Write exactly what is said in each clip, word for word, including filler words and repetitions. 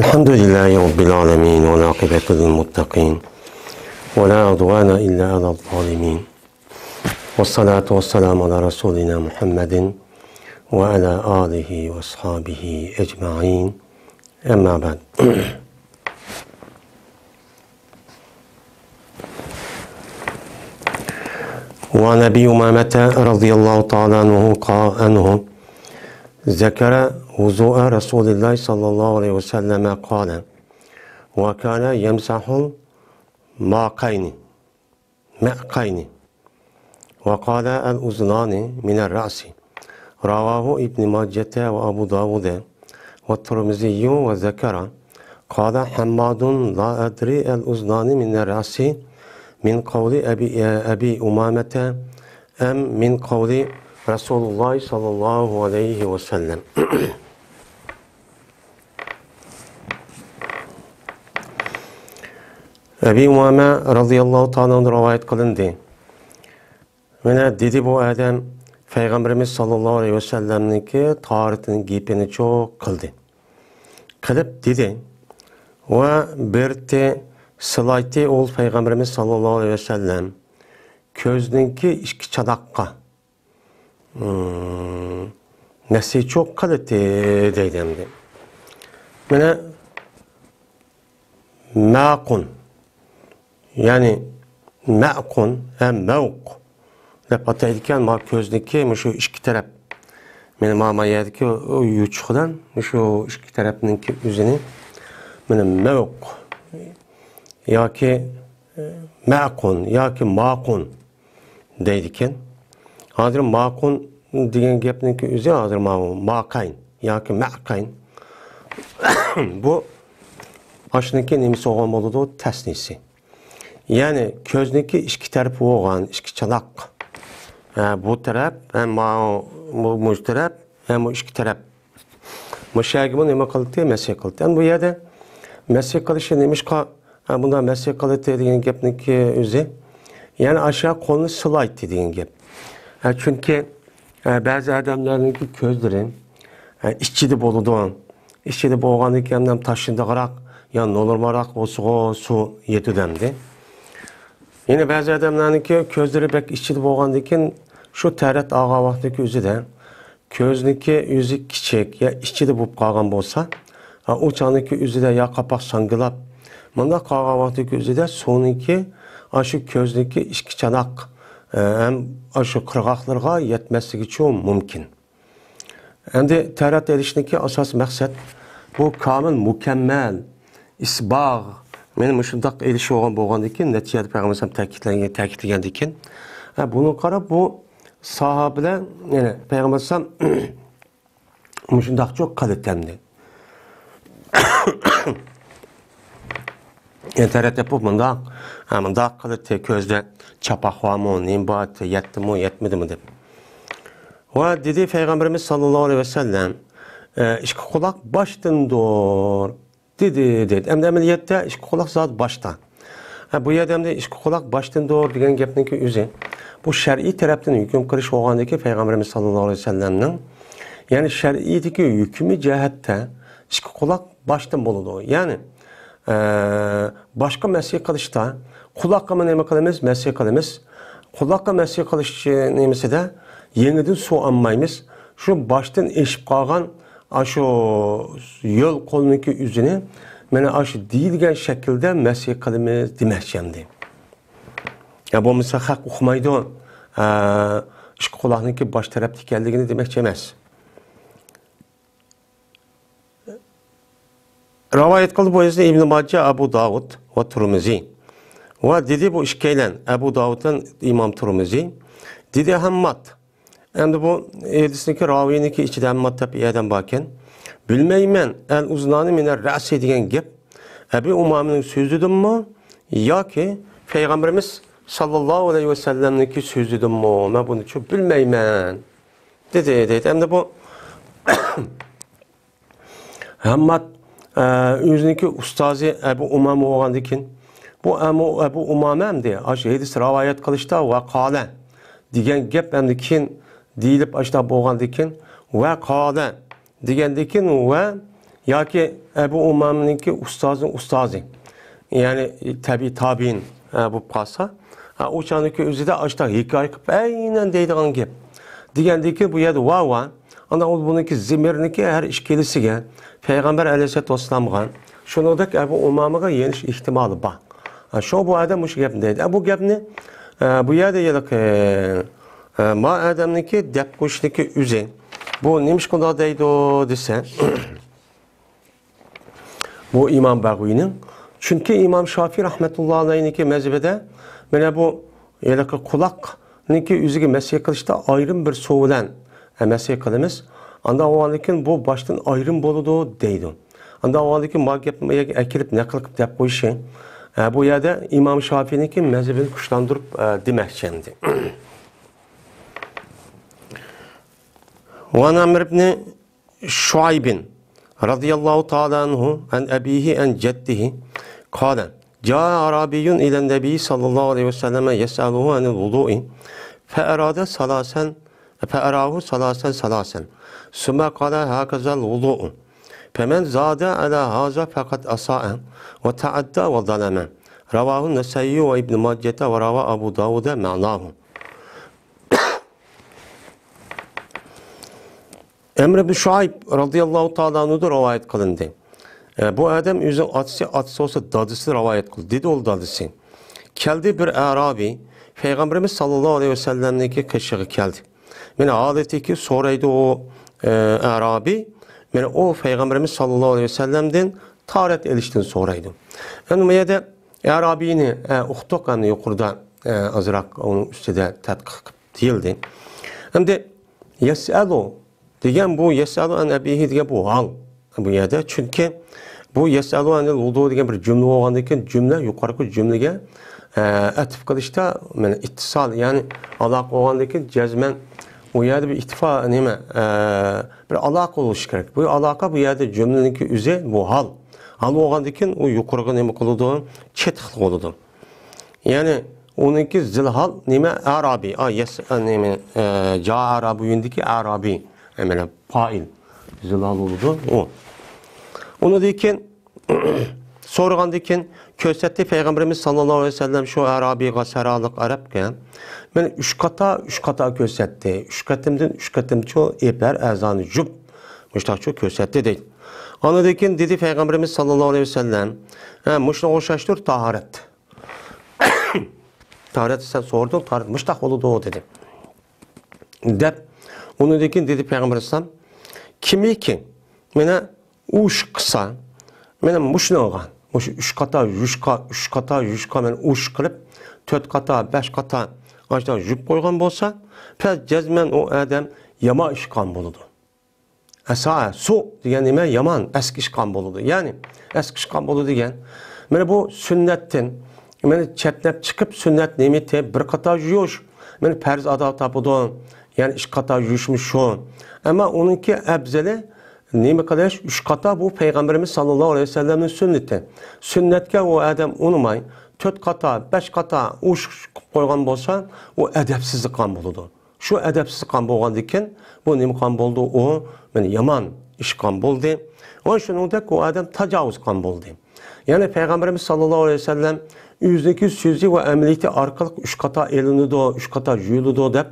الحمد لله رب العالمين، والعاقبة للمتقين، ولا عدوان إلا على الظالمين، والصلاة والسلام على رسولنا محمد وعلى آله وأصحابه أجمعين. أما بعد. وعن أبي أمامة رضي الله تعالى عنه قا-، عنه ذكر وضوء رسول الله صلى الله عليه وسلم قال: وكان يمسح المعقين، معقين. وقال: الأذنان من الرأس. رواه ابن ماجة وأبو داود والترمذي وذكر. قال حماد: لا أدري الأذنان من الرأس من قول أبي، أبي أمامة أم من قول رسول الله صلى الله عليه وسلم. ئەبى ئۇمامە رەزىياللاھۇ تائالا ئەنھۇدىن رىۋايەت قىلىندى. مانا دېدى بۇ ئادەم، پەيغەمبىرىمىز ساللاللاھۇ ئەلەيھى ۋەسەللەمنىڭكى تاھارىتىنىڭ گېپىنىچۇ قىلدى. قىلىپ دېدى، ۋە بېرىتتى، سىلايتتى ئۇ پەيغەمبىرىمىز ساللاللاھۇ ئەلەيھى ۋەسەللەم كۆزنىڭكى ئىككى چاناققا، مم، مەسىچۇ قىلىتى دەيدۇ ئەمدى. مانا مەقۇن، يەنى مەقۇن ھەم مەۋق دەپ ئاتايدىكەن. ما كۆزنىكى مۇشۇ ئىككى تەرەپ، مانا ما، ما يەردىكى يوچۇقىدىن مۇشۇ ئىككى تەرەپنىڭكى ئۆزىنى مانا مەۋق ياكى، ئە، مەقۇن ياكى ماقۇن دەيدىكەن. ھازىر ماقۇن دېگەن گەپنىڭكى ئۆزى ھازىر ماۋۇ ماقەين ياكى مەقەين. بۇ ئاشنىڭكى نېمىسى بولغان بولىدۇ؟ تەسنىيىسى. يەنى كۆزنىڭكى ئىككى تەرىپى بولغان، ئىككى چاناق. ھە، بۇ تەرەپ، ھەم ماۋۇ، مۇ-، مۇشۇ تەرەپ، ھەم بۇ ئىككى تەرەپ. مۇشۇ يەرگىمۇ نېمە قىلدى؟ مەسىھ قىلدى. ئەمدى بۇ يەردە مەسىھ قىلىشى نېمىشقا، ھە، بۇنداق مەسىھ قىلدى دېگەن گەپنىڭكى ئۆزى، يەنى ئاشۇ قولنى سىلايتتى دېگەن گەپ. ھە، چۈنكى، ھە، بەزى ئادەملەرنىڭكى كۆزلىرى، ھە، ئىچىدە بولىدۇ. ئىچىدە بولغاندىكىن ھەم تاشلىندىغىراق، يا نورمالراق بولسىغۇ سۇ يېتىدۇ ئەمدى. يەنە بەزى ئادەملەرنىڭكى كۆزلىرى بەك ئىچىدە بولغاندىكىن شۇ تەرەت ئالغان ۋاقتىدىكى ئۆزىدە كۆزنىڭكى ئۆزى كىچىك يا ئىچىدە بولۇپ قالغان بولسا، ئا، ئۇ چاغنىڭكى ئۆزىدە يا قاپاق ساڭگىلاپ، مۇنداق قالغان ۋاقتىدىكى ئۆزىدە سۇنىڭكى ئاشۇ كۆزنىڭكى ئىككى چاناق، ئە، ھەم ئاشۇ قىرغاقلىرىغا يەتمەسلىكىچۇ مۇمكىن. ئەمدى تەھارەت ئېلىشنىڭكى ئاساسىي مەقسەت بۇ كامىل، مۇكەممەل، ئىسباغ، مانا مۇشۇنداق ئېلىش بولغان بولغاندىكىن، نەتىجىدە پەيغەمبەر ئەلەيھىسسالام تەكىتلەنگەن، تەكىتلىگەندىكىن، ھە، بۇنىڭغا قاراپ بۇ ساھابىلەر، يەنى پەيغەمبەر ئەلەيھىسسالام مۇشۇنداقچۇ قىلىتەمدى. يەنى تەھارەت تېپىپ مۇنداق، ھە، مۇنداق قىلىتى، كۆزدە چاپاق بارمۇ، نېمە بار، يەتتىمۇ، يەتمىدىمۇ دەپ. ۋە دېدى پەيغەمبىرىمىز ساللاللاھۇ ئەلەيھى ۋەسەللەم، ئە، ئىككى قۇلاق باشتىندۇر دېدى، دېدى. ئەمدى ئەمەلىيەتتە ئىككى قۇلاق زادى باشتا. ھە، بۇ يەردە ئەمدى ئىككى قۇلاق باشتىندۇر دېگەن گەپنىڭكى ئۆزى، بۇ شەرئىي تەرەپتىن ھۆكۈم قىلىش بولغاندىكى پەيغەمبىرىمىز ساللاللاھۇ ئەلەيھى ۋەسەللەمنىڭ، يەنى شەرئىيدىكى ھۆكمى جەھەتتە ئىككى قۇلاق باشتىن بولىدۇ. يەنى، ئە، باشقا مەسىھ قىلىشتا قۇلاققىمۇ نېمە قىلىمىز؟ مەسىھ قىلىمىز. قۇلاققا مەسىھ قىلىش نېمىسىدە يېڭىدىن سۇ ئالمايمىز. شۇ باشتىن ئېشىپ قالغان ئاشۇ يول قولنىڭكى ئۆزىنى مانا ئاشۇ دېيىلگەن شەكىلدە مەسىھ قىلىمىز دېمەكچى ئەمدى. يا بولمىسا خەق ئۇقمايدۇ، ئە، ئىككى قۇلاقنىڭكى باش تەرەپتە ئىكەنلىكىنى دېمەكچى ئەمەس. رىۋايەت قىلدى بۇ ھەدىسنى ئىبن ماجە، ئەبۇ داۋۇد ۋە تۇرمۇزى. ۋە دېدى بۇ ئىككىيلەن، ئەبۇ داۋۇد بىلەن ئىمام تۇرمۇزى. دېدى ھەمماد. ئەمدى بۇ ھەدىسنىڭكى راۋىينىڭكى ئىچىدە ھەمماد دەپ ئادەم باركەن. بىلمەيمەن، ئەل ئۇزنانى مىنەر رەسى دېگەن گەپ ئەبى ئۇمامىنىڭ سۆزىدىنمۇ ياكى پەيغەمبىرىمىز ساللاللاھۇ ئەلەيھى ۋەسەللەمنىڭكى سۆزىدىنمۇ؟ مەن بۇنىچۇ بىلمەيمەن، دېدى، دېدى. ئەمدى بۇ ھەمماد، ئە، ئۆزىنىڭكى ئۇستازى ئەبۇ ئۇمامە بولغاندىكىن، بۇ ئەمۇ-، ئەبۇ ئۇمامە ئەمدى ئاشۇ ھەدىس رىۋايەت قىلىشتا ۋە قالە دېگەن گەپ ئەمدى كېيىن دېيىلىپ ئاشۇنداق بولغاندىكىن، ۋە قالە دېگەندىكىن ۋە ياكى ئەبۇ ئۇمامىنىڭكى ئۇستازىنىڭ ئۇستازى، يەنى تەبىئىي تابىئىن، ئە، بولۇپ قالسا، ئە، ئۇ چاغنىڭكى ئۆزىدە ئاشۇنداق ھېكايە قىلىپ، ئەينەن دەيدىغان گەپ. دېگەندىن كېيىن بۇ يەردە ۋا، ۋا. ئاندىن ئۇ بۇنىڭكى زىمىرنىڭكى ھەر ئىككىلىسىگە، پەيغەمبەر ئەلەيھىسسالاتۇ ۋەسسالامغا، شۇنىڭدەك ئەبۇ ئۇمامىغا يېنىش ئېھتىمالى بار. ئە، شۇ بۇ ئادەم مۇشۇ گەپنى دەيدۇ. ئە، بۇ گەپنى، ئە، بۇ يەردە ھېلىقى، ئە، ما ئادەمنىڭكى دەپ قويۇشنىڭكى ئۆزى، بۇ نېمىشقا ئۇنداق دەيدۇ دېسە، بۇ ئىمام بەغۋىنىڭ. چۈنكى ئىمام شافىي رەھمەتۇللا ئەلەيھنىڭكى مەزھىپىدە مانا بۇ ھېلىقى قۇلاقنىڭكى ئۆزىگە مەسخ قىلىشتا ئايرىم بىر سۇ بىلەن، ئە، مەسخ قىلىمىز. ئانداق بولغاندىن كېيىن بۇ باشتىن ئايرىم بولىدۇ دەيدۇ. ئانداق بولغاندىن كېيىن ما گەپنى بۇ يەرگە ئەكىرىپ نەقىل قىلىپ دەپ قويۇشى، ئە، بۇ يەردە ئىمام شافىينىڭكى مەزھىپىنى كۈچلەندۈرۈپ، ئە، دېمەكچى ئەمدى. وعن عمرو بن شعيب رضي الله تعالى عنه عن أبيه عن جده قال: جاء أعرابي إلى النبي صلى الله عليه وسلم يسأله عن الوضوء فأراد ثلاثا، فأراه ثلاثا ثلاثا، ثم قال: هكذا الوضوء، فمن زاد على هذا فقد أساء وتعدى وظلم. رواه النسائي وابن ماجة وروى أبو داود معناه. ئەمر ئىبن شۇئەيب رەزىياللاھۇ تائالا ئەنھۇدىن رىۋايەت قىلىندى. ئە، بۇ ئادەم ئۆزىنىڭ ئاتىسى، ئاتىسى بولسا دادىسى رىۋايەت قىلدى. دېدى ئۇ دادىسى. كەلدى بىر ئەرابىي، پەيغەمبىرىمىز ساللاللاھۇ ئەلەيھى ۋەسەللەمنىڭكى قېشىغا كەلدى. مانا ھالىتىكى سورايدۇ ئۇ، ئە، ئەرابىي. مانا ئۇ پەيغەمبىرىمىز ساللاللاھۇ ئەلەيھى ۋەسەللەمدىن تاھارەت ئېلىشتىن سورايدۇ. ئەمدى بۇ يەردە ئەرابىينى، ئە، ئۇقتۇق، ئەمدى يۇقىرىدا، ئە، ئازراق ئۇنىڭ ئۈستىدە تەتقىق قىلىپ دېيىلدى. ئەمدى يەسئەلۇ دېگەن بۇ، يەسئەلۇ ئەن ئەبىھى دېگەن بۇ ھال بۇ يەردە. چۈنكى بۇ يەسئەلۇ ئەنىل ۋۇدۇ دېگەن بىر جۈملە بولغاندىن كېيىن، جۈملە يۇقىرىقى جۈملىگە، ئە، ئەتىپ قىلىشتا، مانا، ئىتتىسال، يەنى ئالاقە بولغاندىن كېيىن جەزمەن ئۇ يەردە بىر ئىتتىپا، نېمە، ئە، بىر ئالاقە بولۇشى كېرەك. بۇ ئالاقە بۇ يەردە جۈملىنىڭكى ئۆزى بۇ ھال. ھال بولغاندىن كېيىن ئۇ يۇقىرىقى نېمە قىلىدۇ؟ چېتىقلىق بولىدۇ. يەنى ئۇنىڭكى زىلھال نېمە؟ ئەرابىي. ئا، يەس، ئە، نېمە، ئە، جا ئەرابىيۇندىكى ئەرابىي. ئە، مانا پائىل. زىلھال بولىدۇ ئۇ. ئۇنىڭدىن كېيىن سورىغاندىن كېيىن كۆرسەتتى پەيغەمبىرىمىز ساللاللاھۇ ئەلەيھى ۋەسەللەم شۇ ئەرابىيغا، سەھرالىق ئەرەبكە. مانا ئۈچ قاتا، ئۈچ قاتا كۆرسەتتى. ئۈچ قېتىمدىن ئۈچ قېتىمچۇ ئېپ ھەر ئەزانى جۈپ. مۇشتاقچۇ كۆرسەتتى دەيدۇ. ئاندىن كېيىن دېدى پەيغەمبىرىمىز ساللاللاھۇ ئەلەيھى ۋەسەللەم، ھە، مۇشۇنىڭغا ئوخشاشتۇر تاھارەت. تاھارەت سەن سورىدىڭ، تاھارەت مۇشتاق بولىدۇ دېدى. دەپ، ئۇنىڭدىن كېيىن دېدى پەيغەمبەر ئەلەيھىسسالام، كىمكى مانا ئۇشۇق قىلسا، مانا مۇشۇنىڭغا، مۇشۇ ئۈچ قاتا يۇيۇشقا، ئۈچ قاتا يۇيۇشقا مانا ئۇشۇق قىلىپ، تۆت قاتا، بەش قاتا ئاشۇنداق يۇيۇپ قويغان بولسا، پەس جەزمەن ئۇ ئادەم يامان ئىش قىلغان بولىدۇ. ئەسا، سۇ دېگەن نېمە؟ يامان، ئەسكى ئىش قىلغان بولىدۇ. يەنى ئەسكى ئىش قىلغان بولىدۇ دېگەن. مانا بۇ سۈننەتتىن، مانا چەتنەپ چىقىپ سۈننەت نىيىتى بىر قاتا يۇيۇش، مانا پەرز ئادا تاپىدۇ. يەنى ئىككى قاتا يۇيۇشمۇ شۇ. ئەمما ئۇنىڭكى ئەپزىلى نېمە قىلىش؟ ئۈچ قاتا، بۇ پەيغەمبىرىمىز ساللاللاھۇ ئەلەيھى ۋەسەللەمنىڭ سۈننىتى. سۈننەتكە ئۇ ئادەم ئۇنىماي، تۆت قاتا، بەش قاتا ئۇشۇق قىلىپ قويغان بولسا، ئۇ ئەدەپسىزلىك قىلغان بولىدۇ. شۇ ئەدەپسىز قىلغان بولغاندىكىن، بۇ نېمە قىلغان بولدى؟ ئۇ، مانا، يامان ئىش قىلغان بولدى. ۋە شۇنىڭدەك ئۇ ئادەم تاجاۋۇز قىلغان بولدى. يەنى پەيغەمبىرىمىز ساللاللاھۇ ئەلەيھى ۋەسەللەم ئۆزىنىڭكى سۆزى ۋە ئەمەلىيىتى ئارقىلىق ئۈچ قاتا ئېلىنىدۇ، ئۈچ قاتا يۇيۇلىدۇ دەپ،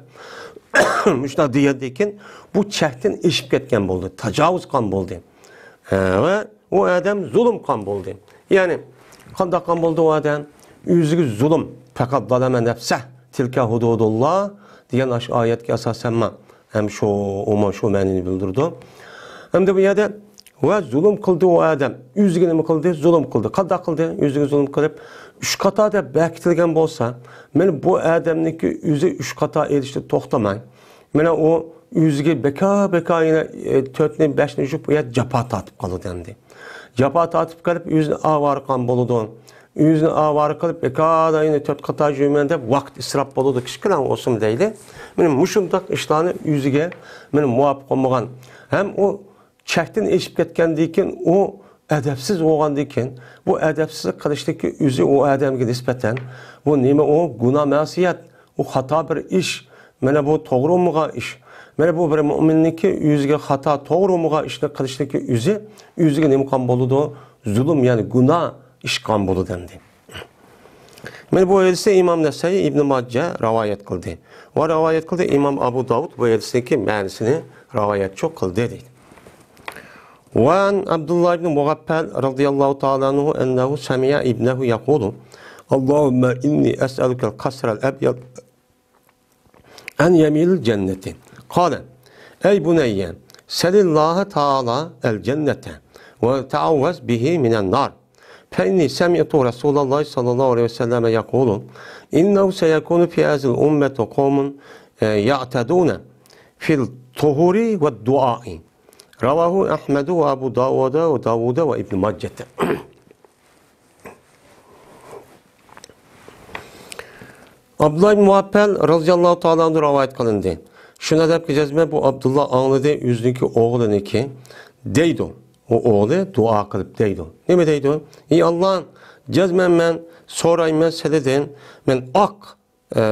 مۇشۇنداق دېگەندىكىن، بۇ چەكتىن ئېشىپ كەتكەن بولدى، تاجاۋۇز قىلغان بولدى. ھە، ۋە ئۇ ئادەم زۇلۇم قىلغان بولدى. يەنى قانداق قىلغان بولدى ئۇ ئادەم؟ ئۆزىگە زۇلۇم. پەقەت زالەمە نەپسە، تىلكە ھۇدۇدۇللا دېگەن ئاشۇ ئايەتكە ئاساسەنمۇ ھەم شۇ، ئۇمۇ شۇ مەنىنى بىلدۈرىدۇ. ئەمدى بۇ يەردە ۋە زۇلۇم قىلدى ئۇ ئادەم. ئۆزىگە نېمە قىلدى؟ زۇلۇم قىلدى. قانداق قىلدى؟ ئۆزىگە زۇلۇم قىلىپ، ئۈچ قاتا دەپ بېكىتىلگەن بولسا، مانا بۇ ئادەمنىڭكى ئۆزى ئۈچ قاتا ئېلىشتا توختىماي، مانا ئۇ ئۆزىگە بىكار، بىكار يەنە، ئە، تۆتنى، بەشنى يۇيۇپ، ئۇ يەردە جاپا تارتىپ قالىدۇ ئەمدى. جاپا تارتىپ قېلىپ، ئۆزىنى ئاۋارە قىلغان بولىدۇ. ئۆزىنى ئاۋارە قىلىپ، بىكار يەنە تۆت قاتا يۇيىمەن دەپ ۋاقىت ئىسراپ بولىدۇ، كىچىككىنە بولسىمۇ دەيلى. مانا مۇشۇنداق ئىشلارنى ئۆزىگە، مانا، مۇۋاپىق بولمىغان. ھەم ئۇ چەكتىن ئېشىپ كەتكەندىن كېيىن، ئۇ ئەدەپسىز بولغاندىن كېيىن، بۇ ئەدەپسىزلىك قىلىشتىكى ئۆزى ئۇ ئادەمگە نىسبەتەن، بۇ نېمە ئۇ؟ گۇناھ، مەسىيەت، ئۇ خاتا بىر ئىش، مانا بۇ توغرا بولمىغان ئىش. مانا بۇ بىر مۆمىننىڭكى ئۆزىگە خاتا، توغرا بولمىغان ئىشنى قىلىشلىكى ئۆزى، ئۆزىگە نېمە قىلغان بولىدۇ؟ زۇلۇم، يەنى گۇناھ ئىش قىلغان بولىدۇ ئەمدى. مانا بۇ ھەدىسنى ئىمام نەسائىي، ئىبن ماجە رىۋايەت قىلدى. ۋە رىۋايەت قىلدى، ئىمام ئەبۇ داۋۇد بۇ ھەدىسنىڭكى مەنىسىنى رىۋايەتچى قىلدى دەيدۇ. وعن عبد الله بن مغفل رضي الله تعالى عنه أنه سمع ابنه يقول: اللهم إني أسألك القصر الأبيض عن يمين الجنة. قال: أي بني، سل الله تعالى الجنة وتعوذ به من النار. فإني سمعت رسول الله صلى الله عليه وسلم يقول: إنه سيكون في هذه الأمة قوم، آه، يعتدون في الطهور والدعاء. رواه أحمد وأبو داود وداود وابن ماجة. ئابدۇللا ئىبن مۇغەپپەل رازىياللاھۇ تائالا ئەنھۇ رىۋايەت قىلىندى. شۇنى دەپكى جەزمەن بۇ ئابدۇللا ئاڭلىدى، ئۆزىنىڭكى ئوغلىنىڭكى دەيدۇ. ئۇ ئوغلى دۇئا قىلىپ دەيدۇ. نېمە دەيدۇ؟ ئى ئاللا، جەزمەن مەن سورايمەن سىلىدىن، مەن ئاق، ئە،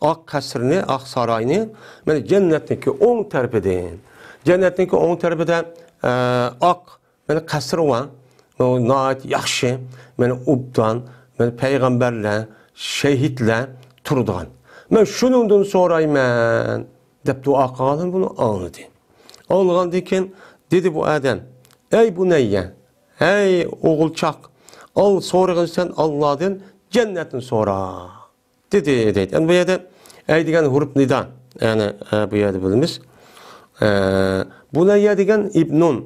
ئاق قەسىرنى، ئاق ساراينى، مەن جەننەتنىڭكى ئوڭ تەرىپىدىن. جەننەتنىڭكى ئوڭ تەرىپىدە، ئە، ئاق مانا قەسىر بار، ئۇ ناھايىتى ياخشى، مانا ئوبدان، مانا پەيغەمبەرلەر، شەھىدلەر تۇرىدىغان. مەن شۇنىڭدىن سورايمەن، دەپ دۇئا قىلغانلىرىنى بۇنى ئاڭلىدى. ئاڭلىغاندىن كېيىن دېدى بۇ ئادەم: ئەي بۇنەييە، ھەي ئوغۇلچاق، ئال سورىغىن سەن ئاللادىن جەننەتنى سورا. دېدى، دەيدۇ. ئەمدى بۇ يەردە ئەي دېگەن ھۇرۇپ نىدا. يەنى، ئە، بۇ يەردە بىلىمىز. ئە، بۇنەييە دېگەن ئىبنۇن.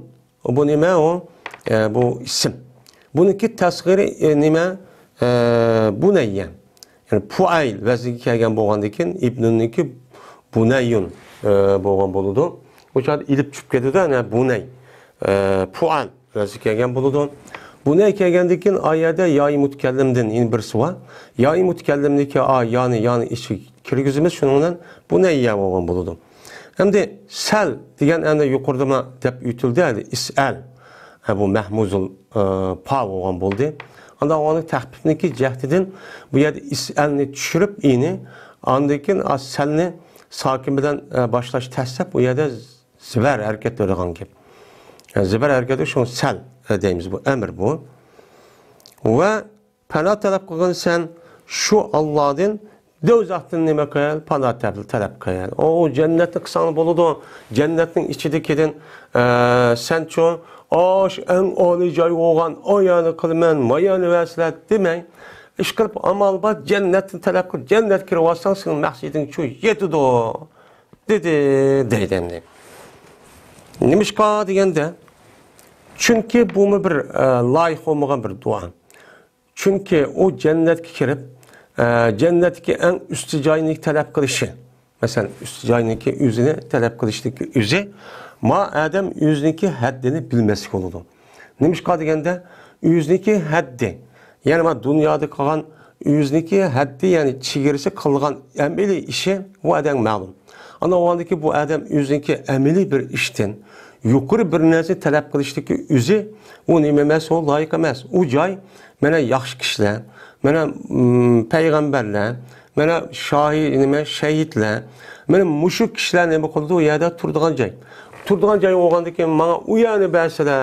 بۇ نېمە ئۇ؟ ئە، بۇ ئىسىم. بۇنىڭكى تەسغىرى، ئە، نېمە؟ ئە، بۇنەييە. يەنى پۇئەيل ۋەزنىگە كەلگەن بولغاندىن كېيىن ئىبنۇننىڭكى بۇنەييۇن، ئە، بولغان بولىدۇ. بۇ چاغدا ئېلىپ چۈشۈپ كېتىدۇ، يەنى بۇنەي. ئە، پۇئەل. ۋەزىگە كەلگەن بولىدۇ. بۇنەي كەلگەندىن كېيىن ئايەدە يائى مۇتەكەللىمدىن يەنە بىرسى بار. يائى مۇتەكەللىمدىكى ئا، يانى، يانى ئىچىگە كىرگۈزىمىز، شۇنىڭ بىلەن بۇنەييە بولغان بولىدۇ. ئەمدى سەل دېگەن ئەنە يۇقىرىدىما دەپ ئۆتۈلدى، ئەنە ئىسئەل. ھە، بۇ مەھمۇزۇل، ئە، پا بولغان بولدى. ئاندىن ئۇنى تەخپىپنىڭكى جەھىتىدىن بۇ يەردە ئىسئەلنى چۈشۈرۈپ ئىنى، ئاندىن كېيىن ئا، سەلنى ساكىن بىلەن، ئە، باشلاش تەس دەپ بۇ يەردە زىبەر ھەرىكەت بېرىدىغان گەپ. زىبەر ھەرىكەتى شۇڭا سەل دەيمىز، بۇ ئەمر بۇ. ۋە پانا تەلەپ قىلغىن سەن شۇ ئاللادىن، دوزاختىن نېمە قىل؟ پانا تەپ-، تەلەپ قىل. ئۇ جەننەتنى قىلساڭ بولىدۇ. جەننەتنىڭ ئىچىدىكىدىن، ئە، سەنچۇ، ئاش ئەڭ ئالىي جاي بولغان، ئايانى قىلىمەن، مايانى ۋەسىلە دېمەي. ئىشقىلىپ ئامال بار، جەننەتنى تەلەپ قىل، جەننەتكە كىرىۋالساڭ سېنىڭ مەقسىتىڭ شۇ يېتىدۇ. دېدى، دەيدۇ ئەمدى. نېمىشقا دېگەندە، چۈنكى بۇمۇ بىر، ئە، لايىق بولمىغان بىر دۇئا. چۈنكى ئۇ جەننەتكە كىرىپ، ئە، جەننەتتىكى ئەڭ ئۈستى جاينى تەلەپ قىلىشى، مەسىلەن، ئۈستى جاينىڭكى ئۆزىنى تەلەپ قىلىشتىكى ئۆزى، ما ئادەم ئۆزىنىڭكى ھەددىنى بىلمەسلىك بولىدۇ. نېمىشقا دېگەندە، ئۆزىنىڭكى ھەددى، يەنى ما دۇنيادا قىلغان ئۆزىنىڭكى ھەددى، يەنى چېگرىسى، قىلغان ئەمەلىي ئىشى ئۇ ئادەمگە مەلۇم. ئانا ئۇندىكى بۇ ئادەم ئۆزىنىڭكى ئەمەلىي بىر ئىشتىن يۇقىرى بىر نەرسە تەلەپ قىلىشتىكى ئۆزى، ئۇ نېمە ئەمەس، ئۇ لايىق ئەمەس. ئۇ جاي، مانا ياخشى كىشىلەر، مانا، م، پەيغەمبەرلەر، مانا شاھى-، نېمە، شەھىدلەر، مانا مۇشۇ كىشىلەر نېمە قىلىدۇ، ئۇ يەردە تۇرىدىغان جاي. تۇرىدىغان جاي بولغاندىن كېيىن ماڭا ئۇ يەرنى بەرسىلە،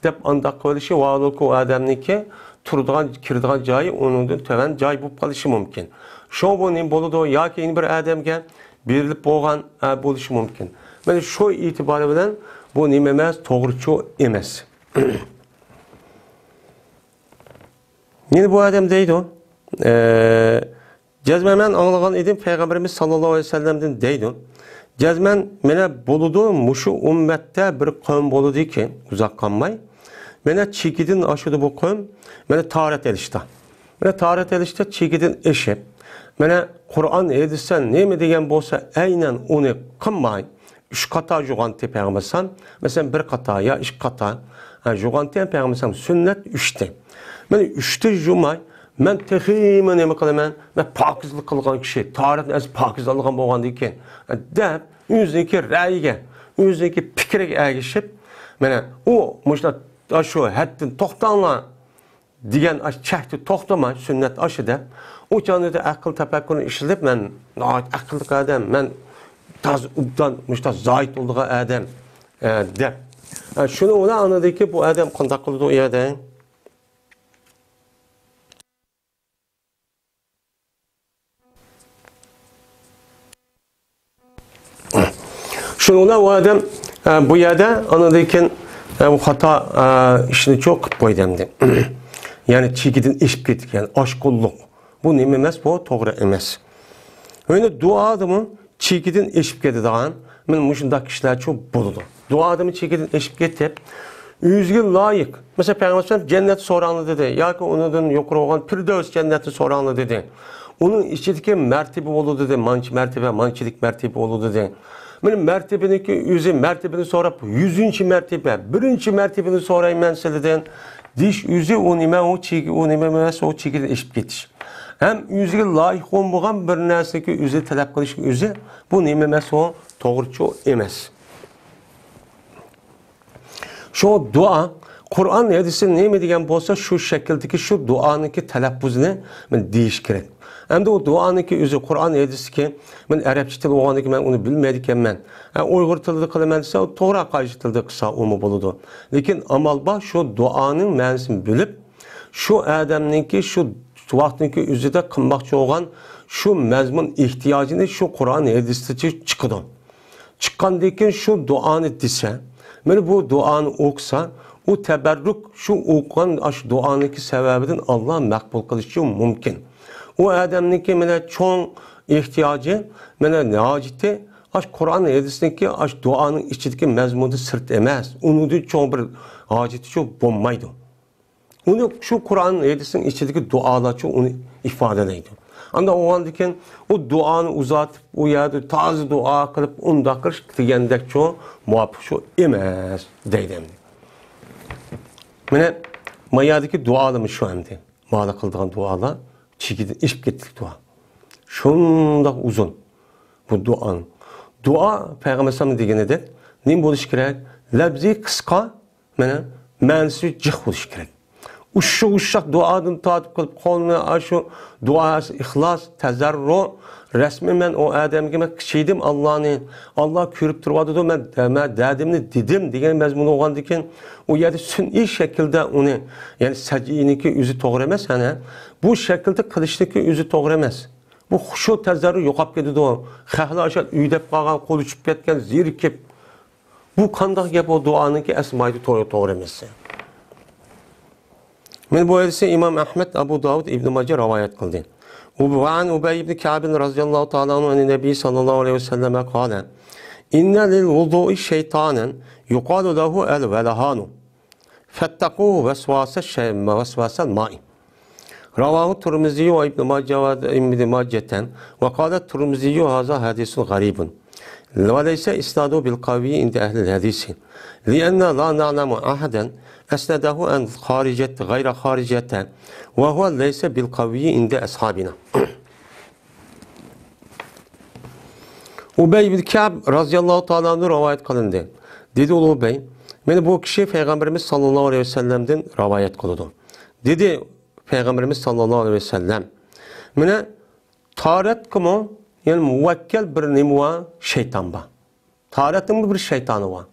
دەپ ئانداق قىلىشى، ۋاھالۇكى ئۇ ئادەمنىڭكى تۇرىدىغان، كىرىدىغان جايى ئۇنىڭدىن تۆۋەن جاي بولۇپ قېلىشى مۇمكىن. شۇڭا بۇ نېمە بولىدۇ؟ ياكى يەنە بىر ئادەمگە بېرىلىپ بولغان، ئە، بولۇشى مۇمكىن. مانا شۇ ئېتىبارى بىلەن بۇ نېمە ئەمەس؟ توغرىچۇ ئەمەس. يەنە بۇ ئادەم دەيدۇ، ئە، جەزمەن مەن ئاڭلىغان ئىدىم پەيغەمبىرىمىز ساللاللاھۇ ئەلەيھى ۋەسەللەمدىن دەيدۇ. جەزمەن مانا بولىدۇ، مۇشۇ ئۈممەتتە بىر قەۋم بولىدۇكى، ئۇزاق قالماي، مانا چېكىدىن ئاشىدۇ بۇ قەۋم، مانا تاھارەت ئېلىشتا. مانا تاھارەت ئېلىشتا چېكىدىن ئېشىپ، مانا قۇرئان ھەدىستە نېمە دېگەن بولسا، ئەينەن ئۇنى قىلماي، ئۈچ قاتا جۇغانتى پەيغەمبەر ئەلەيھىسسالام، مەسىلەن، بىر قاتا يا ئىككى قاتا، ھە، جۇغانتى پەيغەمبەر ئەلەيھىسسالام سۈننەت ئۈچتى. مانا ئۈچتە جۇماي، مەن تېخىمۇ نېمە قىلىمەن؟ مەن پاكىزلىق قىلغان كىشى، تاھارەتنى ئەزىز پاكىز ئالغان بولغاندىن كېيىن، دەپ، ئۆزىنىڭكى رەئيىگە، ئۆزىنىڭكى پىكرىگە ئەگىشىپ، مانا ئۇ مۇشۇنداق شۇ ھەددىن توختاڭلار دېگەن ئاشۇ چەكتە توختىماي، سۈننەت ئاشۇ دەپ، ئۇ چاغدا ئەقىل تەپەككۇرنى ئىشلىتىپ، مەن ناھايىتى ئەقىللىق ئادەم، مەن تازا ئوبدان مۇشۇنداق زاھىد بولىدىغان ئادەم، ئە، دەپ. ئە، شۇنىڭ بىلەن ئاندىن كېيىن بۇ ئادەم قانداق قىلىدۇ ئۇ يەردە؟ شۇنىڭ بىلەن ئۇ ئادەم، ئە، بۇ يەردە ئاندىن كېيىن، ئە، بۇ خاتا، ئە، ئىشنى چوق قىلىپ قويدى ئەمدى. يەنى چېكىدىن ئېشىپ كەتكەن، ئاشقۇنلۇق. بۇ نېمە ئەمەس، بۇ توغرا ئەمەس. يەنى دۇئادىمۇ چېكىدىن ئېشىپ كېتىدىغان، مانا مۇشۇنداق كىشىلەرچۇ بولىدۇ. دۇئادىمۇ چېكىدىن ئېشىپ كېتىپ، ئۆزىگە لايىق. مەسىلەن، پەيغەمبەر ئەلەيھىسسالام جەننەتنى سوراڭلار دېدى، ياكى ئۇنىڭدىن يۇقىرى بولغان پىردەۋس جەننەتنى سوراڭلار دېدى. ئۇنىڭ ئىچىدىكى مەرتىبە بولىدۇ دېدى، مانچە مەرتىبە، مانچىلىك مەرتىبە بولىدۇ دېدى. مانا مەرتىبىنىڭكى ئۆزى، مەرتىبىنى سوراپ، يۈزىنچى مەرتىبە، بىرىنچى مەرتىبىنى سورايمەن سىلەردىن دېيىش ئۆزى ئۇ نېمە، ئۇ چېكى، ئۇ نېمە ئەمەس، ئۇ چېكىدىن ئېشىپ كېتىش. ھەم ئۆزىگە لايىق بولمىغان بىر نەرسىنىڭكى ئۆزى تەلەپ قىلىش ئۆزى، بۇ نېمە ئەمەس، ئۇ توغرىچۇ ئەمەس. شۇ دۇئا، قۇرئان ھەدىستە نېمە دېگەن بولسا، شۇ شەكىلدىكى شۇ دۇئانىڭكى تەلەپپۇزىنى مەن دېيىش كېرەك. ئەمدى ئۇ دۇئانىڭكى ئۆزى قۇرئان ھەدىستىكى، مەن ئەرەبچە تىل بولغاندىكىن مەن ئۇنى بىلمەيدىكەنمەن. ھە، ئۇيغۇر تىلىدا قىلىمەن دېسە، ئۇ توغرا قايسى تىلدا قىلسا ئۇمۇ بولىدۇ. لېكىن ئامال بار، شۇ دۇئانىڭ مەنىسىنى بىلىپ، شۇ ئادەمنىڭكى شۇ ۋاقىتنىڭكى ئۆزىدە قىلماقچى بولغان شۇ مەزمۇن ئېھتىياجىنى شۇ قۇرئان ھەدىستىچە چىقىدۇ. چىققاندىن كېيىن شۇ دۇئانى دېسە، مانا بۇ دۇئانى ئوقۇسا، ئۇ تەبەررۇك شۇ ئوقۇغان ئاشۇ دۇئانىڭكى سەۋەبىدىن ئاللا مەقبۇل قىلىشى مۇمكىن. ئۇ ئادەمنىڭكى مانا چوڭ ئېھتىياجى، مانا ھاجىتى ئاشۇ قۇرئان ھەدىسنىڭكى ئاشۇ دۇئانىڭ ئىچىدىكى مەزمۇندىن سىرت ئەمەس، ئۇنىڭدىن چوڭ بىر ھاجىتىچۇ بولمايدۇ. ئۇنى شۇ قۇرئان ھەدىسنىڭ ئىچىدىكى دۇئالارچۇ ئۇنى ئىپادىلەيدۇ. ئاندىن بولغاندىن كېيىن ئۇ دۇئانى ئۇزارتىپ، ئۇ يەردە تازا دۇئا قىلىپ، ئۇنداق قىلىش دېگەندەكچۇ مۇۋاپىقچۇ ئەمەس دەيدۇ ئەمدى. مانا، ما يەردىكى دۇئالىرىمىز شۇ ئەمدى. مانا قىلىدىغان دۇئالار چېكىدىن ئېشىپ كەتكەن دۇئا. شۇنداق ئۇزۇن بۇ دۇئا. دۇئا پەيغەمبەر ئەلەيھىسسالام دېگىنىدەك نېمە بولۇشى كېرەك؟ لەپزى قىسقا، مانا، مەنىسى جىق بولۇشى كېرەك. ئۇششۇق-ئۇششاق دۇئادىن تارتىپ قىلىپ، قولنى ئاشۇ دۇئاسى ئىخلاس، تەزەررۇ، رەسمىي مەن ئۇ ئادەمگە مەن قىچىيدىم ئاللانى، ئاللا كۆرۈپ تۇرۇۋاتىدۇ، مەن، مەن دەردىمنى دېدىم دېگەن مەزمۇن بولغاندىكىن، ئۇ يەردە سۈنئىي شەكىلدە ئۇنى، يەنى سەجىينىڭكى ئۆزى توغرا ئەمەس، يەنى بۇ شەكىلدە قىلىشنىڭكى ئۆزى توغرا ئەمەس. بۇ خۇشۇ تەزەررۇ يوقاپ كېتىدۇ. خەقلەر ئاشۇ ئۆيدەپ قالغان، قول ئۇچۇپ كەتكەن، زېرىكىپ، بۇ قانداق گەپ؟ ئۇ دۇئانىڭكى ئەسلى ماھىيىتى توغرا، توغرا ئەمەس. مانا بۇ ھەدىسنى ئىمام ئەھمەد، ئەبۇ داۋۇد، ئىبنى ماجە رىۋايەت قىلدى. وعن أبي بن كعب رضي الله تعالى عنه عن النبي صلى الله عليه وسلم قال: إن للوضوء شيطانا يقال له الولهان، فاتقوه وسواس الشي-، وسواس الماء. رواه الترمذي وابن ماجه وابن ماجة، وقال الترمذي: هذا حديث غريب، وليس إسناده بالقوي عند أهل الحديث، لأن لا نعلم أحدا أسنده عن خارجة، غير خارجة، وهو ليس بالقوي عند أصحابنا. ئۇبەي ئىبن كەئب رازىياللاھۇ تائالا ئەنھۇ رىۋايەت قىلىندى. دېدى ئۇلۇغ بەي، مانا بۇ كىشى پەيغەمبىرىمىز ساللاللاھۇ ئەلەيھى ۋەسەللەمدىن رىۋايەت قىلىدۇ. دېدى پەيغەمبىرىمىز ساللاللاھۇ ئەلەيھى ۋەسەللەم، مانا تارەتكىمۇ، يەنى مۇۋەككەل بىر نېمە بار؟ شەيتان بار. تارەتنىڭمۇ بىر شەيتانى بار.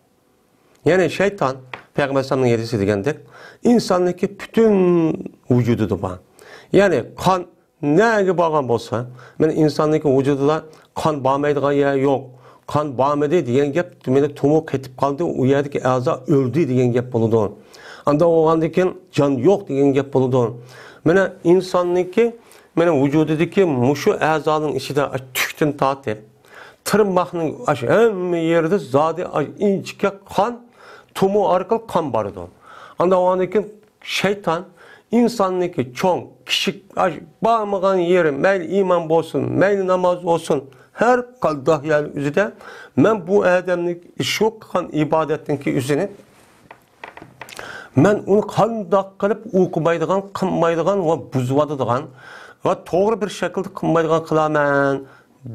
يەنى شەيتان، پەيغەمبەر ئەلەيھىسسالامنىڭ ھەدىسى دېگەندەك، ئىنساننىڭكى پۈتۈن ۋۇجۇدىدا بار. يەنى قان نەگە بارغان بولسا، مانا ئىنساننىڭكى ۋۇجۇدىدا قان بارمايدىغان يەر يوق. قان بارمىدى دېگەن گەپ، مانا تومۇر قېتىپ قالدى، ئۇ يەردىكى ئەزا ئۆلدى دېگەن گەپ بولىدۇ. ئانداق بولغاندىن كېيىن جان يوق دېگەن گەپ بولىدۇ. مانا ئىنساننىڭكى، مانا ۋۇجۇدىدىكى مۇشۇ ئەزانىڭ ئىچىدە تۈكتىن تارتىپ، تىرماقنىڭ ئاشۇ ھەممە يېرىدە زادى ئاشۇ ئىنچىكە قان، تومۇر ئارقىلىق قان بارىدۇ. ئاندىن ئاندىن كېيىن شەيتان ئىنساننىڭكى چوڭ، كىچىك، ئاشۇ بارمىغان يېرى، مەيلى ئىمان بولسۇن، مەيلى ناماز بولسۇن، ھەر قانداق يەر ئۆزىدە مەن بۇ ئادەمنىڭ شۇ قىلغان ئىبادەتنىڭكى ئۆزىنى مەن ئۇنى قانداق قىلىپ ئوقۇمايدىغان، قىلمايدىغان ۋە بۇزۇۋاتىدىغان ۋە توغرا بىر شەكىلدە قىلمايدىغان قىلارمەن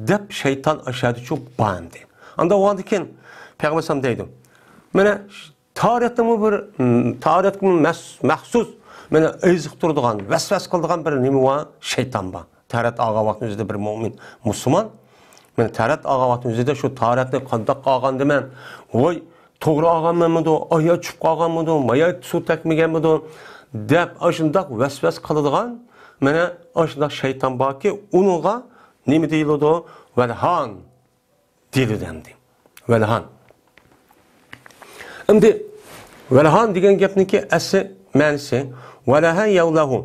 دەپ شەيتان ئاشۇ يەردىچۇ بار ئەمدى. ئاندىن ئۇنىڭدىن كېيىن پەيغەمبەر ئەلەيھىسسالام دەيدۇ، مانا تارەتنىڭمۇ بىر، تارەتكىمۇ مەس-، مەخسۇس، مانا ئېزىقتۇرىدىغان، ۋەسۋەسە قىلىدىغان بىر نېمە بار؟ شەيتان بار. تارەت ئالغان ۋاقىتنىڭ ئۆزىدە بىر مۆمىن مۇسۇلمان مەن تارەت ئالغان ۋاقتىم ئۆزىدە شۇ تارەتنى قانداق ئالغاندىمەن؟ ۋاي، توغرا ئالغانمەنمىدۇ؟ ئايا چۈشۈپ قالغانمىدۇ؟ مايا سۇ تەگمىگەنمىدۇ؟ دەپ ئاشۇنداق ۋەسۋەسە قىلىدىغان، مانا ئاشۇنداق شەيتان باركى، ئۇنىڭغا نېمە دېيىلىدۇ؟ ۋەلھان دېيىلىدۇ ئەمدى. ۋەلھان. ئەمدى ۋەلھان دېگەن گەپنىڭكى ئەسلى مەنىسى ۋەلەھە يەۋلەھۇ،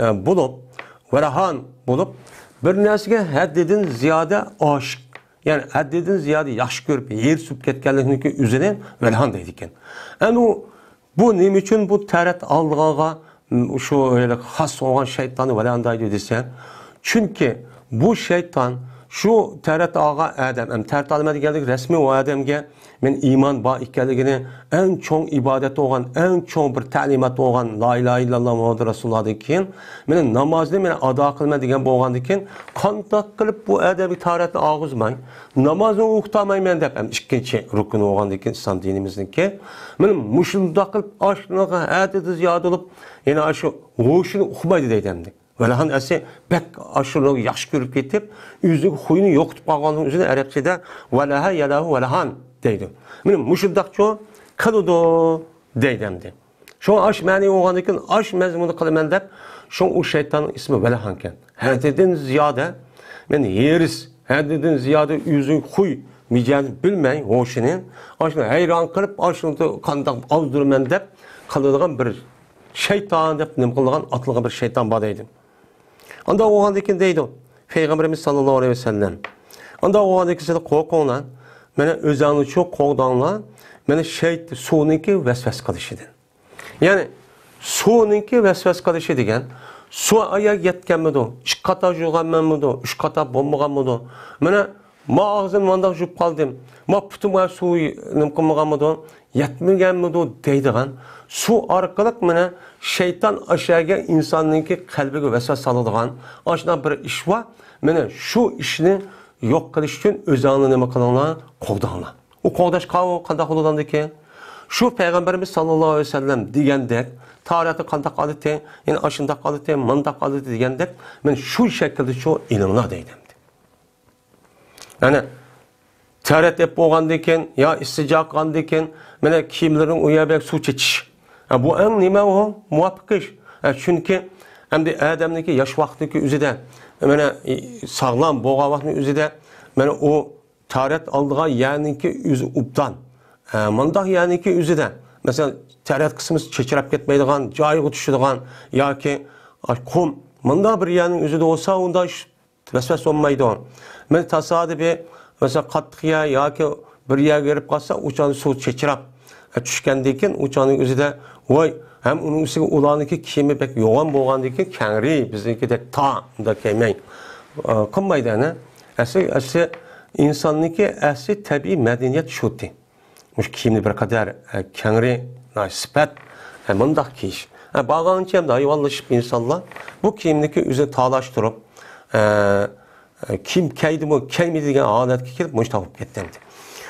ئە، بولۇپ، ۋەلھان بولۇپ، بىر نەرسىگە ھەددىدىن زىيادە ئاشىق، يەنى ھەددىدىن زىيادە ياخشى كۆرۈپ، ھېرىس بولۇپ كەتكەنلىكنىڭكى ئۆزىنى ۋەلھان دەيدىكەن. ئەمدى ئۇ، بۇ نېمە ئۈچۈن بۇ تارەت ئالىدىغانغا، م، شۇ ھېلى خاس بولغان شەيتاننى ۋەلھان دەيدۇ دېسە، چۈنكى بۇ شەيتان شۇ تارەت ئالغان ئادەم، ئەم، تارەت ئالىمەن دېگەنلىك رەسمىي ئۇ ئادەمگە مەن ئىمان بار ئىكەنلىكىنى، ئەڭ چوڭ ئىبادەت بولغان، ئەڭ چوڭ بىر تەلىمات بولغان لا ئىلاھە ئىللاللا مۇھەممەدۇر رەسۇلۇللا دېگەن كېيىن، مېنىڭ نامازنى مەن ئادا قىلىمەن دېگەن بولغاندىن كېيىن، قانداق قىلىپ بۇ ئادەمگە تارەتنى ئالغۇزماي، نامازنى ئوقۇتالمايمەن دەپ، ھەم ئىككىنچى رۇكۇن بولغاندىن كېيىن ئىسلام دىنىمىزنىڭكى، مېنىڭ مۇشۇنداق قىلىپ ئاشۇنىڭغا ھەددىدىن زىيادە بولۇپ، يەنە ئاشۇ ھوشىنى ئۇقمايدۇ دەيدۇ ئەمدى. ۋەلھان ئەسلى بەك ئاشۇنى ياخشى كۆرۈپ كېتىپ، ئۆزىنىڭ خۇيىنى يوقىتىپ قالغاننىڭ ئۆزىنى ئەرەبچىدە ۋەلەھە يەلەھۇ ۋەلھان دەيدۇ. مېنىڭ مۇشۇنداقچۇ قىلىدۇ دەيدۇ ئەمدى. شۇڭا ئاش مەنىي بولغاندىن كېيىن ئاش مەزمۇندا قىلىمەن دەپ، شۇڭا ئۇ شەيتاننىڭ ئىسمى ۋەلھانكەن. ھەددىدىن زىيادە، مەن ھېرىس، ھەددىدىن زىيادە ئۆزىنىڭ خۇي مىجەزىنى بىلمەي، ھوشىنى، ئاشۇنى ھەيران قىلىپ، ئاشۇنى قانداق ئالدۇرىمەن دەپ قىلىدىغان بىر شەيتان دەپ نېمە قىلىدىغان، ئاتىلىدىغان بىر شەيتان بار دەيدۇ. ئانداق بولغاندىن كېيىن دەيدۇ پەيغەمبىرىمىز ساللاللاھۇ ئەلەيھى ۋەسەللەم، ئانداق بولغاندىن كېيىن سىلەر قورقۇڭلار، مانا ئۆزۈڭلارچۇ قوغداڭلار، مانا شەيت سۇنىڭكى ۋەسۋەسە قىلىشىدىن. يەنى سۇنىڭكى ۋەسۋەسە قىلىشى دېگەن، سۇ ئاياغ يەتكەنمىدۇ، ئىككى قاتا يۇغانمەنمىدۇ، ئۈچ قاتا بولمىغانمىدۇ؟ مانا ما ئاغزىم مانداق يۇپ قالدىم، ما پۇتۇم سۇ نېمە قىلمىغانمىدۇ، يەتمىگەنمىدۇ دەيدىغان، سۇ ئارقىلىق مانا شەيتان ئاشەگە ئىنساننىڭكى قەلبىگە ۋەسۋەسە سالىدىغان ئاشۇنداق بىر ئىش بار. مانا شۇ ئىشنى يوق قىلىش ئۈچۈن ئۆزۈڭلارنى نېمە قىلىڭلار؟ قوغداڭلار. ئۇ قوغداش قا-، قانداق بولىدىكەن؟ شۇ پەيغەمبىرىمىز ساللاللاھۇ ئەلەيھى ۋەسەللەم دېگەندەك، تارەتنى قانداق ئالىتى، يەنى ئاشۇنداق ئالىتى، مانداق ئالىتى دېگەندەك، مانا شۇ شەكىلدە شۇ ئېلىڭلار دەيدۇ. يەنى تارەت ئېلىپ بولغاندىن كېيىن يا ئىستىنجا قىلغاندىن كېيىن، مانا كىيىملىرىنى ئۇ يەر بۇ يەرگە سۇ چېچىش. ھە، بۇ ئەڭ نېمە ئۇ؟ مۇۋاپىق ئىش. ھە، چۈنكى ئەمدى ئادەمنىڭكى ياش ۋاقتىنىڭكى ئۆزىدە، مانا، ساغلام بولغان ۋاقتىنىڭ ئۆزىدە، مانا ئۇ تارەت ئالىدىغان يەرنىڭكى ئۆزى ئوبدان. ھە، مانداق يەرنىڭكى ئۆزىدە، مەسىلەن، تارەت قىسمى چېچىراپ كەتمەيدىغان، جايىغا چۈشىدىغان ياكى قۇم، مانداق بىر يەرنىڭ ئۆزىدە بولسا، ئۇندا ۋەسۋەسە بولمايدۇ. مەن تاسادىپىي، مەسىلەن، قاتتىق يەر ياكى بىر يەرگە كىرىپ قالسا، ئۇ چاغدا سۇ چېچىراپ، ئە، چۈشكەندىن كېيىن، ئۇ چاغنىڭ ئۆزىدە، ۋاي، ھەم ئۇنىڭ ئۈستىگە ئۇلارنىڭكى كىيىمى بەك يوغان بولغاندىن كېيىن، كەڭرى، بىزنىڭكىدەك تار، ئۇنداق كىيمەي، ئە، قىلمايدۇ، ئەنە. ئەسلى، ئەسلى ئىنساننىڭكى ئەسلى تەبىئىي مەدەنىيەت شۇتى. مۇشۇ كىيىمنى بىر قەدەر، ئە، كەڭرى، سىپەت، ئە، مۇنداق كىيىش. ئە، بارغانچە ئەمدى ھايۋانلىشىپ ئىنسانلار بۇ كىيىمنىكى ئۆزىنى تالاشتۇرۇپ، ئە، ئە، كىيىم كەيدىمۇ، كەيمىدى دېگەن ھالەتكە كېلىپ، مۇشۇنداق بولۇپ كەتتى ئەمدى.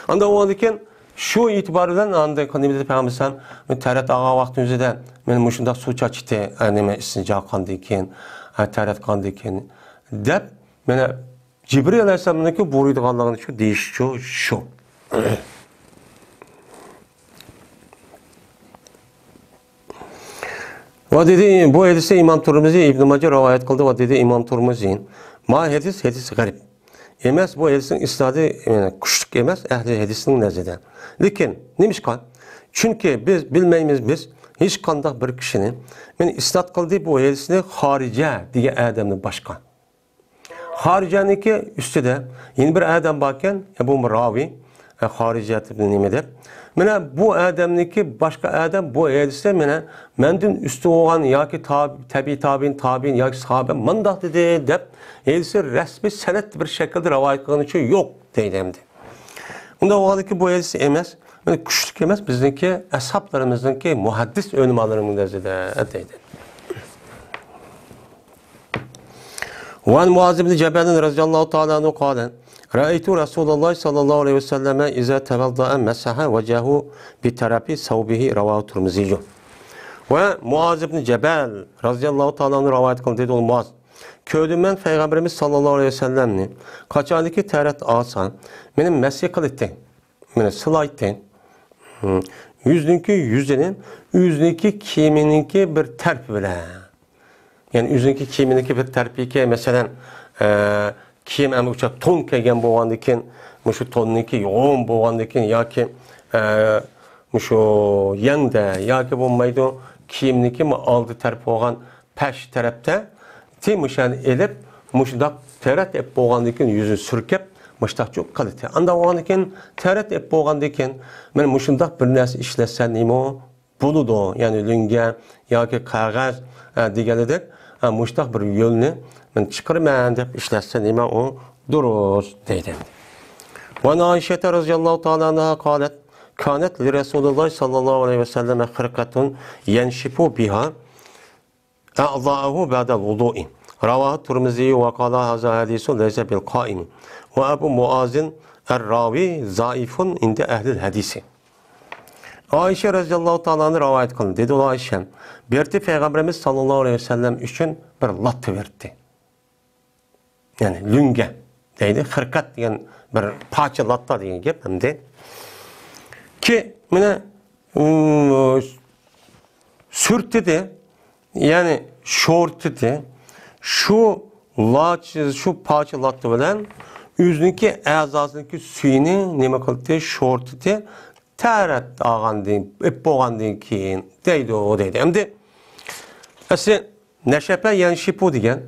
ئاندىن بولغاندىن كېيىن، شۇ ئېتىبار بىلەن ئاندىن نېمە دېدى پەيغەمبەر ئەلەيھىسسالام، تەرەت ئالغان ۋاقتىمىزدا مەن مۇشۇنداق سۇ چاچتى، ئە، نېمە، ئىستىنجا قىلغاندىن كېيىن، ئە، تەرەت قىلغاندىن كېيىن، دەپ، مانا، جىبرىل ئەلەيھىسسالامنىڭكى بۇيرۇيدىغانلىقىنى شۇ دېيىشچۇ شۇ. ۋە دېدى، بۇ ھەدىسنى ئىمام تۇرمۇزى، ئىبن ماجە رىۋايەت قىلدى. ۋە دېدى ئىمام تۇرمۇزى، ما ھەدىس، ھەدىس غەرىب. ئەمەس، بۇ ھەدىسنىڭ ئىسنادى، يەنى كۈچلۈك ئەمەس، ئەھلى ھەدىسنىڭ نەزىرىدە. لېكىن، نېمىشقا؟ چۈنكى بىز بىلمەيمىز، بىز ھېچقانداق بىر كىشىنى، مەن ئىسناد قىلدى بۇ ھەدىسنى خارىجە دېگەن ئادەمدىن باشقا. خارىجەنىڭكى ئۈستىدە يەنە بىر ئادەم باركەن، ئە، بۇ راۋى، ئە، خارىجە نېمە دەپ. مانا بۇ ئادەمنىڭكى باشقا ئادەم بۇ ھەدىستە مانا مەندىن ئۈستۈن بولغان ياكى تاب-، تەبىئىي تابىئىن، تابىئىن ياكى ساھابە مانداق دېدى دەپ ھەدىسى رەسمىي سەنەد بىر شەكىلدە رىۋايەت قىلغىنىچە يوق دەيدۇ ئەمدى. ئۇنداق بولغاندىكىن بۇ ھەدىس ئەمەس، مانا كۈچلۈك ئەمەس، بىزنىڭكى ئەسھابلىرىمىزنىڭكى، مۇھەددىس ئۆلىمالىرىمىزنىڭ نەزىرىدە دەيدۇ. وعن معاذ بن جبل رضي الله تعالى عنه قال: رأيت رسول الله صلى الله عليه وسلم إذا توضأ مسح وجهه بطرف ثوبه. رواه الترمذي. ۋە مۇئاز ئىبنى جەبەل رەزىيەللاھۇ تائالا ئەنھۇ رىۋايەت قىلدى، دېدى ئۇ مۇئاز. كۆردۈم مەن پەيغەمبىرىمىز ساللاللاھۇ ئەلەيھى ۋەسەللەمنى، قاچانكى تەرەت ئالسا، مېنى مەسخ قىلىتتى، مېنى سىلايتتى. ھىم. يۈزنىڭكى يۈزىنى ئۆزىنىڭكى كىيىمىنىڭكى بىر تەرىپى بىلەن. يەنى ئۆزىنىڭكى كىيىمىنىڭكى بىر تەرىپىكى، مەسىلەن، ئە، كىيىم ئەمدى ئۇچا تون كىيگەن بولغاندىكىن، مۇشۇ توننىڭكى يوغان بولغاندىكىن ياكى، ئە، مۇشۇ يەڭدە ياكى بولمايدۇ، كىيىمنىڭكى مۇ-، ئالدى تەرىپى بولغان پەش تەرەپتە تى مۇشۇنى ئېلىپ، مۇشۇنداق تەرەت ئېلىپ بولغاندىكىن يۈزىنى سۈركەپ، مۇشۇنداق جۇق قىلىتى. ئانداق بولغاندىكىن تەرەت ئېلىپ بولغاندىكىن، مەن مۇشۇنداق بىر نەرسە ئىشلەتسە نېمە بولىدۇ، يەنى لۆڭگە ياكى قەغەز، ئە، دېگەنىدەك، ئە، مۇشتاق بىر يولنى مەن چىقىرىمەن دەپ ئىشلەتسە نېمە ئۇ دۇرۇس دەيدۇ. وعن عائشة رضي الله تعالى عنها قالت: كانت لرسول الله صلى الله عليه وسلم خرقة ينشف بها أعضاءه بعد الوضوء. رواه الترمذي وقال: هذا حديث ليس بالقائم. وأبو معاذ الراوي ضعيف عند أهل الحديث. ئائىشە رەزىياللاھۇ تائالا ئەنھا رىۋايەت قىلدى. دېدى ئۇلار ئائىشە، بىرتى پەيغەمبىرىمىز ساللاللاھۇ ئەلەيھى ۋەسەللەم ئۈچۈن بىر لاتا بەردى. يەنى لۆڭگە دەيدۇ، خىرقەت دېگەن بىر پارچە لاتا دېگەن گەپ ئەمدى. كى، مانا، ئۇم، سۈرتتى، يەنى شورتتى. شۇ لاچ-، شۇ پارچە لاتا بىلەن ئۆزىنىڭكى ئەزاسىنىڭكى سۈيىنى نېمە قىلدى؟ شورتتى. تەرەت ئالغاندىن، ئېلىپ بولغاندىن كېيىن دەيدۇ، دەيدۇ. ئەمدى ئەسلى نەشەپە يەنشىپۇ دېگەن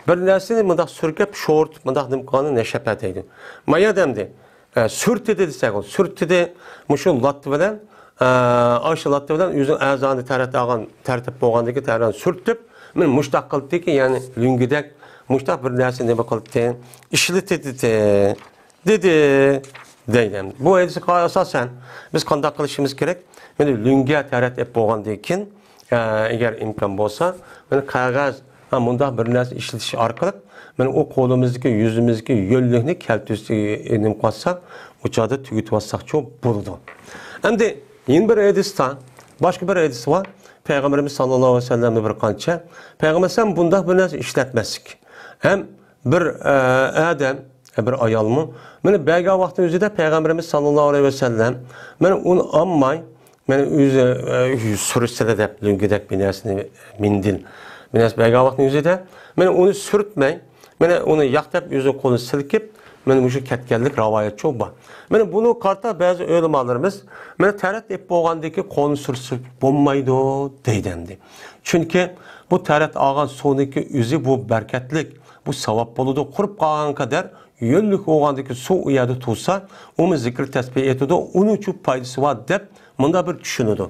بىر نەرسىنى مۇنداق سۈركەپ، شورتۇپ، مۇنداق نېمە قىلغاننى نەشەپە دەيدۇ. مايا دەمدى، ئە، سۈرتىدى دېسەك، ئۇ سۈرتىدى، مۇشۇ لاتا بىلەن، ئە، ئاشۇ لاتا بىلەن ئۆزىنىڭ ئەزانى تەرەت ئالغان، تەرتىپ بولغاندىكى تەرەتنى سۈرتۈپ، مانا مۇشتاق قىلدىكى، يەنى لۆڭگىدەك مۇشتاق بىر نەرسىنى نېمە قىلدى؟ ئىشلىتىدى. دېدى، دەيدۇ. بۇ ھەدىسكە ئاساسەن بىز قانداق قىلىشىمىز كېرەك؟ مانا لۆڭگە تەرەت ئېلىپ بولغاندىن كېيىن، ئە، ئەگەر ئىمكان بولسا، مانا قەغەز، ھە، مۇنداق بىر نەرسە ئىشلىتىش ئارقىلىق، مانا ئۇ قولىمىزدىكى، يۈزىمىزدىكى يۆللۈكنى كەلتۈرسە، نېمە قىلسا، ئۇ چاغدا تۈگىتىۋالساقچۇ بولىدۇ. ئەمدى يەنە بىر ھەدىستە، باشقا بىر ھەدىس بار. پەيغەمبىرىمىز ساللاللاھۇ ئەلەيھى ۋەسەللەمنى بىر قانچە، پەيغەمبەر ئەلەيھىسسالام بۇنداق بىر نەرسە ئىشلەتمەسلىك. ھەم بىر، ئە، ئادەم، بىر ئايالمۇ، مانا بەرگەن ۋاقتىنىڭ ئۆزىدە پەيغەمبىرىمىز ساللاللاھۇ ئەلەيھى ۋەسەللەم، مانا ئۇنى ئالماي، مانا ئۆزى، ئە، سۈرسىلە دەپ، لۆڭگىدەك بىر نەرسىنى، مەندىل، بىر نەرسە بەرگەن ۋاقتىنىڭ ئۆزىدە، مانا ئۇنى سۈرتمەي، مانا ئۇنى ياق دەپ ئۆزى قولىنى سىلكىپ، مانا مۇشۇ كەتكەنلىك رىۋايەتچۇ بار. مانا بۇنى قارىتا بەزى ئۆلىمالىرىمىز، مانا تەرەت ئېلىپ بولغاندىن كېيىن قولنى سۈرسە بولمايدۇ دەيدۇ ئەمدى. چۈنكى بۇ تەرەت ئالغان سۇنىڭكى ئۆزى بۇ بەرىكەتلىك، بۇ ساۋاب بولىدۇ. قۇرۇپ قالغان قەدەر يۆللۈك بولغاندىكى سۇ ئۇ يەردە تۇرسا، ئۇمۇ زىكىر تەسبىھ ئېيتىدۇ، ئۇنىڭ ئۈچۈن پايدىسى بار دەپ مۇنداق بىر چۈشىنىدۇ.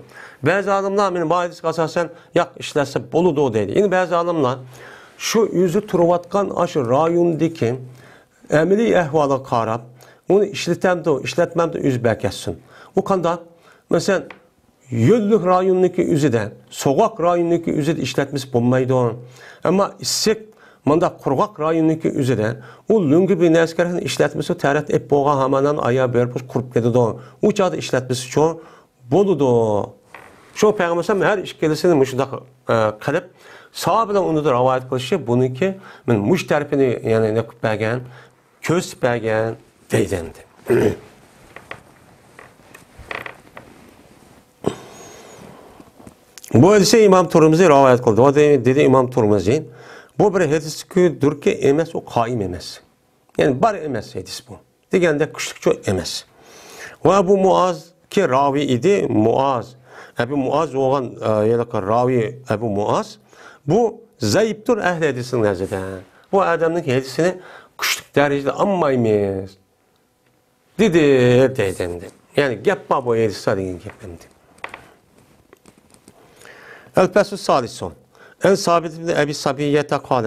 بەزى ئالىملار مانا بۇ ھەدىسكە ئاساسەن، ياق، ئىشلەتسە بولىدۇ دەيدۇ. يەنە بەزى ئالىملار شۇ ئۆزى تۇرۇۋاتقان ئاشۇ رايوندىكى ئەمەلىي ئەھۋالىغا قاراپ، ئۇنى ئىشلىتەمدۇ، ئىشلەتمەمدۇ ئۆزى بەركەتسۇن. ئۇ قانداق؟ مەسىلەن، يۆللۈك رايوننىڭكى ئۆزىدە، سوغۇق رايوننىڭكى ئۆزىدە ئىشلەتمىسە بولمايدۇ. ئەمما ئىسسىق، مۇنداق قۇرغاق رايوننىڭكى ئۆزىدە ئۇ لۆڭگە بىر نەرسە كېرەكنى ئىشلەتمىسە، تەرەت ئېلىپ بولغان ھامانان ئايا بېرىپ قۇرۇپ كېتىدۇ. ئۇ چاغدا ئىشلەتمىسىچۇ بولىدۇ. شۇ پەيغەمبەر ھەر ئىككىلىسىنى مۇشۇنداق، ئە، قىلىپ، ساھابىلەر ئۇنى رىۋايەت قىلىشى بۇنىڭكى مەن مۇشۇ تەرىپىنى، يەنى نېقىپ بەرگەن، كۆرسىتىپ بەرگەن دەيدۇ ئەمدى. بۇ ھەدىسنى ئىمام تۇرمۇزى رىۋايەت قىلدى. ۋە دېدى ئىمام تۇرمۇزى، بۇ بىر ھەدىسكىدۇركى ئەمەس، ئۇ قائىم ئەمەس. يەنى بار ئەمەس ھەدىس بۇ. دېگەندەك كۈچلۈكچۇ ئەمەس. ۋە ئەبۇ مۇئازكى راۋى ئىدى، مۇئاز. ئەبۇ مۇئاز بولغان، ئە، ھېلىقى راۋى ئەبۇ مۇئاز. بۇ زەئىپتۇر ئەھلى ھەدىسنىڭ نەزىرىدە. بۇ ئادەمنىڭ ھەدىسىنى كۈچلۈك دەرىجىدە ئالمايمىز. دېدى، دەيدۇ ئەمدى. يەنى گەپ بار بۇ ھەدىستە دېگەن گەپ ئەمدى. الفصل الثالث. عن ثابت بن أبي صفية قال: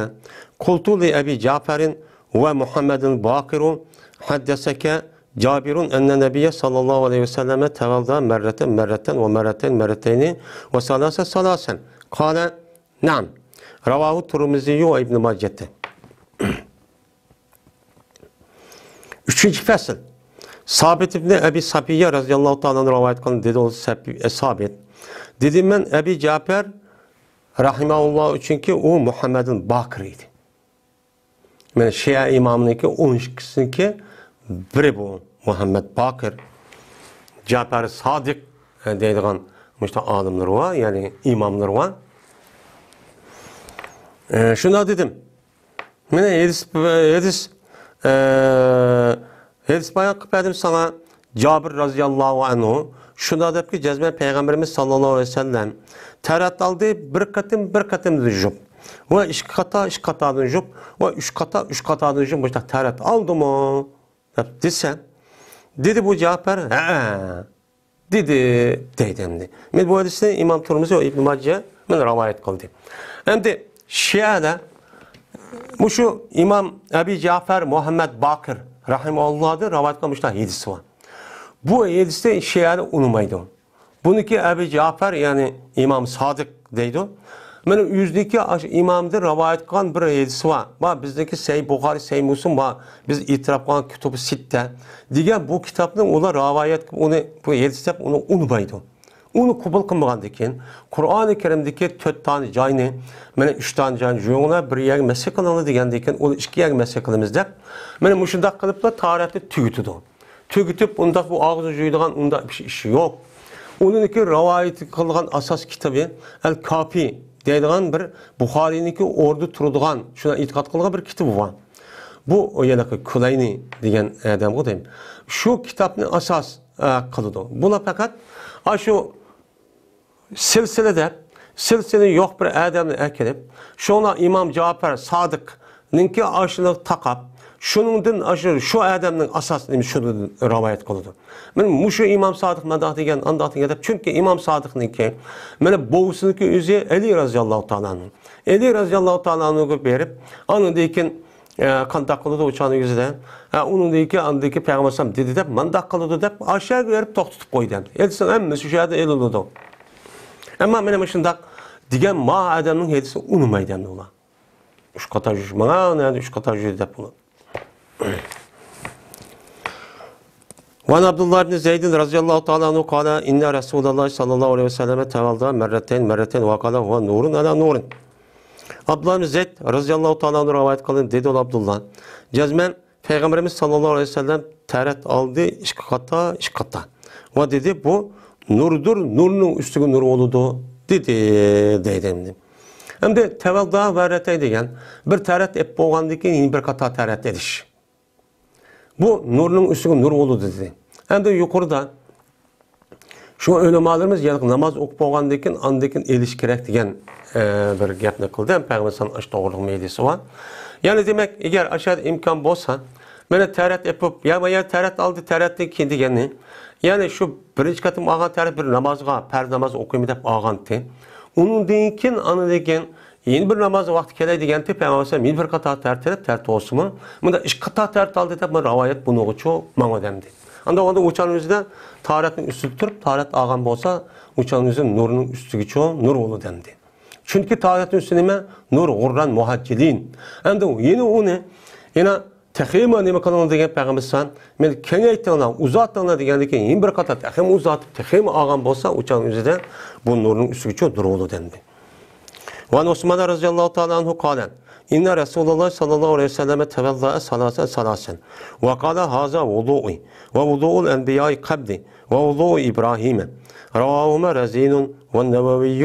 قلت لأبي جعفر ومحمد باقر: حدثك جابر أن النبي صلى الله عليه وسلم توضأ مرة، مرة، ومرتين، مرتين، وثلاثا، ثلاثا؟ قال: نعم. رواه الترمذي وابن ماجة. ئۈچىنچى پەسىل. سابىت ئىبنى ئەبى سەفىيە رەزىياللاھۇ تائالا ئەنھۇ رىۋايەت قىلدى، دېدى ئۇ سەپى-، ئە، سابىت. دېدى مەن ئەبى جەپەر رەھىمەھۇللاھ ئۈچۈنكى ئۇ مۇھەممەدۇل باقىر ئىدى. مانا شىئە ئىمامنىڭكى ئون ئىككىسىنىڭكى بىرى بۇ مۇھەممەد باقىر، جەپەر سادىق، ئە، دەيدىغان مۇشۇنداق ئالىملىرى بار، يەنى ئىماملىرى بار. ئە، شۇنداق دېدىم. مانا ھەدىس، ھەدىس، ئە، ھەدىس بايان قىلىپ بەردىم ساڭا. جابىر رازىياللاھۇ ئەنھۇ شۇنداق دەپكى، جەزمەن پەيغەمبىرىمىز ساللاللاھۇ ئەلەيھى ۋەسەللەم تەرەت ئالدى، بىر قېتىم، بىر قېتىمدىن يۇپ، ۋە ئىككى قاتا، ئىككى قاتادىن يۇپ، ۋە ئۈچ قاتا، ئۈچ قاتادىن يۇپ، مۇشۇنداق تەرەت ئالدىمۇ دەپ دېسە، دېدى بۇ جابىر، ھەئە. دېدى، دەيدۇ ئەمدى. مانا بۇ ھەدىسنى ئىمام تۇرمۇزى ۋە ئىبنى ماجە مانا رىۋايەت قىلدى. ئەمدى شىئەدە مۇشۇ ئىمام ئەبى جەفەر مۇھەممەد باقىر رەھىمەھۇللاھدىن رىۋايەت قىلغان مۇشۇنداق ھەدىسى بار. بۇ ھەدىسنى شىئەلەر ئۇنىمايدۇ. بۇنىڭكى ئەبى جەفەر، يەنى ئىمام سادىق دەيدۇ. مانا ئۆزىنىڭكى ئاشۇ ئىمامدىن رىۋايەت قىلغان بىر ھەدىسى بار. بار، بىزنىڭكى سەھىھ بۇخارى، سەھىھ مۇسلىم بار. بىز ئېتىراپ قىلغان كۇتۇبى سىتتە دېگەن بۇ كىتابنى ئۇلار رىۋايەت قىلىپ، ئۇنى بۇ ھەدىس دەپ ئۇنى ئۇنىمايدۇ. ئۇنى قوبۇل قىلمىغاندىن كېيىن، قۇرئانى كەرىمدىكى تۆت دانە جاينى، مانا ئۈچ دانە جاينى يۇيۇڭلار، بىر يەرگە مەسخ قىلىڭلار دېگەندىن كېيىن، ئۇنى ئىككى يەرگە مەسخ قىلىمىز دەپ، مانا مۇشۇنداق قىلىپلا تاھارەتنى تۈگىتىدۇ. تۈگىتىپ، ئۇنداق بۇ ئاغزىنى يۇيىدىغان ئۇنداق بىر ئىش يوق. ئۇنىڭكى رىۋايەت قىلغان ئاساس كىتابى ئەل كاپى دەيدىغان بىر بۇخارىنىڭكى ئورنىدا تۇرىدىغان، شۇنداق ئېتىقاد قىلغان بىر كىتابى بار. بۇ ئۇ يەنىكى كۇلەينى دېگەن ئادەمغۇ دەيمەن. شۇ كىتابنى ئاساس، ئە، قىلىدۇ. بۇلار پەقەت ئاشۇ سىلسىلە دەپ، سىلسىلە يوق بىر ئادەمنى ئەكىرىپ، شۇڭا ئىمام جەپەر سادىقنىڭكى ئاشۇنى تاقاپ، شۇنىڭدىن ئاشۇ، شۇ ئادەمنىڭ ئاساس نېمە شۇنى رىۋايەت قىلىدۇ. مانا مۇشۇ ئىمام سادىق مانداق دېگەن، ئانداق دېگەن دەپ، چۈنكى ئىمام سادىقنىڭكى، مانا بوۋىسىنىڭكى ئۆزى ئەلى رازىياللاھۇ تائالا ئەنھۇ. ئەلى رازىياللاھۇ تائالا ئەنھۇغا بېرىپ، ئاندىن كېيىن ئە، قانداق قىلىدۇ ئۇ چاغنىڭ يۈزىدە؟ ئە، ئۇنىڭدىن كېيىن، ئاندىن كېيىن پەيغەمبەر ئەلەيھىسسالام دېدى دەپ، مانداق قىلىدۇ دەپ، ئاشۇ يەرگە بېرىپ توختىتىپ قويدى ئەمدى. ئېيتسا، ھەممىسى شۇ يەردە ئېلىنىدۇ. ئەمما مانا مۇشۇنداق دېگەن ما ئادەمنىڭ ھەدىسىنى ئۇنىمايدۇ ئەمدى ئۇلار. ئۈچ قاتا يۈرۈش، ماڭا نەدە ئۈچ قاتا يۈردى دەپ ئۇلار. وعن عبد الله بن زيد رضي الله تعالى عنه قال: إن رسول الله صلى الله عليه وسلم توضأ مرتين مرتين وقال: هو نور على نور. ئابدۇللا ئىبن زەيد رەزىياللاھۇ تائالا ئەنھۇ رىۋايەت قىلدى، دېدى ئۇ ئابدۇللا، جەزمەن پەيغەمبىرىمىز ساللاللاھۇ ئەلەيھى ۋەسەللەم تەرەت ئالدى ئىككى قاتا، ئىككى قاتا. ۋە دېدى، بۇ نۇردۇر، نۇرنىڭ ئۈستىگە نۇر بولىدۇ، دېدى، دەيدۇ ئەمدى. ئەمدى تەۋەلدا ۋە رەتەي دېگەن بىر تەرەت ئېلىپ بولغاندىن كېيىن يەنە بىر قاتا تەرەت ئېلىش. بۇ نۇرنىڭ ئۈستىگە نۇر بولىدۇ دېدى. ئەمدى يۇقىرىدا شۇ ئۆلىمالىرىمىز يەنە ناماز ئوقۇپ بولغاندىن كېيىن، ئاندىن كېيىن ئېلىش كېرەك دېگەن، ئە، بىر گەپنى قىلدى. ھەم پەيغەمبەر ئەلەيھىسسالام ئاشۇ توغرىلىق ھەدىسى بار. يەنى دېمەك، ئەگەر ئاشۇ يەردە ئىمكان بولسا، مانا تەرەت ئېپىپ، يا، يا تەرەت ئالدى، تەرەتتىن كېيىن دېگەننى، يەنى شۇ بىرىنچى قېتىم ئالغان تەرەت بىر نامازغا، پەرز ناماز ئوقۇيمەن دەپ ئالغانتى. ئۇنىڭدىن كېيىن، ئاندىن كېيىن يەنە بىر ناماز ۋاقتى كەلەي دېگەنتى، پەيغەمبەر ئەلەيھىسسالام يەنە بىر قاتار تەرەت ئېلىپ، تەرەت بولسىمۇ، مۇنداق ئىككى قاتار تەرەت ئالدى دەپ مانا رىۋايەت بۇنىڭغىچۇ ماڭىدۇ ئەمدى. ئاندىن ئۇ چاغنىڭ ئۆزىدە تاھارەتنىڭ ئۈستىدە تۇرۇپ، تاھارەت ئالغان بولسا، ئۇ چاغنىڭ ئۆزىدە نۇرنىڭ ئۈستىگىچۇ نۇر بولىدۇ ئەمدى. چۈنكى تاھارەتنىڭ ئۈستى نېمە؟ نۇر غۇرران مۇھەججىلىن. ئەمدى يەنە ئۇنى، يەنە تېخىمۇ نېمە قىلىڭ دېگەن پەيغەمبەر ئەلەيھىسسالام، مېنى كېڭەيتىڭلار، ئۇزارتىڭلار دېگەندىن كېيىن يەنە بىر قاتار تېخىمۇ ئۇزارتىپ، تېخىمۇ ئالغان بولسا، ئۇ چاغنىڭ ئۆزىدە بۇ نۇرنىڭ ئۈستىگىچۇ نۇر بولىدۇ ئەمدى. وعن عثمان رضي الله تعالى عنه قال: إن رسول الله صلى الله عليه وسلم توضأ ثلاثا ثلاثا وقال: هذا وضوئي ووضوء الأنبياء قبلي ووضوء إبراهيم. رواهما رزين والنووي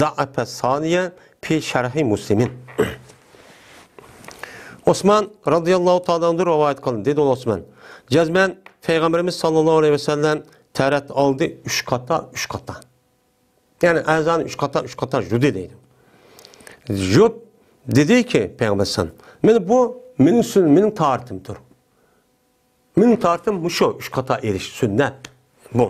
ضعف الثاني في شرح مسلم. ئوسمان رازىياللاھۇ تائالا ئەنھۇ رىۋايەت قىلدى، دېدى ئۇ ئوسمان، جەزمەن پەيغەمبىرىمىز ساللاللاھۇ ئەلەيھى ۋەسەللەم تەرەت ئالدى ئۈچ قاتا، ئۈچ قاتا. يەنى ئەزانى ئۈچ قاتا، ئۈچ قاتا يۇدى دەيدۇ. يۇپ دېدىكى پەيغەمبەر ئەلەيھىسسالام، مانا بۇ مېنىڭ سۈن-، مېنىڭ تارىتىمدۇر. مېنىڭ تارىتىم مۇشۇ ئۈچ قاتا ئېلىش سۈننەت بۇ.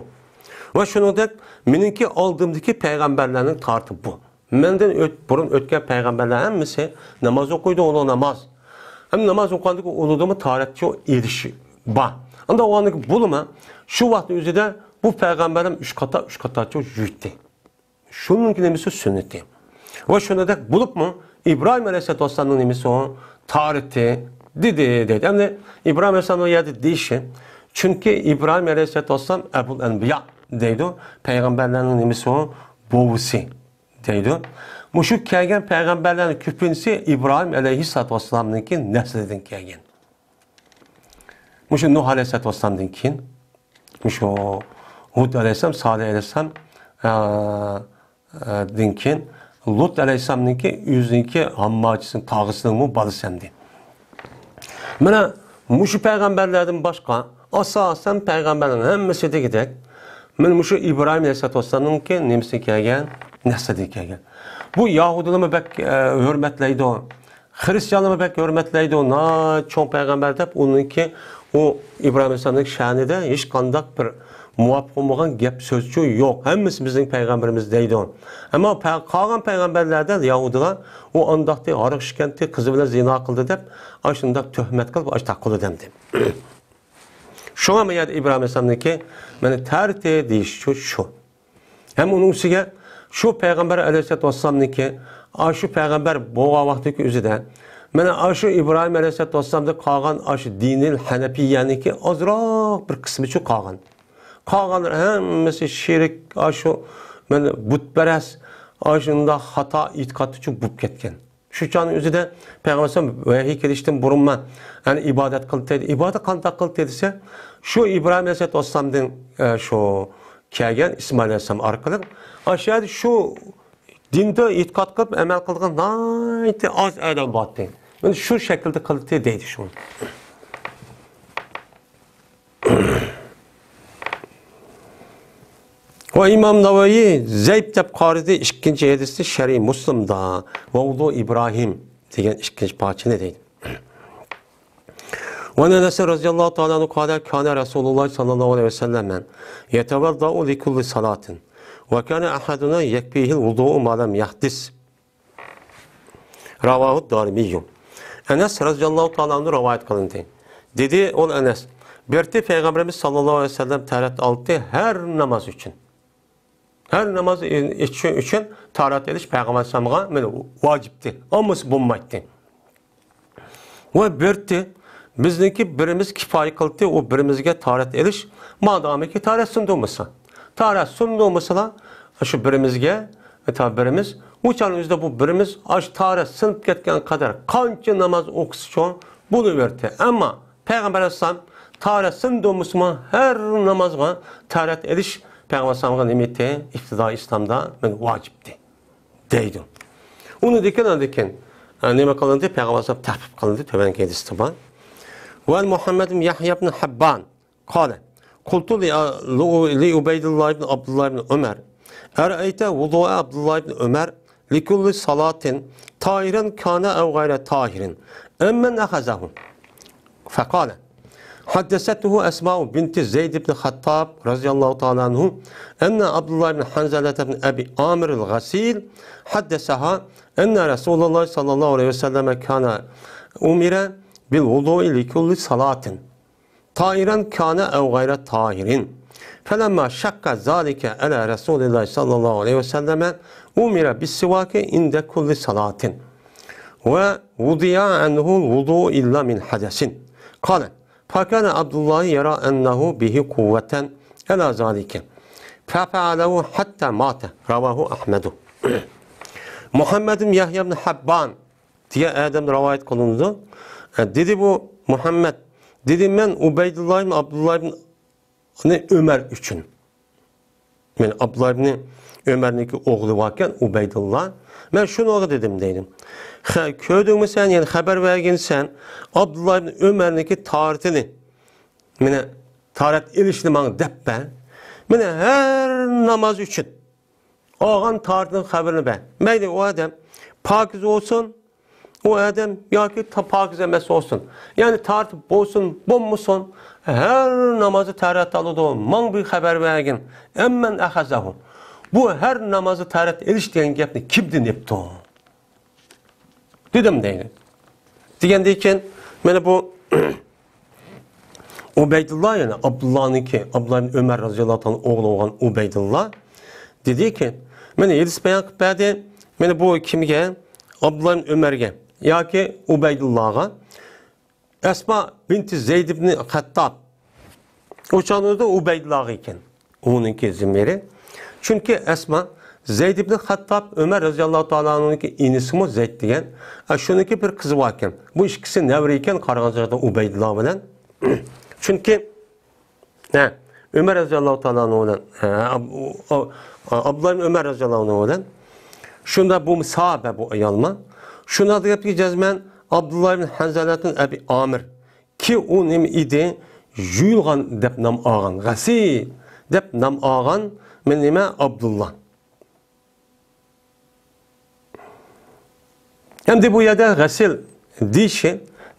ۋە شۇنىڭدەك مېنىڭكى ئالدىمدىكى پەيغەمبەرلەرنىڭ تارىتى بۇ. مەندىن ئۆت-، بۇرۇن ئۆتكەن پەيغەمبەرلەر ھەممىسى ناماز ئوقۇيدۇ، ئۇلۇغ ناماز. ھەم ناماز ئوقۇغاندىكى ئۇلۇغدىمۇ تارىتچۇ ئېلىشى بار. ئانداق بولغاندىكى بولىمۇ شۇ ۋاقىتنىڭ ئۆزىدە بۇ پەيغەمبەرلەر ئۈچ قاتا، ئۈچ قاتاچۇ يۇيۇتتى. شۇنىڭكى نېمىسى سۈننىتى. ۋە شۇنىڭدەك بولۇپمۇ ئىبراھىم ئەلەيھىسسالاتۇ ۋەسسالامنىڭ نېمىسى ئۇ؟ تارىتى دېدى، دەيدۇ. ئەمدى ئىبراھىم ئەلەيھىسسالامنىڭ يەردە دېيىشى، چۈنكى ئىبراھىم ئەلەيھىسسالاتۇ ۋەسسالام ئەبۇل ئەنبىيا دەيدۇ، پەيغەمبەرلەرنىڭ نېمىسى ئۇ؟ بوۋىسى. دەيدۇ. مۇشۇ كەلگەن پەيغەمبەرلەرنىڭ كۆپىنچىسى ئىبراھىم ئەلەيھىسسالاتۇ ۋەسسالامنىڭكى نەسلىدىن كەلگەن. مۇشۇ نۇھ ئەلەيھىسسالاتۇ ۋەسسالامدىن كېيىن، مۇشۇ ھۇد ئەلەيھىسسالام، سالىھ ئەلەيھىسسالام، ئە، ئە، دىن كېيىن لۇت ئەلەيھىسسالامنىڭكى ئۆزىنىڭكى ھامماچىسىنىڭ، تاغىسىنىڭمۇ بالىسى ئەمدى. مانا مۇشۇ پەيغەمبەرلەردىن باشقا، ئاساسەن پەيغەمبەرلەرنىڭ ھەممىسى دېگۈدەك، مانا مۇشۇ ئىبراھىم ئەلەيھىسسالاتۇ ۋەسسالامنىڭكى نېمىسىدىن كەلگەن؟ نەسلىدىن كەلگەن. بۇ يەھۇدىيلارمۇ بەك، ئە، ھۆرمەتلەيدۇ. خرىستىيانلارمۇ بەك ھۆرمەتلەيدۇ. ناھايىتى چوڭ پەيغەمبەر دەپ، ئۇنىڭكى، ئۇ ئىبراھىم ئەلەيھىسسالامنىڭ شەنىدە ھېچقانداق بىر مۇۋاپىق بولمىغان گەپ سۆزچۇ يوق. ھەممىسى بىزنىڭ پەيغەمبىرىمىز دەيدۇ. ئەمما پە-، قالغان پەيغەمبەرلەردە يەھۇدىيلار ئۇ ئانداقتى ھاراق ئىچكەنتى، قىزى بىلەن زىنا قىلدى دەپ، ئاشۇنداق تۆھمەت قىلىپ، ئاشۇنداق قىلدى دەمدى. شۇڭا ما يەردە ئىبراھىم ئەلەيھىسسالامنىڭكى مانا تەرىتى دېيىشچۇ شۇ. ھەم ئۇنىڭ ئۈستىگە شۇ پەيغەمبەر ئەلەيھىسسالاتۇ ۋەسسالامنىڭكى، ئاشۇ پەيغەمبەر بولغان ۋاقتىدىكى ئۆزىدە، مانا ئاشۇ ئىبراھىم ئەلەيھىسسالاتۇ ۋەسسالامدىن قالغان ئاشۇ دىنىل ھەنەپىيەنىڭكى ئازراق بىر قىسمىچۇ قالغان. قالغانلار ھەممىسى شېرىك، ئاشۇ، مانا، بۇتپەرەس، ئاشۇنداق خاتا ئېتىقادتىچۇ بولۇپ كەتكەن. شۇ چاغنىڭ ئۆزىدە پەيغەمبەر ئەلەيھىسسالام ۋەھىي كېلىشتىن بۇرۇنما، يەنى ئىبادەت قىلدى دەيدۇ. ئىبادەت قانداق قىلدى دېسە، شۇ ئىبراھىم ئەلەيھىسسالاتۇ ۋەسسالامدىن، ئە، شۇ كەلگەن ئىسمائىل ئەلەيھىسسالام ئارقىلىق، ئاشۇ يەردە شۇ دىندا ئېتىقاد قىلىپ ئەمەل قىلىدىغان ناھايىتى ئاز ئادەم بارتى. مانا شۇ شەكىلدە قىلدى دەيدۇ شۇ. ۋە ئىمام نەۋەۋى زەئىپ دەپ قارىدى ئىككىنچى ھەدىسنى شەرھى مۇسلىمدا، ۋە ۋۇدۇ ئىبراھىم دېگەن ئىككىنچى پارچىنى دەيدۇ. وعن أنس رضي الله تعالى عنه قال: كان رسول الله صلى الله عليه وسلم يتوضأ لكل صلاة، وكان أحدنا يكفيه الوضوء ما لم يحدث. رواه الدارمي. ئەنەس رەزىياللاھۇ تائالا ئەنھۇ رىۋايەت قىلىندى. دېدى ئول ئەنەس، بىرتى پەيغەمبىرىمىز ساللاللاھۇ ئەلەيھى ۋەسەللەم تەھارەت ئالدى ھەر ناماز ئۈچۈن. ھەر ناماز ئېتىش ئۈچۈن تاھارەت ئېلىش پەيغەمبەر ئەلەيھىسسالامغا مانا ۋاجىپتى. ئالمىسا بولمايتتى. ۋە بىرتى بىزنىڭكى بىرىمىز كىپايە قىلدى، ئۇ بىرىمىزگە تاھارەت ئېلىش، مادامىكى تاھارەت سۇندۇرمىسا. تاھارەت سۇندۇرمىسىلا، شۇ بىرىمىزگە، تا بىرىمىز، ئۇ چاغنىڭ ئۆزىدە بۇ بىرىمىز ئاشۇ تاھارەت سۇنۇپ كەتكەن قەدەر قانچە ناماز ئوقۇسىچۇ بولۇۋەردى. ئەمما پەيغەمبەر ئەلەيھىسسالام تاھارەت سۇندۇرمىسىمۇ ھەر نامازغا تاھارەت ئېلىش پەيغەمبەر ئەلەيھىسسالامغا نېمە ئىدى؟ ئىپتىدائىي ئىسلامدا مانا ۋاجىپتى دەيدۇ. ئۇنىڭدىن كېيىن، ئاندىن كېيىن، ئە، نېمە قىلىندى؟ پەيغەمبەر ئەلەيھىسسالام تەخپىپ قىلىندى، تۆۋەنكى ھەدىستە بار. وعن محمد بن يحيى بن حبان قال: قلت لعبيد الله بن عبد الله بن عمر: أرأيت وضوء عبد الله بن عمر لكل صلاة، طاهرا كان أو غير طاهر، عمن أخذه؟ فقال: حدثته أسماء بنت زيد بن الخطاب رضي الله تعالى عنه أن عبد الله بن حنظلة بن أبي عامر الغسيل حدثها أن رسول الله صلى الله عليه وسلم كان أمر بالوضوء لكل صلاة، طاهرا كان أو غير طاهر، فلما شق ذلك على رسول الله صلى الله عليه وسلم أمر بالسواك عند كل صلاة، ووضع عنه الوضوء إلا من حدث. قال: فكان عبد الله يرى أنه به قوة على ذلك، ففعله حتى مات. رواه أحمد. مۇھەممەد ئىبن يەھيا ئىبن ھەببان دېگەن ئادەم رىۋايەت قىلىنىدۇ. دېدى بۇ مۇھەممەد، دېدى، مەن ئۇبەيدۇللا ئىبن ئابدۇللا ئىبن ئۆمەر ئۈچۈن. مەن ئابدۇللا ئىبن ئۆمەرنىڭكى ئوغلى باركەن، ئۇبەيدۇللا. مەن شۇنىڭغا دېدىم دەيدۇ. خە-، كۆردۈڭمۇ سەن، يەنى خەۋەر بەرگىن سەن، ئابدۇللا ئىبن ئۆمەرنىڭكى تاھارىتىنى، مانا، تاھارەت ئېلىشنى ماڭا دەپ بەر. مانا، ھەر ناماز ئۈچۈن ئالغان تاھارىتىنىڭ خەۋىرىنى بەر. مەيلى ئۇ ئادەم پاكىز بولسۇن، ئۇ ئادەم ياكى تا-، پاكىز ئەمەس بولسۇن. يەنى تاھارىتى بولسۇن، بولمىسۇن، ھەر نامازدا تاھارەت ئالىدۇ. ماڭا بىر خەۋەر بەرگىن. ئەممەن ئەخەزەھۇ. بۇ ھەر نامازدا تاھارەت ئېلىش دېگەن گەپنى كىمدىن ئېپتۇ؟ دېدىم دەيدۇ. دېگەندىن كېيىن، مانا بۇ ئۇبەيدۇللا، يەنى ئابدۇللانىڭكى، ئابدۇللا ئىبن ئۆمەر رازىياللاھۇ تائالا ئوغلى بولغان ئۇبەيدۇللا دېدىكى، مانا ھەدىس بايان قىلىپ بەردى. مانا بۇ كىمگە؟ ئابدۇللا ئىبن ئۆمەرگە ياكى ئۇبەيدۇللاغا. ئەسما بىنتى زەيد ئىبن خەتتاب. ئۇ چاغدا ئۇبەيدۇللاغا ئىكەن. ئۇنىڭكى زىممىرى. چۈنكى ئەسما زەيد ئىبن خەتتاب، ئۆمەر رەزىياللاھۇ تائالا ئەنھۇنىڭكى ئىنىسىمۇ زەيد دېگەن. ئە، شۇنىڭكى بىر قىزى باركەن. بۇ ئىككىسى نەۋرە ئىكەن، قارىغان چاغدا ئۇبەيدۇللا بىلەن. چۈنكى، ھە، ئۆمەر رەزىياللاھۇ تائالا ئەنھۇ بىلەن، ھە، ئاب-، ئۇ-، ئا-، ئابدۇللا ئىبن ئۆمەر رەزىياللاھۇ ئەنھۇ بىلەن. شۇندا بۇ ساھابە بۇ ئايالمۇ. شۇندا دەپتىكى جەزمەن ئابدۇللا ئىبن ھەنزەلەتىن ئەبى ئامىر. كى ئۇ نېمە ئىدى؟ يۇيۇلغان دەپ نام ئالغان. غەسىل دەپ نام ئالغان. مەن نېمە؟ ئابدۇللا. ئەمدى بۇ يەردە غەسىل دېيىشى،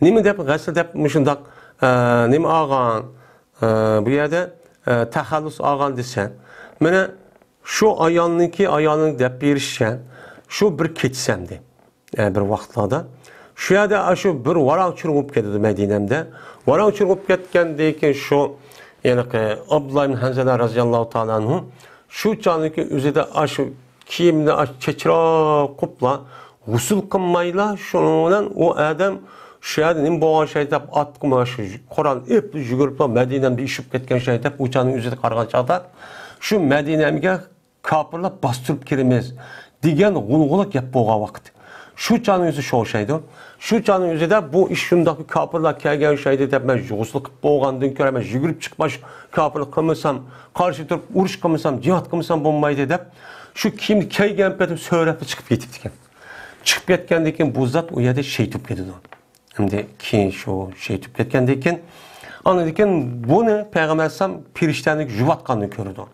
نېمە دەپ غەسىل دەپ مۇشۇنداق، ئە، نېمە ئالغان، ئە، بۇ يەردە، ئە، تەخەللۇس ئالغان دېسە، مانا شۇ ئايالنىڭكى، ئايالنىڭ دەپ بېرىشىچە، شۇ بىر كېچىسى ئەمدى، ئە، بىر ۋاقىتلاردا. شۇ يەردە ئاشۇ بىر ۋاراڭ-چۇرۇڭ بولۇپ كېتىدۇ مەدىنەمدە. ۋاراڭ-چۇرۇڭ بولۇپ كەتكەندىن كېيىن شۇ، ھېلىقى ئابدۇللا ئىبن ھەنزەلە رەزىياللاھۇ تائالا ئەنھۇ شۇ چاغنىڭكى ئۆزىدە ئاشۇ كىيىمنى ئاش-، چېچىراپ قوپلا، غۇسۇل قىلمايلا، شۇنىڭ بىلەن ئۇ ئادەم شۇ يەردە نېمە بولغان شەي دەپ ئاتقىمۇ شۇ قورال ئېلىپلا يۈگۈرۈپلا مەدىنەمدە ئېشىپ كەتكەن شەي دەپ ئۇ چاغنىڭ ئۆزىدە قارىغان چاغدا شۇ مەدىنەمگە كاپىرلار باستۇرۇپ كىرىمىز دېگەن غۇلغۇلا گەپ بولغان ۋاقىت. شۇ چاغنىڭ ئۆزى شۇ ئوخشايدۇ. شۇ چاغنىڭ ئۆزىدە بۇ ئىش شۇنداق بىر كاپىرلار كەلگەن ئوخشايدۇ دەپ مەن غۇسۇل قىلىپ بولغاندىن كۆرە مەن يۈگۈرۈپ چىقىپ ماش كاپىرلىق قىلمىسام، قارشى تۇرۇپ ئۇرۇش قىلمىسام، جىھاد قىلمىسام بولمايدۇ دەپ شۇ كىيىمنى كىيگەن پېتىم سۆرەپلا چىقىپ كېتىپتىكەن. چىقىپ كەتكەندىن كېيىن بۇ زات ئۇ يەردە شېھىت بولۇپ كېتىدۇ. ئەمدى كېيىن شۇ شېھىت بولۇپ كەتكەندىن كېيىن، ئاندىن كېيىن بۇنى پەيغەمبەر ئەلەيھىسسالام پېرىشتەنى يۇۋاتقاننى كۆرىدۇ.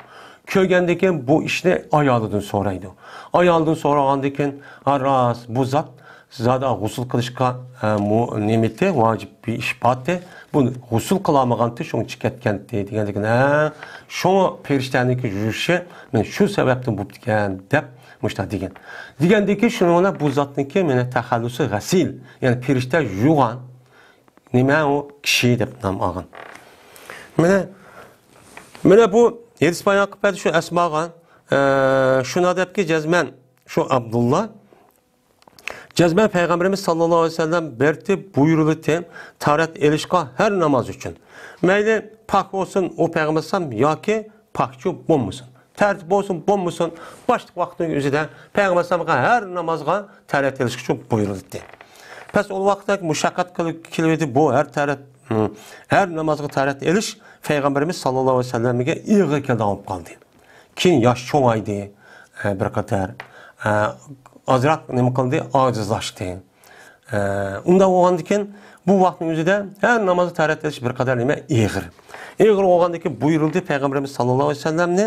كۆرگەندىن كېيىن بۇ ئىشنى ئايالىدىن سورايدۇ. ئايالىدىن سورىغاندىن كېيىن، ھە، راست، بۇ زات زادى غۇسۇل قىلىشقا، ئە، مۇ-، نېمىتى، ۋاجىپ بىر ئىش بارتى. بۇ غۇسۇل قىلالمىغانتى، شۇڭا چىقىپ كەتكەنتى دېگەندىكىن، ھە، شۇڭا پېرىشتەنىڭكى يۈرۈشى مانا شۇ سەۋەبتىن بوپتىكەن دەپ مۇشۇنداق دېگەن. دېگەندىكى شۇنىڭ بىلەن بۇ زاتنىڭكى مانا تەخەللۇسى غەسىل، يەنى پېرىشتە يۇغان نېمە ئۇ كىشى دەپ نام ئالغان. مانا، مانا بۇ ھەدىس بايان قىلىپ بەردى شۇ ئەسماغا، ئە، شۇنى دەپكى جەزمەن شۇ ئابدۇللا جەزمەن پەيغەمبىرىمىز ساللاللاھۇ ئەلەيھى ۋەسەللەم بەردى بۇيرۇلدى تارەت ئېلىشقا ھەر ناماز ئۈچۈن. مەيلى پاك بولسۇن ئۇ پەيغەمبەر ئەلەيھىسسالام ياكى پاكچۇ بولمىسۇن. تەرەت بولسۇن، بولمىسۇن، باشلىق ۋاقىتنىڭ ئۆزىدە پەيغەمبەر ئەلەيھىسسالامغا ھەر نامازغا تارەت ئېلىشقا بۇيرۇلدى. پەس ئۇ ۋاقىتتا مۇشەققەت قىلىپ كېلىۋىدى بۇ ھەر تارەت، ھەر نامازغا تارەت ئېلىش پەيغەمبىرىمىز ساللاللاھۇ ئەلەيھى ۋەسەللەمگە ئېغىر كېلىدىغان بولۇپ قالدى. كېيىن ياش چوڭايدى، ئە، بىر قەدەر، ئە، ئازراق نېمە قىلدى، ئاجىزلاشتى. ئە، ئۇنداق بولغاندىكىن بۇ ۋاقىتنىڭ ئۆزىدە ھەر نامازغا تارەت ئېلىش بىر قەدەر نېمە، ئېغىر. ئېغىر بولغاندىكىن بۇيرۇلدى پەيغەمبىرىمىز ساللاللاھۇ ئەلەيھى ۋەسەللەمنى،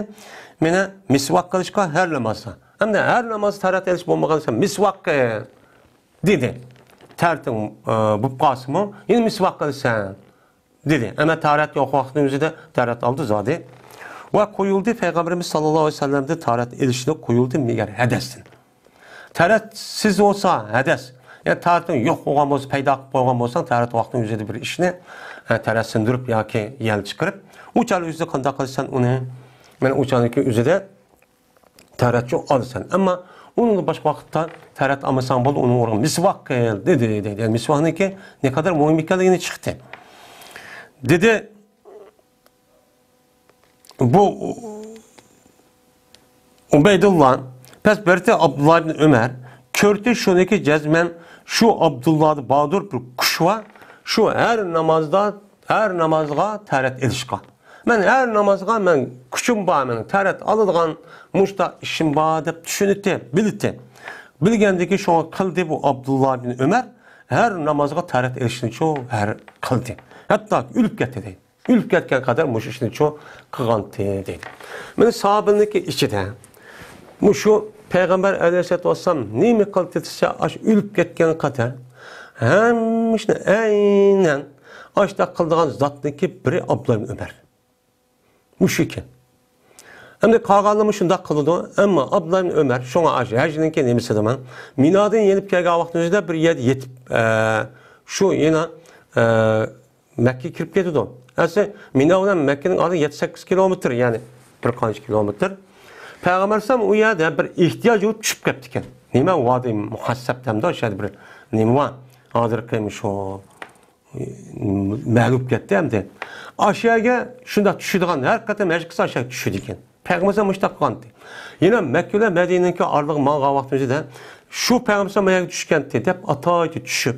مانا مىسۋاك قىلىشقا ھەر نامازدا. ئەمدى ھەر نامازدا تارەت ئېلىش بولمىغان دېسە مىسۋاك قىل دېدى. تارىتىڭ، ئە، بولۇپ قالسىمۇ يەنە مىسۋاك قىلىسەن. دېدى. ئەمما تارەت يوق ۋاقىتنىڭ ئۆزىدە تارەت ئالدى زادى. ۋە قويۇلدى، پەيغەمبىرىمىز ساللاللاھۇ ئەلەيھى ۋەسەللەمدىن تارەت ئېلىشنى قويۇلدى، مەگەر ھەدەستىن. تارەتسىز بولسا ھەدەس، يەنى تارىتىڭ يوق بولغان بولسا، پەيدا قىلىپ قويغان بولساڭ، تارەت ۋاقتىنىڭ ئۆزىدە بىر ئىشنى، ئە، تارەت سىندۇرۇپ ياكى يەل چىقىرىپ، ئۇ چاغ ئۆزىدە قانداق قىلىسەن ئۇنى؟ مانا ئۇ چاغنىڭكى ئۆزىدە تارەتچۇ ئالىسەن. ئەمما ئۇنىڭدىن باشقا ۋاقىتتا تارەت ئالمىساڭ بولدى، ئۇنىڭ ئورنىغا مىسۋاك قىل، دېدى، دېدى. يەنى مىسۋاكنىڭكى نەقەدەر مۇھىم ئىكەنلىكىنى چىقتى. دېدى، بۇ ئۇبەيدۇللا، پەس بەردى ئابدۇللا ئىبن ئۆمەر، كۆردى شۇنىڭكى جەزمەن شۇ ئابدۇللادا باردۇر بىر كۈچ بار، شۇ ھەر نامازدا، ھەر نامازغا تارەت ئېلىشقا. مەن ھەر نامازغا مەن كۈچۈم بار، مېنىڭ تارەت ئالىدىغان مۇشتا ئىشىم بار دەپ چۈشىنىتتى، بىلىتتى. بىلگەندىكى شۇڭا قىلدى بۇ ئابدۇللا ئىبن ئۆمەر، ھەر نامازغا تارەت ئېلىشنىچۇ ھەر قىلدى. ھەتتا ئۆلۈپ كەتتى دەيدۇ. ئۆلۈپ كەتكەن قەدەر مۇشۇ ئىشنىچۇ قىلغانتى دەيدۇ. مانا ساھابىنىڭكى ئىچىدە مۇشۇ پەيغەمبەر ئەلەيھىسسالاتۇ ۋەسسالام نېمە قىلدى دېسە، ئاشۇ ئۆلۈپ كەتكەن قەدەر ھەممە ئىشنى ئەينەن ئاشۇنداق قىلىدىغان زاتنىڭكى بىرى ئابدۇللا ئىبن ئۆمەر. مۇشۇ ئىكەن. ئەمدى قالغانلىرىمۇ شۇنداق قىلىدۇ. ئەمما ئابدۇللا ئىبن ئۆمەر شۇڭا ئاشۇ ھەجنىڭكى نېمىسىدىمۇ مىنادىن يېنىپ كەلگەن ۋاقتىمىزدا بىر يەردە يېتىپ، ئە، شۇ يەنە، ئە، مەككىگە كىرىپ كېتىدۇ. ئەسلى مىنا بىلەن مەككىنىڭ ئارىسى يەتتە سەككىز كىلومېتىر، يەنى بىر قانچە كىلومېتىر. پەيغەمبەر ئەلەيھىسسالام ئۇ يەردە بىر ئېھتىياج بولۇپ چۈشۈپ كەپتىكەن. نېمە، ۋادى مۇھەسسەب دەمدۇ، ئاشۇ يەردە بىر نېمە بار. ھازىرقى شۇ مەلۇپ كەتتى ئەمدى. ئاشۇ يەرگە شۇنداق چۈشىدىغان، ھەر قېتىم ھەج قىلسا ئاشۇ يەرگە چۈشىدىكەن. پەيغەمبەر مۇشۇنداق قىلغانتى. يەنە مەككە بىلەن مەدىنىنىڭكى ئارىلىقى ماڭغان ۋاقتىمىزدا شۇ پەيغەمبەر ما يەرگە چۈشكەنتى دەپ ئاتايىتى چۈشۈپ،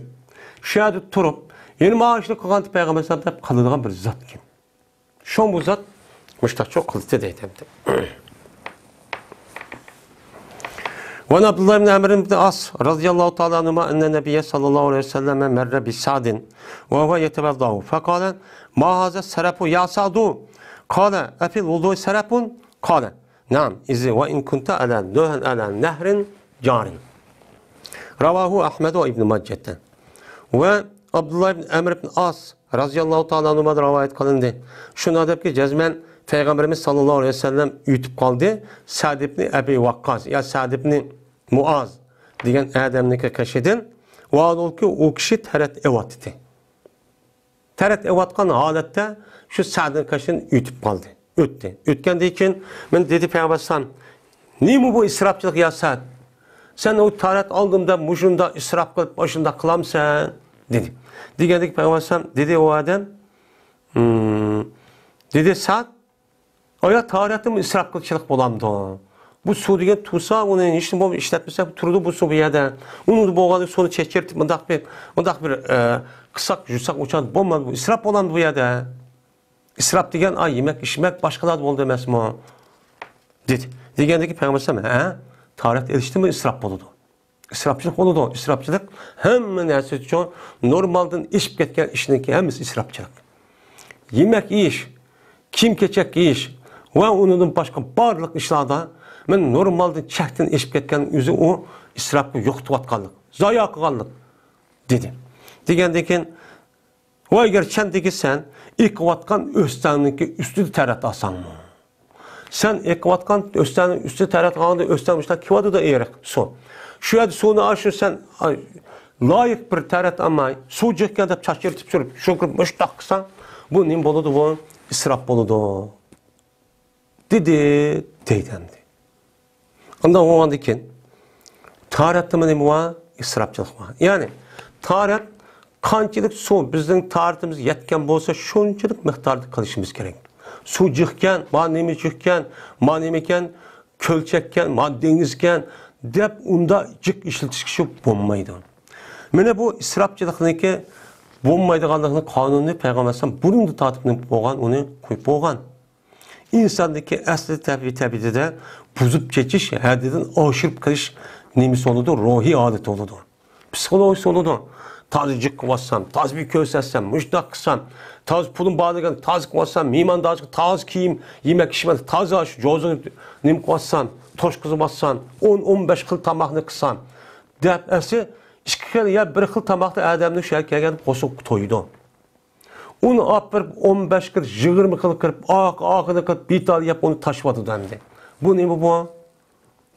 شۇ يەردە تۇرۇپ، يەنە مانا شۇنى قىلغانتى پەيغەمبەر دەپ قىلىدىغان بىر زاتكەن. شۇڭا بۇ زات مۇشۇنداقچۇ قىلدى دەيدۇ ئەمدى. وعن عبد الله بن عمرو بن العاص رضي الله تعالى عنهما أن النبي صلى الله عليه وسلم مر بسعد وهو يتوضأ فقال: ما هذا السراب يا سعد؟ قال: أفي الوضوء سراب؟ قال: نعم، إذ وإن كنت على نهر، على نهر جار. رواه أحمد وابن ماجة. ۋە ئابدۇللا ئىبن ئەمر ئىبن ئاس رازىياللاھۇ تائالا ئەنھۇمادىن رىۋايەت قىلىندى. شۇنداق دەپكى، جەزمەن پەيغەمبىرىمىز ساللاللاھۇ ئەلەيھى ۋەسەللەم ئۆتۈپ قالدى سەئد ئىبن ئەبى ۋەققاس يا سەئد ئىبن مۇئاز دېگەن ئادەمنىڭكى قېشىدىن. ۋاھالبۇكى، ئۇ كىشى تەرەت ئېۋاتتى. تەرەت ئېۋاتقان ھالەتتە شۇ سەئدنىڭ قېشىدىن ئۆتۈپ قالدى. ئۆتتى. ئۆتكەندىن كېيىن مەن دېدى پەيغەمبەر ئەلەيھىسسالام: نېمە بۇ ئىسراپچىلىق يا سەئد؟ سەن ئۇ تەرەت ئالدىم دەپ مۇشۇنداق ئىسراپ قىلىپ ئاشۇنداق قىلامسەن؟ دېدى. دېگەندىكى پەيغەمبەر ئەلەيھىسسالام دېدى: ئۇ ئادەم، ھىم، دېدى سەئد، ئايا تارەتتىمۇ ئىسراپ قىلچىلىق بولامدۇ؟ بۇ سۇ دېگەن تۇرسا، ئۇنى ھېچنېمە بولماي ئىشلەتمىسەك تۇرىدۇ بۇ سۇ بۇ يەردە. ئۇنى بولغاندا سۇنى چەچۈرتۈپ مۇنداق بىر، مۇنداق بىر، ئە، قىلساق، يۇساق ئۇچان بولمامدۇ؟ ئىسراپ بولامدۇ بۇ يەردە؟ ئىسراپ دېگەن، ئاي، يېمەك، ئىچمەك باشقىلاردا بولىدۇ ئەمەسمۇ؟ دېدى. دېگەندىكى پەيغەمبەر ئەلەيھىسسالام، ھە، تارەت ئېلىشتىمۇ ئىسراپ بولىدۇ. ئىسراپچىلىق بولىدۇ. ئىسراپچىلىق ھەممە نەرسە ئۈچۈن نورمالدىن ئېشىپ كەتكەن ئىشنىڭكى ھەممىسى ئىسراپچىلىق. يېمەك يېيىش، كىيىم-كېچەك كىيىش ۋە ئۇنىڭدىن باشقا بارلىق ئىشلاردا مەن نورمالدىن چەكتىن ئېشىپ كەتكەن ئۆزى ئۇ ئىسراپقا يوقىتىۋاتقانلىق، زايا قىلغانلىق، دېدى. دېگەندىن كېيىن، ۋاي، ئەگەر سەن دېگۈ سەن ئېقىۋاتقان ئۆستەڭنىڭكى ئۈستىدە تەرەت ئالساڭمۇ؟ سەن ئېقىۋاتقان ئۆستەڭنىڭ ئۈستىدە تەرەت ئالغاندا ئۆستەڭ مۇشۇنداق كېلىۋاتىدۇ ئېرىق سۇ. شۇ يەردە سۇنى ئاشۇ سەن، ئاي، لايىق بىر تەرەت ئالماي، سۇ جىقكەن دەپ چاچ يىرتىپ سۈرۈپ، شۇ كىرىپ مۇشۇنداق قىلساڭ، بۇ نېمە بولىدۇ بۇ؟ ئىسراپ بولىدۇ. دېدى، دەيدۇ ئەمدى. ئانداق بولغاندىن كېيىن، تارەتتىمۇ نېمە بار؟ ئىسراپچىلىق بار. يەنى، تارەت قانچىلىك سۇ بىزنىڭ تارىتىمىزگە يەتكەن بولسا، شۇنچىلىك مىقداردا قىلىشىمىز كېرەك. سۇ جىقكەن، ما نېمە جىقكەن، ما نېمىكەن، كۆلچەككەن، ما دېڭىزكەن دەپ ئۇنداق جىق ئىشلىتىشكە شۇ بولمايدۇ. مانا بۇ ئىسراپچىلىقنىڭكى بولمايدىغانلىقىنى قانۇنىنى پەيغەمبەر ئەلەيھىسسالام بۇرۇندىن تارتىپ نېمە قىلىپ بولغان، ئۇنى قويۇپ بولغان. ئىنساندىكى ئەسلى تەبىئىي تەبىئىتىدە بۇزۇپ چېچىش، ھەددىدىن ئاشۇرۇپ قىلىش نېمىسى بولىدۇ، روھىي ھالىتى بولىدۇ. پسىخولوگىيىسى بولىدۇ. تازا جىق قىلىۋاتسام، تازا بىر كۆرسەتسەم، مۇشۇنداق قىلسام، تازا پۇلۇم بار دېگەن تازا قىلىۋاتسام، مېھماندارچىلىق تازا كىيىم، يېمەك ئىچمەك تازا شۇ جوزىنى نېمە قىلىۋاتسام، توشقۇزۇۋاتسام، ئون، ئون بەش خىل تاماقنى قىلسام، دەپ ئەسلى ئىككى خىل يا بىر خىل تاماقتا ئادەمنى شۇ يەرگە كەلگەن قورسىقى تويىدۇ. ئۇنى ئاپىرىپ ئون بەش قىل، يىگىرمە خىل قىلىپ، ئاق-، ئاقىنى قىلىپ، بىتال يەپ ئۇنى تاشلىۋاتىدۇ ئەمدى. بۇ نېمە بۇ؟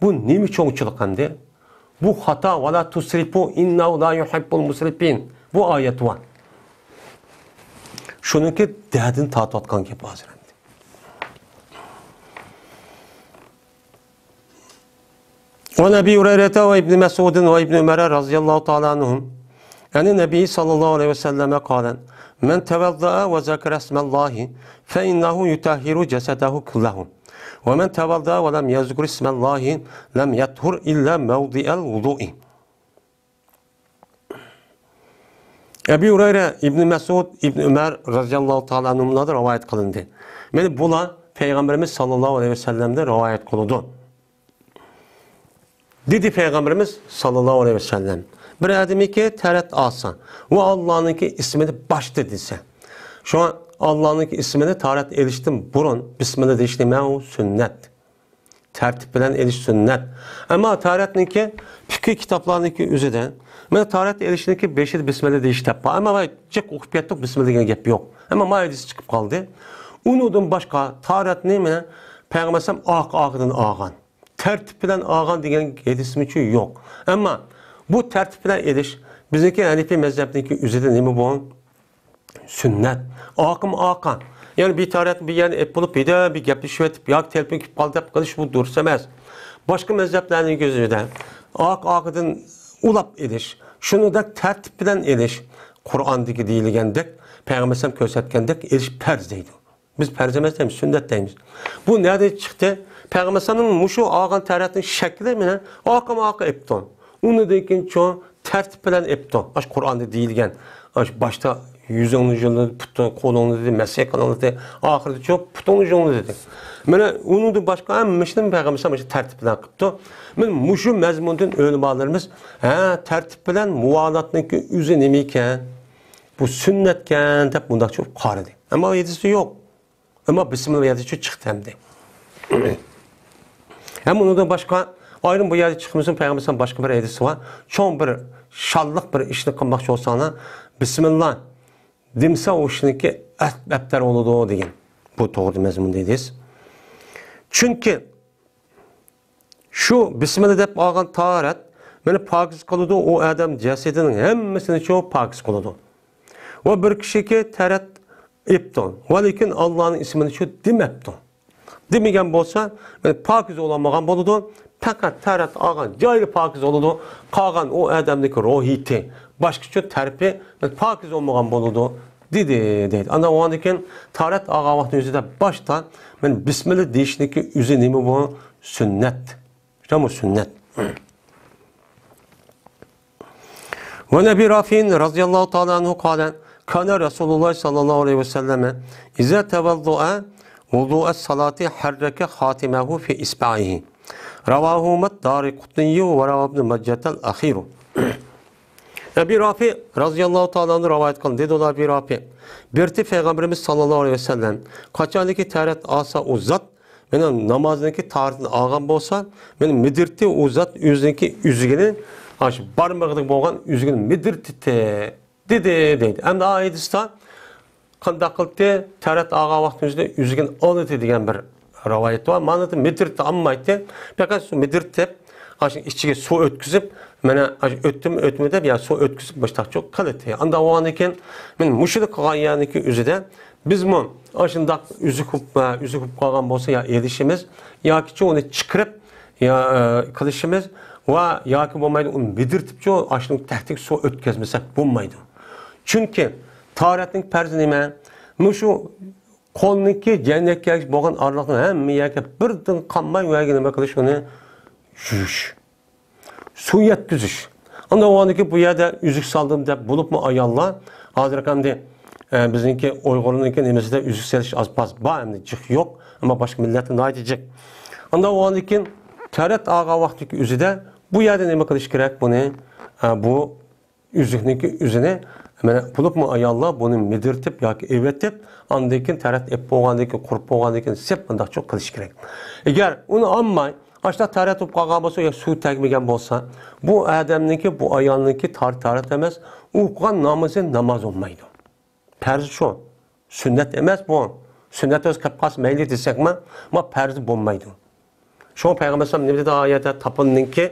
بۇ نېمە چوڭچىلىق ئەمدى؟ بۇ خاتا، ۋەلا تۇسرىپۇ ئىننەھۇ لا يۇھىببۇل مۇسرىپىن. بۇ ئايەت بار. شۇنىڭكى دەردىنى تارتىۋاتقان گەپ ھازىر ئەمدى. وعن أبي هريرة وابن مسعود وابن عمر رضي الله تعالى عنهم عن النبي صلى الله عليه وسلم قال: من توضأ وذكر اسم الله فإنه يطهر جسده كله، ومن توضأ ولم يذكر اسم الله لم يطهر إلا موضع الوضوء. ئەبۇ ھۇرەيرە، ئىبنى مەسئۇد، ئىبنى ئۆمەر رازىياللاھۇ تائالا ئەنھۇملاردىن رىۋايەت قىلىندى. مانا بۇلار پەيغەمبىرىمىز ساللاللاھۇ ئەلەيھى ۋەسەللەمدىن رىۋايەت قىلىدۇ. دېدى پەيغەمبىرىمىز ساللاللاھۇ ئەلەيھى ۋەسەللەم، بىر ئادەمكى تەرەت ئالسا ۋە ئاللانىڭكى ئىسمىنى باشتا دېسە، شۇڭا ئاللانىڭكى ئىسمىنى تەرەت ئېلىشتىن بۇرۇن بىسمىللا دېيىش نېمە ئۇ؟ سۈننەت. تەرتىپ بىلەن ئېلىش سۈننەت. ئەمما تەرەتنىڭكى پىقھىي كىتابلارنىڭكى ئۆزىدە، مانا تەرەت ئېلىشنىڭكى بېشىدا بىسمىللا دېيىش دەپ بار. ئەمما ۋاي جىق ئوقۇپ كەتتۇق، بىسمىللا دېگەن گەپ يوق. ئەمما ما ھەدىس چىقىپ قالدى. ئۇنىڭدىن باشقا تەرەتنى مانا پەيغەمبەر ئەلەيھىسسالام ئاق-، ئاقىدىن ئالغان. تەرتىپ بىلەن ئالغان دېگەن ھەدىسمۇچۇ يوق. ئەمما بۇ تەرتىپ بىلەن ئېلىش بىزنىڭكى ھەنىپىي مەزھەپنىڭكى ئۆزىدە نېمە بۇ؟ سۈننەت. ئاقىمۇ ئاقا. يەنى بىر تەرەتنى بىر يەرنى ئېلىپ بولۇپ، بىردە بىر گەپلىشىۋېتىپ ياكى تېلېفون كېلىپ قالدى دەپ قىلىش بۇ دۇرۇس ئەمەس. باشقا مەزھەپلەرنىڭ كۆزىدە ئاق-، ئاقىدىن ئۇلاپ ئېلىش، شۇنىڭدەك تەرتىپ بىلەن ئېلىش، قۇرئاندىكى دېيىلگەندەك، پەيغەمبەر ئەلەيھىسسالام كۆرسەتكەندەك ئېلىش پەرز دەيدۇ. بىز پەرز ئەمەس دەيمىز، سۈننەت دەيمىز. بۇ نەدىن چىقتى؟ پەيغەمبەر ئەلەيھىسسالامنىڭ مۇشۇ ئالغان تەرەتنىڭ شەكلى مەنە ئارقىمۇ ئارقا ئېپتۇ. ئۇنىڭدىن كېيىن چوڭ تەرتىپ بىلەن ئېپتۇ. ئاشۇ قۇرئاندا دېيىلگەن، ئاشۇ باشتا يۈزۈڭنى يۇيۇڭ دېدى، پۇتۇڭ، قولۇڭنى دېدى، مەسھى قىلىڭ دېدى، ئاخىرىدا چوڭ پۇتۇڭنى يۇيۇڭ دېدى. مەنە ئۇنىڭدىن باشقا ھەممە ئىشنى پەيغەمبەر ئەلەيھىسسالام مۇشۇ تەرتىپ بىلەن قىپتۇ. مەنە مۇشۇ مەزمۇندىن ئۆلىمالىرىمىز، ھە، تەرتىپ بىلەن مۇۋالاتنىڭكى ئۆزى نېمە ئىكەن؟ بۇ سۈننەتكەن دەپ مۇنداقچە قارىدى. ئەمما ھەدىستە يوق. ئەمما بىسمىللا بۇ يەردە چىقتى ئەمدى. ھەم ئۇنىڭدىن باشقا ئايرىم بۇ يەردە چىقمىسۇن، پەيغەمبەرنىڭ باشقا بىر ھەدىسى بار. چوڭ بىر شانلىق بىر ئىشنى قىلماقچى بولساڭلار، بىسمىللا دېمىسە ئۇ ئىشنىڭكى ئەپ-، ئەپتەر بولىدۇ دېگەن. بۇ توغرا مەزمۇندا ھەدىس. چۈنكى شۇ بىسمىللا دەپ ئالغان تاھارەت مېنى پاكىز قىلىدۇ، ئۇ ئادەم جەسىتىنىڭ ھەممىسىنى شۇ پاكىز قىلىدۇ. ۋە بىر كىشىكى تەرەت ئېپتۇ، ۋە لېكىن ئاللانىڭ ئىسمىنى شۇ دېمەپتۇ. دېمىگەن بولسا، مېنى پاكىز بولالمىغان بولىدۇ. پەقەت تەرەت ئالغان جايلا پاكىز بولىدۇ. قالغان ئۇ ئادەمنىڭكى روھىيىتى، باشقىچە تەرىپى پاكىز بولمىغان بولىدۇ، دېدى، دەيدۇ. ئاندىن ئۇنىڭدىن كېيىن تەرەت ئالغان ۋاقىتنىڭ ئۆزىدە باشتا مەن بىسمىللا دېيىشنىڭكى ئۆزى نېمە بۇ؟ سۈننەت. شۇمۇ سۈننەت. وعن أبي رافع رضي الله تعالى عنه قال: كان رسول الله صلى الله عليه وسلم إذا توضأ وضوء الصلاة حرك خاتمه في إصبعه. رواهما الدارقطني وروى ابن ماجة الأخير. ئەبى رافى رازىياللاھۇ تائالا ئەنھۇ رىۋايەت قىلدى، دېدى ئۇلار ئەبى رافى، بىر تېپى پەيغەمبىرىمىز ساللاللاھۇ ئەلەيھى ۋەسەللەم، قاچانكى تەرەت ئالسا ئۇ زات، مېنىڭ نامازنىڭكى تاھارىتىنى ئالغان بولسا، مېنى مىدىرتتى ئۇ زات ئۆزىنىڭكى ئۈزۈكىنى، ئاشۇ بارمىقىدىكى بولغان ئۈزۈكىنى مىدىرتتى، دېدى، دەيدۇ. ئەمدى ئايەتتە قانداق قىلدى؟ تەرەت ئالغان ۋاقتىمىزدا ئۈزۈكىنى ئالىدۇ دېگەن بىر رىۋايەت بار. مانا مىدىرتتى ئالمايتتى. پەقەت شۇ مىدىرتتىپ، ئاشۇ ئىچىگە سۇ ئۆتكۈزۈپ، مانا ئاشۇ ئۆتتىمۇ ئۆتمىدى دەپ، يا سۇ ئۆتكۈزۈپ مۇشتاقچۇ قىلىدۇ. ئاندىن ئۇنىڭدىن كېيىن، مانا مۇشۇنى قىلغان يەرنىڭكى ئۆزىدە بىزمۇ ئاشۇنداق ئۈزۈك بولۇپ، ئۈزۈك بولۇپ قالغان بولسا، يا ئېلىشىمىز، ياكى ئۇنى چىقىرىپ، يا، ئە، قىلىشىمىز ۋە ياكى بولمايدۇ، ئۇنى مىدىرتىپچۇ، ئاشۇنىڭ تەھتىگە سۇ ئۆتكۈزمىسەك بولمايدۇ. چۈنكى تاھارەتنىڭ پەرزى نېمە؟ مۇشۇ قولنىڭكى جەينەككە بولغان ئارىلىقنىڭ ھەممە يەرگە بىردىن قالماي، ئۇ يەرگە نېمە قىلىش، ئۇنى يۇيۇش. سۇ يەتكۈزۈش. ئاندىن ئۇنىڭدىن كېيىن بۇ يەردە ئۈزۈك سالدىم دەپ بولۇپمۇ ئاياللار، ھازىرقى ئەمدى، ئە، بىزنىڭكى ئۇيغۇرنىڭكى نېمىسىدە ئۈزۈك سېلىش ئاز پاز بار، ئەمدى جىق يوق، ئەمما باشقا مىللەتتە ناھايىتى جىق. ئاندىن ئۇنىڭدىن كېيىن تەرەت ئالغان ۋاقتىدىكى ئۆزىدە بۇ يەردە نېمە قىلىش كېرەك بۇنى؟ ئە، بۇ ئۈزۈكنىڭكى ئۆزىنى، مانا، بولۇپمۇ ئاياللار بۇنى مىدىرتىپ ياكى ئېۋىتىپ، ئاندىن كېيىن تەرەت ئېلىپ بولغاندىن كېيىن، قۇرۇپ بولغاندىن كېيىن سېپ مۇنداقچۇ قىلىش كېرەك. ئەگەر ئۇنى ئالماي، ئاشۇنداق تەرەت بولۇپ قالغان بولسا، يا سۇ تەگمىگەن بولسا، بۇ ئادەمنىڭكى، بۇ ئايالنىڭكى تار-، تاھارەت ئەمەس، ئوقۇغان نامىزى ناماز بولمايدۇ. پەرز شۇ. سۈننەت ئەمەس بۇ. سۈننەت بولسا قىلىپ قالسا مەيلى دېسەكمۇ، ما پەرز بولمايدۇ. شۇڭا پەيغەمبەر ئەلەيھىسسالام نېمە دېدى ئايەتتە؟ تاپىنىنىڭكى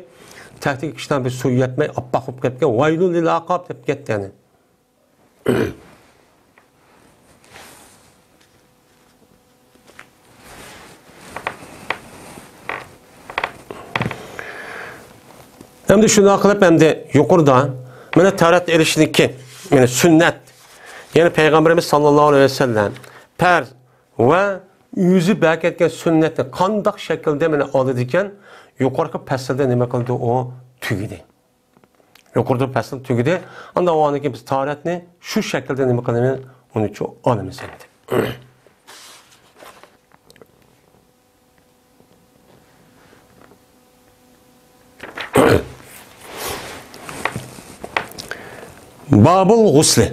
تەھتىگە كىشىلەر بىر سۇ يەتمەي، ئاپئاق بولۇپ كەتكەن، ۋەيلۇن لىل ئەقاب دەپ كەتتى، يەنى. ئەمدى شۇنداق قىلىپ، ئەمدى يۇقىرىدا مانا تاھارەت ئېلىشنىڭكى، يەنى سۈننەت، يەنى پەيغەمبىرىمىز ساللاللاھۇ ئەلەيھى ۋەسەللەم پەرز ۋە ئۆزى بەركەتكەن سۈننەتنى قانداق شەكىلدە مانا ئالىدىكەن، يۇقىرىقى پەسىلدە نېمە قىلدى؟ ئۇ تۈگىدى. يۇقىرىدا پەسىل تۈگىدى. ئاندىن ئۇنىڭدىن كېيىن بىز تاھارەتنى شۇ شەكىلدە نېمە قىلىمىز؟ ئۇنى چۇ ئالىمىز ئەمدى. بابۇل غۇسلى.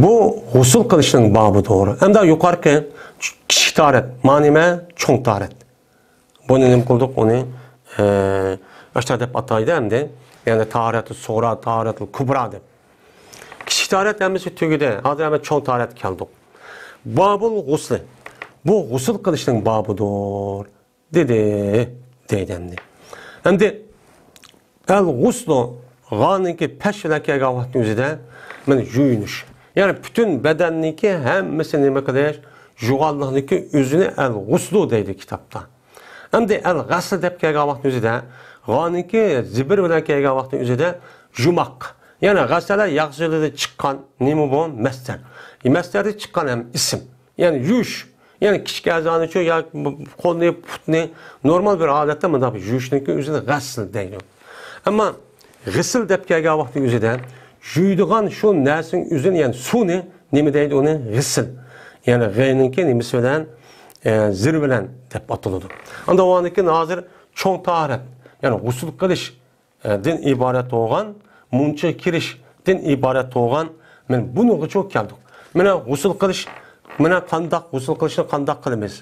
بۇ غۇسۇل قىلىشنىڭ بابىدۇر. ئەمدى يۇقىرىقى كىچىك تاھارەت، مانا نېمە؟ چوڭ تاھارەت. بۇنى نېمە قىلدۇق؟ ئۇنى، ئە، ئاشۇنداق دەپ ئاتايدۇ ئەمدى. يەنى تاھارەتۇ سۇغرا، تاھارەتۇ كۇبرا دەپ. كىچىك تاھارەت ھەممىسى تۈگىدى. ھازىر ھەممە چوڭ تاھارەتكە كەلدۇق. بابۇل غۇسلى. بۇ غۇسۇل قىلىشنىڭ بابىدۇر، دېدى، دەيدۇ ئەمدى. ئەمدى ئەل غۇسلۇ، غانىڭكى پەش بىلەن كەلگەن ۋاقىتنىڭ ئۆزىدە مانا يۇيۇنۇش. يەنى پۈتۈن بەدەننىڭكى ھەممىسىنى نېمە قىلىش؟ يۇغانلىقنىڭكى ئۆزىنى ئەل غۇسلۇ دەيدۇ كىتابتا. ئەمدى ئەل غەسل دەپ كەلگەن ۋاقىتنىڭ ئۆزىدە، غانىڭكى زىبىر بىلەن كەلگەن ۋاقىتنىڭ ئۆزىدە يۇماق. يەنى غەسەلە يەغسىلۇدىن چىققان نېمە بۇ؟ مەسدەر. مەسدەردىن چىققان ھەم ئىسىم. يەنى يۇيۇش. يەنى كىچىك ئەزانىچۇ ياكى قولنى، پۇتنى نورمال بىر ھالەتتە مۇنداق بىر يۇيۇشنىڭكى ئۆزىنى غەسل دەيدۇ. ئەمما غىسىل دەپ كەلگەن ۋاقىتنىڭ ئۆزىدە يۇيىدىغان شۇ نەرسىنىڭ ئۆزىنى، يەنى سۇنى نېمە دەيدۇ ئۇنى؟ غىسىل. يەنى غەينىڭكى نېمىسى بىلەن؟ ئە، زىر بىلەن دەپ ئاتىلىدۇ. ئاندىن ئۇنىڭدىن كېيىن ھازىر چوڭ تاھارەت، يەنى غۇسۇل قىلىش، ئە، دىن ئىبارەت بولغان، مۇنچىغا كىرىش دىن ئىبارەت بولغان. مانا بۇنىڭغىچۇ كەلدۇق. مانا غۇسۇل قىلىش، مانا قانداق غۇسۇل قىلىشنى قانداق قىلىمىز؟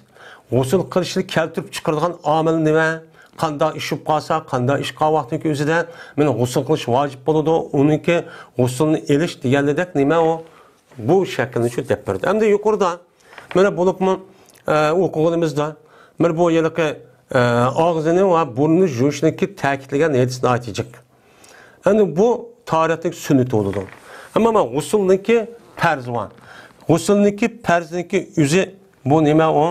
غۇسۇل قىلىشنى كەلتۈرۈپ چىقىرىدىغان ئامىل نېمە؟ قانداق ئىش بولۇپ قالسا، قانداق ئىش قىلغان ۋاقتىنىڭكى ئۆزىدە مانا غۇسۇل قىلىش ۋاجىپ بولىدۇ، ئۇنىڭكى غۇسۇلنى ئېلىش دېگەنلىدەك نېمە ئۇ؟ بۇ شەكىلنى شۇ دەپ بەردى. ئەمدى يۇقىرىدا مانا بولۇپمۇ، ئە، ئوقۇغىنىمىزدا، مانا بۇ ھېلىقى، ئە، ئاغزىنى ۋە بۇرنىنى يۇيۇشنىڭكى تەكىتلىگەن ھەدىس ناھايىتى جىق. ئەمدى بۇ تاھارەتنىڭ سۈننىتى بولىدۇ. ئەمما مانا غۇسۇلنىڭكى پەرزى بار. غۇسۇلنىڭكى پەرزنىڭكى ئۆزى بۇ نېمە ئۇ؟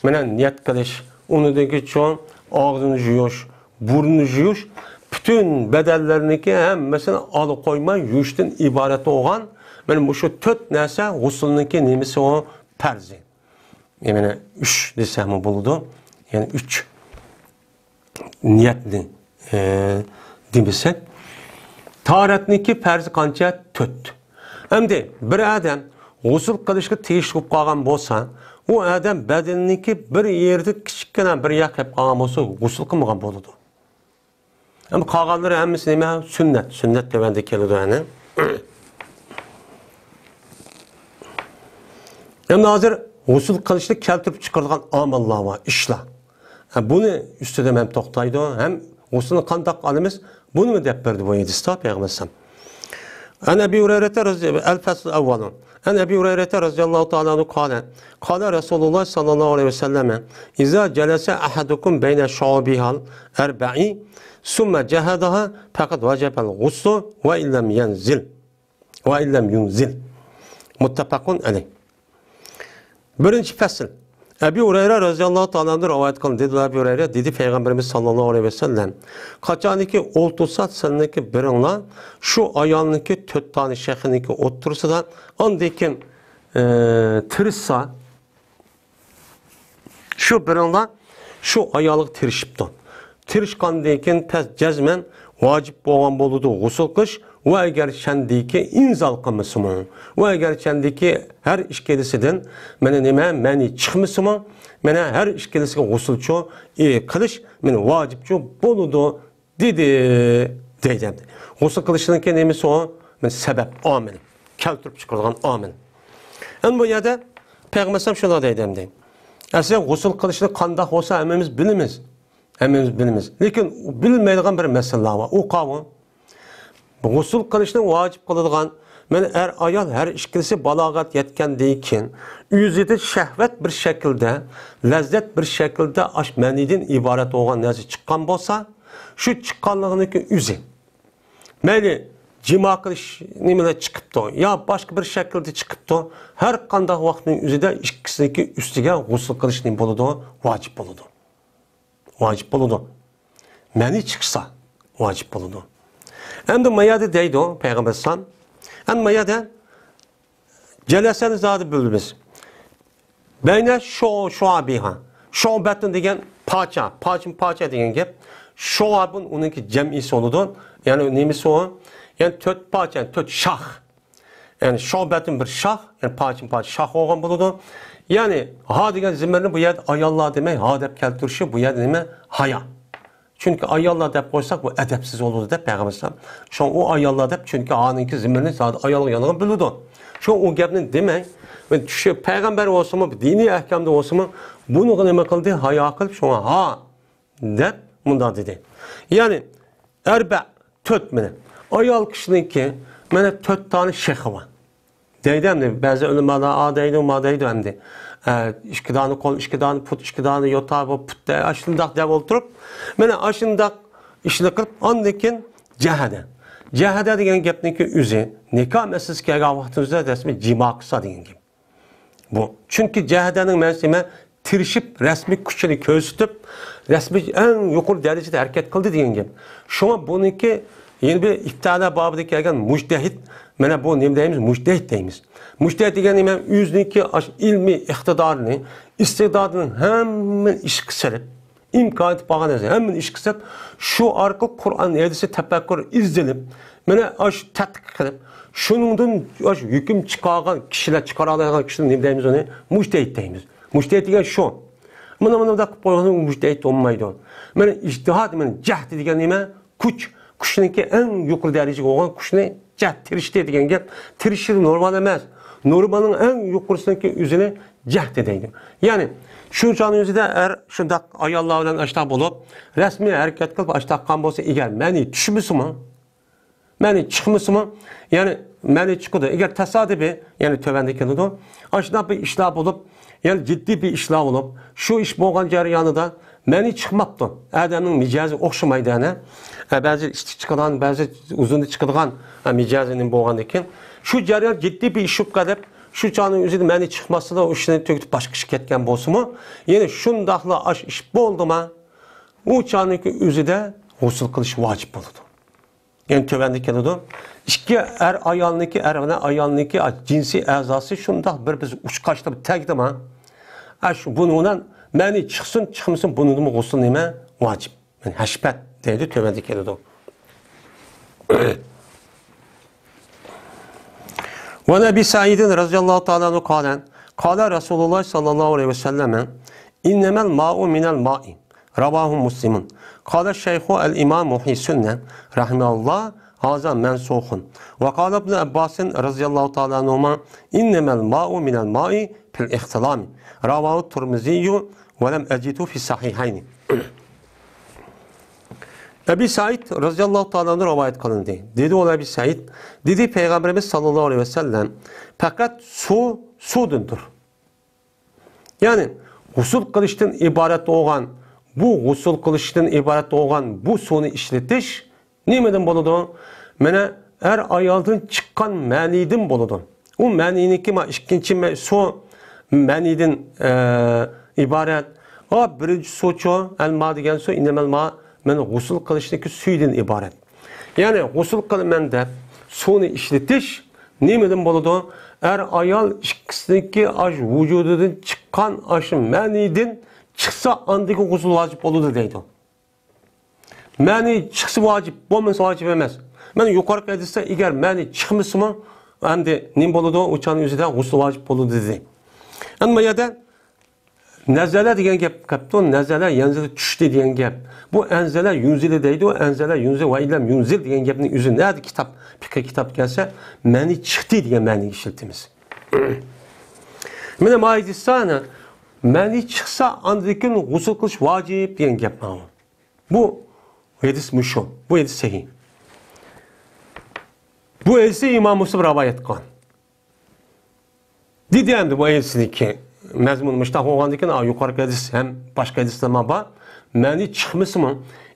مانا نىيەت قىلىش، ئۇنىڭدىن كېيىن ئاغزىنى يۇيۇش، بۇرنىنى يۇيۇش، پۈتۈن بەدەنلەرنىڭكى ھەممىسىنى ئالا قويماي يۇيۇشتىن ئىبارەت بولغان، مانا مۇشۇ تۆت نەرسە غۇسۇلنىڭكى نېمىسى ئۇ؟ پەرزى. يەنى ئۈچ دېسەممۇ بولىدۇ. يەنى ئۈچ نىيەتنى، ئە، دېمىسەك. تاھارەتنىڭكى پەرزى قانچە؟ تۆت. ئەمدى بىر ئادەم غۇسۇل قىلىشقا تېگىشلىك بولۇپ قالغان بولسا، ئۇ ئادەم بەدىنىنىڭكى بىر يېرىدە كىچىككىنە بىر ياغ كەپ قالغان بولسا، غۇسۇل قىلمىغان بولىدۇ. ئەمما قالغانلىرى ھەممىسى نېمە؟ سۈننەت. سۈننەت تۆۋەندە كېلىدۇ، يەنى. ئەمدى ھازىر غۇسۇل قىلىشنى كەلتۈرۈپ چىقىرىدىغان ئامىللار بار، ئىشلار. ھە، بۇنى ئۈستىدە ھەم توختايدۇ، ھەم غۇسۇلنى قانداق ئالىمىز، بۇنىمۇ دەپ بەردى بۇ ھەدىستە پەيغەمبەر ئەلەيھىسسالام. عن أبي هريرة رضي، الفصل الأول. عن أبي هريرة رضي الله تعالى عنه قال، قال رسول الله صلى الله عليه وسلم، إذا جلس أحدكم بين شعوبها الأربع ثم جهدها فقد وجب الغسل وإن لم ينزل، وإن لم ينزل. متفق عليه. بىرىنچى پەسىل. ئەبۇ ھۇرەيرە رەزىياللاھۇ تائالا ئەنھۇدىن رىۋايەت قىلىندى. دېدى ئەبۇ ھۇرەيرە، دېدى پەيغەمبىرىمىز ساللاللاھۇ ئەلەيھى ۋەسەللەم، قاچانكى ئولتۇرسا سىلىنىڭكى بىرىڭلار شۇ ئايالنىڭكى تۆت دانە شېخىنىڭكى ئوتتۇرىسىدا، ئاندىن كېيىن، ئى، تىرىشسا، شۇ بىرىڭلار شۇ ئايالغا تىرىشىپتۇ. تىرىشقاندىن كېيىن پەس جەزمەن ۋاجىپ بولغان بولىدۇ غۇسۇل قىلىش ۋە ئەگەر چەندىكى ئىنزال قىلمىسىمۇ ۋە ئەگەر چەندىكى ھەر ئىككىلىسىدىن مانا نېمە مەنى چىقمىسىمۇ، مانا ھەر ئىككىلىسىگە غۇسۇلچۇ، ئى، قىلىش مانا ۋاجىپچۇ بولىدۇ دېدى، دەيدۇ ئەمدى. غۇسۇل قىلىشنىڭكى نېمىسى ئۇ؟ مانا سەۋەب، ئامىل. كەلتۈرۈپ چىقىرىدىغان ئامىل. ئەمدى بۇ يەردە پەيغەمبەر ئەلەيھىسسالام شۇنداق دەيدۇ ئەمدى. ئەسلى غۇسۇل قىلىشنى قانداق بولسا ھەممىمىز بىلىمىز. ھەممىمىز بىلىمىز. لېكىن بىلمەيدىغان بىر مەسىلىلەر بار. ئۇ قاۋۇ. غۇسۇل قىلىشنى ۋاجىپ قىلىدىغان، مانا ئەر-ئايال ھەر ئىككىلىسى بالاغەت يەتكەندىن كېيىن، ئۆزىدە شەھۋەت بىر شەكىلدە، لەززەت بىر شەكىلدە ئاش مەنىدىن ئىبارەت بولغان نەرسە چىققان بولسا، شۇ چىققانلىقىنىڭكى ئۆزى. مەيلى جىما قىلىش نېمىلەر چىقىپتۇ، يا باشقا بىر شەكىلدە چىقىپتۇ، ھەر قانداق ۋاقىتنىڭ ئۆزىدە ئىككىسىنىڭكى ئۈستىگە غۇسۇل قىلىش نېمە بولىدۇ؟ ۋاجىپ بولىدۇ. ۋاجىپ بولىدۇ. مەنى چىقسا ۋاجىپ بولىدۇ. ئەمدى ما يەردە دەيدۇ پەيغەمبەر ئەلەيھىسسالام. ئەمدى ما يەردە جەلەسەنى زادى بىلىمىز. بەينە شۇ-، شۇئابىھا. شۇبەتۇن دېگەن پارچە، پارچىمۇ پارچە دېگەن گەپ. شۇئابۇن ئۇنىڭكى جەمئىسى بولىدۇ. يەنى نېمىسى ئۇ؟ يەنى تۆت پارچە، يەنى تۆت شاخ. يەنى شۇبەتۇن بىر شاخ، يەنى پارچىمۇ پارچە شاخ بولغان بولىدۇ. يەنى ھا دېگەن زېمىرنى بۇ يەردە ئاياللار دېمەي، ھا دەپ كەلتۈرۈشى بۇ يەردە نېمە؟ ھايا. چۈنكى ئاياللار دەپ قويساق، بۇ ئەدەپسىز بولىدۇ دەپ پەيغەمبەر ئەلەيھىسسالام. شۇڭا ئۇ ئاياللار دەپ، چۈنكى ھانىڭكى زېمىرنى زادى ئايالغا يانغان بىلىدۇ. شۇڭا ئۇ گەپنى دېمەي، چۈشى پەيغەمبەر بولسىمۇ، دىنىي ئەھكامدا بولسىمۇ، بۇنىغا نېمە قىلدى؟ ھايا قىلىپ، شۇڭا ھا دەپ مۇنداق دېدى. يەنى، ئەربە، تۆت مانا. ئايال كىشىنىڭكى مانا تۆت دانە شېخى بار. دەيدۇ ئەمدى، بەزى ئۆلىمالار ئا دەيدۇ، ما دەيدۇ ئەمدى. ئە، ئىككى دانە قول، ئىككى دانە پۇت، ئىككى دانە يوتا، بۇ پۇت دە-، ئاشۇنداق دەپ ئولتۇرۇپ، مانا ئاشۇنداق ئىشنى قىلىپ، ئاندىن كېيىن جەھەدە. جەھەدە دېگەن گەپنىڭكى ئۆزى، نىكاھ مەسىلىسى كەلگەن ۋاقتىمىزدا رەسمىي جىما قىلسا دېگەن گەپ. بۇ. چۈنكى جەھەدەنىڭ مەنىسى نېمە؟ تىرىشىپ، رەسمىي كۈچىنى كۆرسىتىپ، رەسمىي ئەڭ يۇقىرى دەرىجىدە ھەرىكەت قىلدى دېگەن گەپ. شۇڭا بۇنىڭكى يەنە بىر ئىپتىئالا بابىدا كەلگەن مۇجتەھىد، مانا بۇ نېمە دەيمىز؟ مۇجتەھىد دەيمىز. مۇجتەھىد دېگەن نېمە؟ ئۆزىنىڭكى ئاشۇ ئىلمىي ئىقتىدارىنى، ئىستىدادىنى ھەممىنى ئىشقا سېلىپ، ئىمكانىيىتى بارغان نەرسە ھەممىنى ئىشقا سېلىپ، شۇ ئارقىلىق قۇرئان ھەدىسنى تەپەككۇر ئىزدىنىپ، مانا ئاشۇ تەتقىق قىلىپ، شۇنىڭدىن ئاشۇ ھۆكۈم چىقارغان كىشىلەر، چىقارالايدىغان كىشىلەر نېمە دەيمىز ئۇنى؟ مۇجتەھىد دەيمىز. مۇجتەھىد دېگەن شۇ. مانا، مانا بۇنداق قىلىپ قويغان مۇجتەھىد بولمايدۇ. مانا ئىجتىھاد، مانا جەھد دېگەن نېمە؟ كۈچ. كۈچنىڭكى ئەڭ يۇقىرى دەرىجىگە بولغان كۈچنى جەھد، تىرىشتى دېگەن گەپ. تىرىشىش نورمال ئەمەس. نورمالنىڭ ئەڭ يۇقىرىسىنىڭكى ئۆزىنى جەھد دەيدۇ. يەنى شۇ چاغنىڭ ئۆزىدە ئەر شۇنداق ئاياللار بىلەن ئاشتاق بولۇپ، رەسمىي ھەرىكەت قىلىپ ئاشتاق قىلغان بولسا، ئەگەر مەنى چۈشمىسىمۇ، مەنى چىقمىسىمۇ، يەنى مەنى چىقىدۇ. ئەگەر تاسادىپىي، يەنى تۆۋەندە كېلىدۇ. ئاشۇنداق بىر ئىشلار بولۇپ، يەنى جىددىي بىر ئىشلار بولۇپ، شۇ ئىش بولغان جەريانىدا مەنى چىقماپتۇ. ئادەمنىڭ مىجەزى ئوخشىمايدۇ، ئەنە. ئە، بەزى ئىتتىك چىقىدىغان، بەزى ئۇزۇندا چىقىدىغان، ئە، مىجەزى نېمە بولغاندىن كېيىن، شۇ جەريان جىددىي بىر ئىش بولۇپ قېلىپ، شۇ چاغنىڭ ئۆزىدە مەنى چىقماسلا، ئۇ ئىشنى تۈگىتىپ باشقا ئىشقا كەتكەن بولسىمۇ، يەنى شۇنداقلا ئاشۇ ئىش بولدىما، ئۇ چاغنىڭكى ئۆزىدە غۇسۇل قىلىش ۋاجىپ بولىدۇ. يەنى تۆۋەندە كېلىدۇ. ئىككى ئەر ئايالنىڭكى، ئەر بىلەن ئايالنىڭكى جىنسىي ئەزاسى شۇنداق بىر بىز ئۇچقاچتا تەگدىما؟ ئەش بۇنىڭ بىلەن مەنى چىقسۇن، چىقمىسۇن، بۇنىڭدىمۇ غۇسۇل نېمە؟ ۋاجىپ. يەنى ھەشپەت دەيدۇ، تۆۋەندە كېلىدۇ. وعن أبي سعيد رضي الله تعالى عنه قال، قال رسول الله صلى الله عليه وسلم، إنما الماء من الماء. رواه مسلم. قال الشيخ الإمام محي السنة رحمه الله، هذا منسوخ. وقال ابن عباس رضي الله تعالى عنهما، إنما الماء من الماء في الاحتلام. رواه الترمذي ولم أجده في الصحيحين. ئەبى سەئىد رەزىياللاھۇ تائالا ئەنھۇ رىۋايەت قىلىندى. دېدى ئۇ ئەبى سەئىد، دېدى پەيغەمبىرىمىز ساللاللاھۇ ئەلەيھى ۋەسەللەم، پەقەت سۇ سۇدىندۇر. يەنى غۇسۇل قىلىشتىن ئىبارەت بولغان، بۇ غۇسۇل قىلىشتىن ئىبارەت بولغان بۇ سۇنى ئىشلىتىش نېمىدىن بولىدۇ؟ مانا ئەر ئايالدىن چىققان مەنىدىن بولىدۇ. ئۇ مەنىنىڭكى ما ئىككىنچى مە-، سۇ مەنىدىن، ئە، ئىبارەت. ئا، بىرىنچى سۇچۇ، ئەلما دېگەن سۇ، ئىننەمەلما، مانا غۇسۇل قىلىشنىڭكى سۈيىدىن ئىبارەت. يەنى غۇسۇل قىلىمەن دەپ سۇنى ئىشلىتىش نېمىدىن بولىدۇ؟ ئەر ئايال ئىككىسىنىڭكى ئاش ۋۇجۇدىدىن چىققان ئاش مەنىدىن چىقسا، ئاندىكى غۇسۇل ۋاجىپ بولىدۇ دەيدۇ. مەنى چىقسا ۋاجىپ، بولمىسا ۋاجىپ ئەمەس. مانا يۇقىرىقى ھەدىستە ئەگەر مەنى چىقمىسىمۇ، ئەمدى نېمە بولىدۇ؟ ئۇ چاغنىڭ ئۆزىدە غۇسۇل ۋاجىپ بولىدۇ دېدى. ئەمما بۇ يەردە نەزەلە دېگەن گەپ كەپتۇ، نەزەلە يەنزىلە چۈشتى دېگەن گەپ. بۇ ئەنزەلە يۇنزىلە دەيدۇ، ئەنزەلە يۇنزىل ۋە ئىللەم يۇنزىل دېگەن گەپنىڭ ئۆزى نەدە كىتاب، پىقھىي كىتاب كەلسە، مەنى چىقتى دېگەن مەنىگە ئىشلىتىمىز. مانا ما ھەدىستە مەنى چىقسا، ئاندىن كېيىن غۇسۇل قىلىش ۋاجىپ دېگەن گەپ مانا. بۇ ھەدىس مۇشۇ. بۇ ھەدىس سەھىھ. بۇ ھەدىسنى ئىمام مۇسلىم رىۋايەت قىلغان. دېدى ئەمدى بۇ ھەدىسنىڭكى مەزمۇنى مۇشۇنداق بولغاندىكىن، ئا، يۇقىرىقى ھەدىس ھەم باشقا ھەدىسلەرمۇ بار. مەنى چىقمىسىمۇ،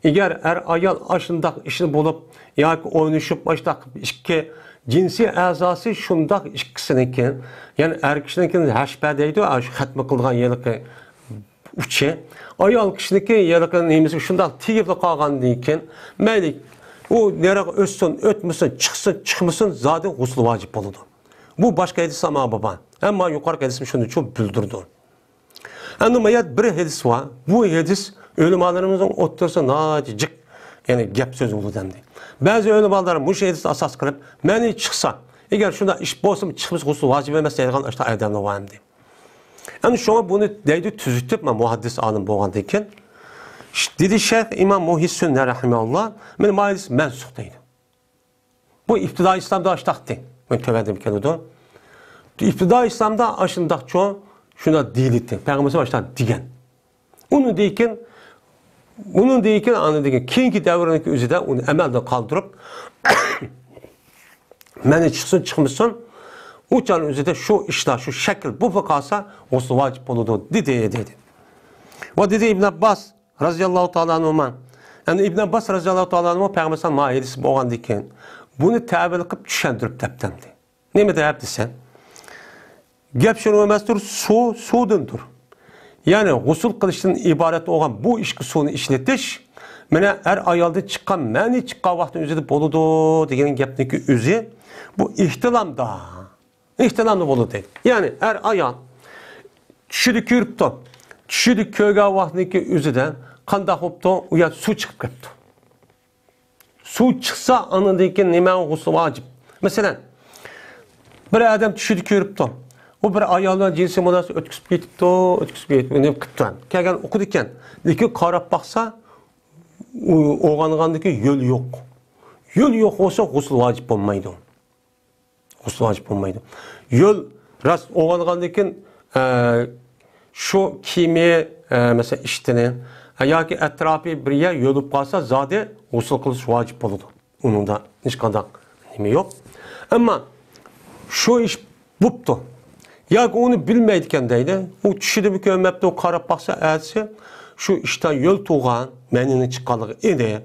ئەگەر ئەر ئايال ئاشۇنداق ئىشى بولۇپ ياكى ئوينىشىپ، ئاشۇنداق ئىككى جىنسىي ئەزاسى شۇنداق ئىككىسىنىڭكى، يەنى ئەر كىشىنىڭكىنى ھەشپە دەيدۇ، ئا، شۇ خەتمە قىلىدىغان ھېلىقى ئۇچى، ئايال كىشىنىڭكى ھېلىقى نېمىسى شۇنداق تېگىپلا قالغاندىن كېيىن، مەيلى ئۇ نېرىغا ئۆتسۇن، ئۆتمىسۇن، چىقسۇن، چىقمىسۇن، زادى غۇسۇل ۋاجىپ بولىدۇ. بۇ باشقا ھەدىس ئەمما بۇ بار. ئەمما يۇقىرىقى ھەدىسمۇ شۇنى چوڭ بىلدۈرىدۇ. ئەمدى مايات بىر ھەدىس بار. بۇ ھەدىس ئۆلىمالىرىمىزنىڭ ئوتتۇرىسىدا ناھايىتى جىق، يەنى گەپ سۆز بولىدۇ ئەمدى. بەزى ئۆلىمالار مۇشۇ ھەدىسنى ئاساس قىلىپ، مەنى چىقسا، ئەگەر شۇنداق ئىش بولسىمۇ چىقمىسا غۇسۇل ۋاجىپ ئەمەس دەيدىغان ئاشۇنداق ئادەملەر بار ئەمدى. ئەمدى شۇڭا بۇنى دەيدۇ تۈزىتىپ، مەن مۇھەددىس ئالىم بولغاندىن كېيىن، دېدى شەيخ ئىمام مۇھيىسسۇننە رەھىمەھۇللا، مانا ما ھەدىس مەنسۇخ دەيدۇ. بۇ ئىپتىدائىي ئىسلامدا ئاشتاقتى. مەن تۆۋەندىن كېلىدۇ. ئىپتىدائىي ئىسلامدا ئاشۇنداقچۇ، شۇنداق دېيىلىتتى. پەيغەمبىرىمىز ئاشۇنداق دېگەن. ئۇنىڭدىن كېيىن، ئۇنىڭدىن كېيىن، ئاندىن كېيىن كېيىنكى دەۋرنىڭكى ئۆزىدە ئۇنى ئەمەلدىن قالدۇرۇپ، مەنى چىقسۇن، چىقمىسۇن، ئۇ چاغنىڭ ئۆزىدە شۇ ئىشلار، شۇ شەكىل بولۇپ قالسا، غۇسۇل ۋاجىپ بولىدۇ، دېدى، دېدى. ۋە دېدى ئىبن ئابباس، رەزىياللاھۇ تائالا ئەنھۇما. يەنى ئىبن ئابباس رەزىياللاھۇ تائالا ئەنھۇ پەيغەمبەر سەللەللاھۇ ئەلەيھى ۋەسەللەم ھەدىسى بولغاندىن كېيىن، بۇنى تەۋىل قىلىپ چۈشەندۈرۈپ دەپتىمدى. نېمە دەپ دېسە، گەپ شۇنىڭ ئەمەستۇر، سۇ سۇدىندۇر. يەنى غۇسۇل قىلىشتىن ئىبارەت بولغان بۇ ئىككى سۇنى ئىشلىتىش مانا ئەر ئايالدىن چىققان مەنى چىققان ۋاقىتنىڭ ئۆزىدە بولىدۇ دېگەن گەپنىڭكى ئۆزى بۇ ئېھتىلامدا. ئېھتىلامدا بولىدۇ دەيدۇ. يەنى ئەر ئايال چۈشىدە كۆرۈپتۇ. چۈشىدە كۆرگەن ۋاقىتنىڭكى ئۆزىدە قانداق بوپتۇ؟ ئۇ يەردە سۇ چىقىپ كەپتۇ. سۇ چىقسا، ئاندىن كېيىن نېمە؟ غۇسۇل ۋاجىپ. مەسىلەن، بىر ئادەم چۈشىدە كۆرۈپتۇ. ئۇ بىر ئايال بىلەن جىنسىي مۇناسىۋەت ئۆتكۈزۈپ كېتىپتۇ، ئۆتكۈزۈپ كېتىپ، نېمە قىپتۇ؟ كەلگەن ئۇخلىدىكەن. لېكىن قاراپ باقسا، ئۇ ئويغانغاندىكى يۆل يوق. يۆل يوق بولسا، غۇسۇل ۋاجىپ بولمايدۇ. غۇسۇل ۋاجىپ بولمايدۇ. يۆل راست ئويغانغاندىن كېيىن، ئە، شۇ كىيىمى، ئە، مەسىلەن، ئىشتىنى، ئە، ياكى ئەتراپى بىر يەر يۆلۈپ قالسا، زادى غۇسۇل قىلىش ۋاجىپ بولىدۇ. ئۇنىڭدا ھېچقانداق نېمە يوق. ئەمما شۇ ئىش بوپتۇ. ياكى ئۇنى بىلمەيدىكەن دەيدۇ. ئۇ چۈشىدىمۇ كۆرمەپتۇ، قاراپ باقسا ئەتىسى شۇ ئىشتا يۆل تۇغان، مەنىنىڭ چىققانلىقى ئېنىق.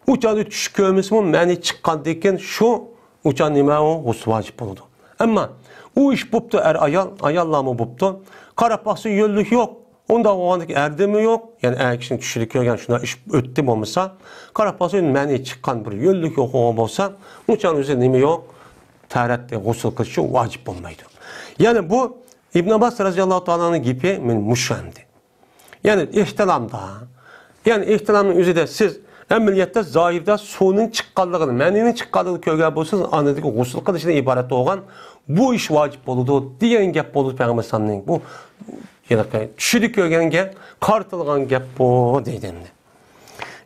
ئۇ چاغدا چۈش كۆرمىسىمۇ مەنى چىققاندىن كېيىن شۇ ئۇچان نېمە ئۇ؟ غۇسۇل ۋاجىپ بولىدۇ. ئەمما ئۇ ئىش بوپتۇ، ئەر ئايال، ئاياللارمۇ بوپتۇ. قاراپ باقسا يۆللۈك يوق. ئۇنداق بولغاندىكى ئەردىمۇ يوق. يەنى ئەر كىشىنىڭ چۈشىدە كۆرگەن شۇنداق ئىش ئۆتتى بولمىسا، قاراپ باقسا مەنى چىققان بىر يۆللۈك يوق بولغان بولسا، ئۇچان ئۆزى نېمە يوق؟ تەرەت غۇسۇل قىلىشى ۋاجىپ بولمايدۇ. يەنى بۇ ئىبن ئابباس رەزىياللاھۇ تائالانىڭ گېپى مېنى مۇشۇ ئەمدى. يەنى ئېھتىلامدا، يەنى ئېھتىلامنىڭ ئۆزىدە سىز ئەمەلىيەتتە زاھىردا سۇنىڭ چىققانلىقىنى، مەنىنىڭ چىققانلىقىنى كۆرگەن بولسىڭىز، ئاندىن غۇسۇل قىلىشتىن ئىبارەت بولغان بۇ ئىش ۋاجىپ بولىدۇ دېگەن گەپ بولىدۇ پەيغەمبەر ئەلەيھىسسالامنىڭ. بۇ ھېلىقى چۈشىدە كۆرگەنگە قارىتىلغان گەپ بۇ دەيدۇ ئەمدى.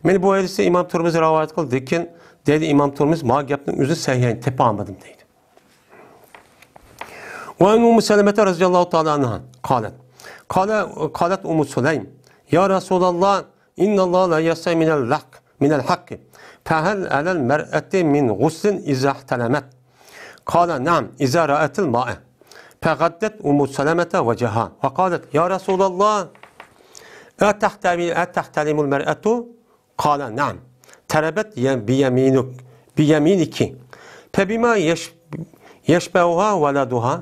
مانا بۇ ھەدىسنى ئىمام تۇرمۇزى رىۋايەت قىلدى، لېكىن دەيدۇ ئىمام تۇرمۇزى، ما گەپنىڭ ئۆزىنى سەھىھەينى تېپەلمىدىم دەيدۇ. وعن أم سلمة رضي الله تعالى عنها قالت، قال، قالت أم سليم، يا رسول الله، إن الله لا يستحي من الحق، من الحق، فهل على المرأة من غسل إذا احتلمت؟ قال، نعم، إذا رأت الماء. فغطت أم سلمة وجهها وقالت، يا رسول الله، أتحتلم، أتحتلم المرأة؟ قال، نعم. تربت ي-، بيمينك، بيمينك. فبما يش-، يشبهها ولدها؟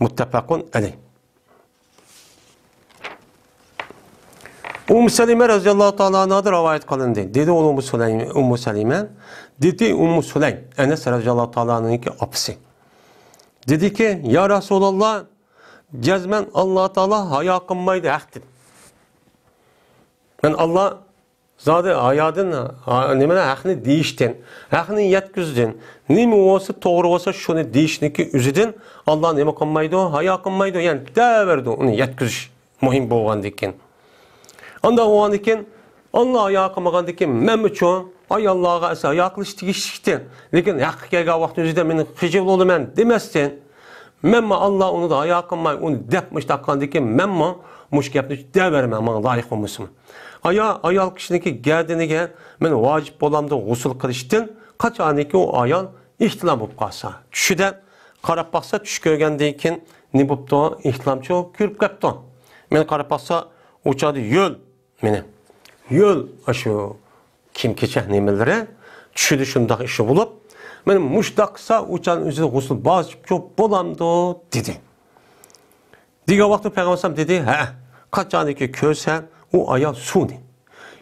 متفق عليه. ئۇممۇ سەلىمە رەزىياللاھۇ تائالا ئەنھادىن رىۋايەت قىلىندى. دېدى ئۇ ئۇممۇ سۇلەيم، ئۇممۇ سەلىمە. دېدى ئۇممۇ سۇلەيم، ئەنەس رەزىياللاھۇ تائالا ئەنھۇنىڭكى ئاپىسى. دېدىكى، يا رەسۇلاللا، جەزمەن ئاللا تائالا ھايا قىلمايدۇ ھەقتىن. مەن ئاللا زادى ھايادىن، ھا-، نېمىنى، ھەقنى دېيىشتىن، ھەقنى يەتكۈزدىن، نېمە بولسا توغرا بولسا شۇنى دېيىشنىڭكى ئۆزىدىن ئاللا نېمە قىلمايدۇ؟ ھايا قىلمايدۇ، يەنى دەۋېرىدۇ ئۇنى يەتكۈزۈش مۇھىم بولغاندىكىن. ئانداق بولغاندىكىن، ئاللا ھايا قىلمىغاندىكىن مەنمۇچۇ ئاياللارغا ئەسلى ھايا قىلىش تېگىشلىكتىن، لېكىن ھەققە كەلگەن ۋاقىت ئۆزىدە مەن خىجىل بولىمەن دېمەستىن، مەنمۇ ئاللا ئۇنى ھايا قىلماي، ئۇنى دەپ مۇشۇنداق قىلغاندىكىن مەنمۇ مۇشۇ گەپنى دەۋېرىمەن، ماڭا لايىق بولمىسىمۇ. ئايا-، ئايال كىشىنىڭكى گەدىنىگە مەن ۋاجىپ بولامدۇ غۇسۇل قىلىشتىن، قاچانكى ئۇ ئايال ئېھتىلام بولۇپ قالسا، چۈشىدە قاراپ باقسا، چۈش كۆرگەندىن كېيىن نېمە بوپتۇ؟ ئېھتىلامچۇ كۆرۈپ قاپتۇ. مەن قاراپ باقسا، ئۇ چاغدا يۆل مېنى، يۆل ئاشۇ كىيىم-كېچەك نېمىلىرى چۈشىدە شۇنداق ئىشى بولۇپ، مەن مۇشۇنداق قىلسا، ئۇ چاغدا ئۆزى غۇسۇل ۋاجىپچۇ بولامدۇ؟ دېدى. دېگەن ۋاقىتتا پەيغەمبەر ئەلەيھىسسالام دېدى، ھە، قاچانكى كۆرسە ئۇ ئايال سۇنى،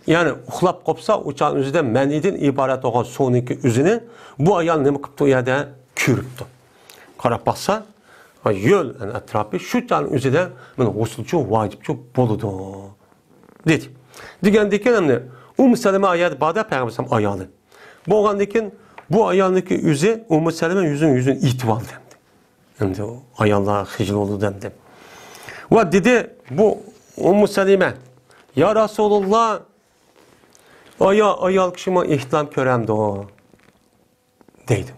يەنى ئۇخلاپ قوپسا، ئۇ چاغ ئۆزىدە مەنىدىن ئىبارەت بولغان سۇنىڭكى ئۆزىنى بۇ ئايال نېمە قىپتۇ؟ ئۇ يەردە كۆرۈپتۇ. قاراپ باقسا، يۆل، يەنى ئەتراپى شۇ چاغ ئۆزىدە مانا غۇسۇلچۇ ۋاجىپچۇ بولىدۇ، دېدى. دېگەندىكىن ئەمدى ئۇممۇ سەلىمە ئايەت باردا پەيغەمبەر ئەلەيھىسسالام ئايالى. بولغاندىكىن بۇ ئايالنىڭكى ئۆزى ئۇممۇ سەلىمە يۈزىنى، يۈزىنى ئېتىۋالدى ئەمدى. ئەمدى ئاياللار خىجىل بولىدۇ ئەمدى. ۋە دېدى بۇ ئۇممۇ سەلىمە، يا رەسۇلاللا، ئايا-، ئايال كىشىمۇ ئېھتىلام كۆرەمدۇ؟ دەيدۇ.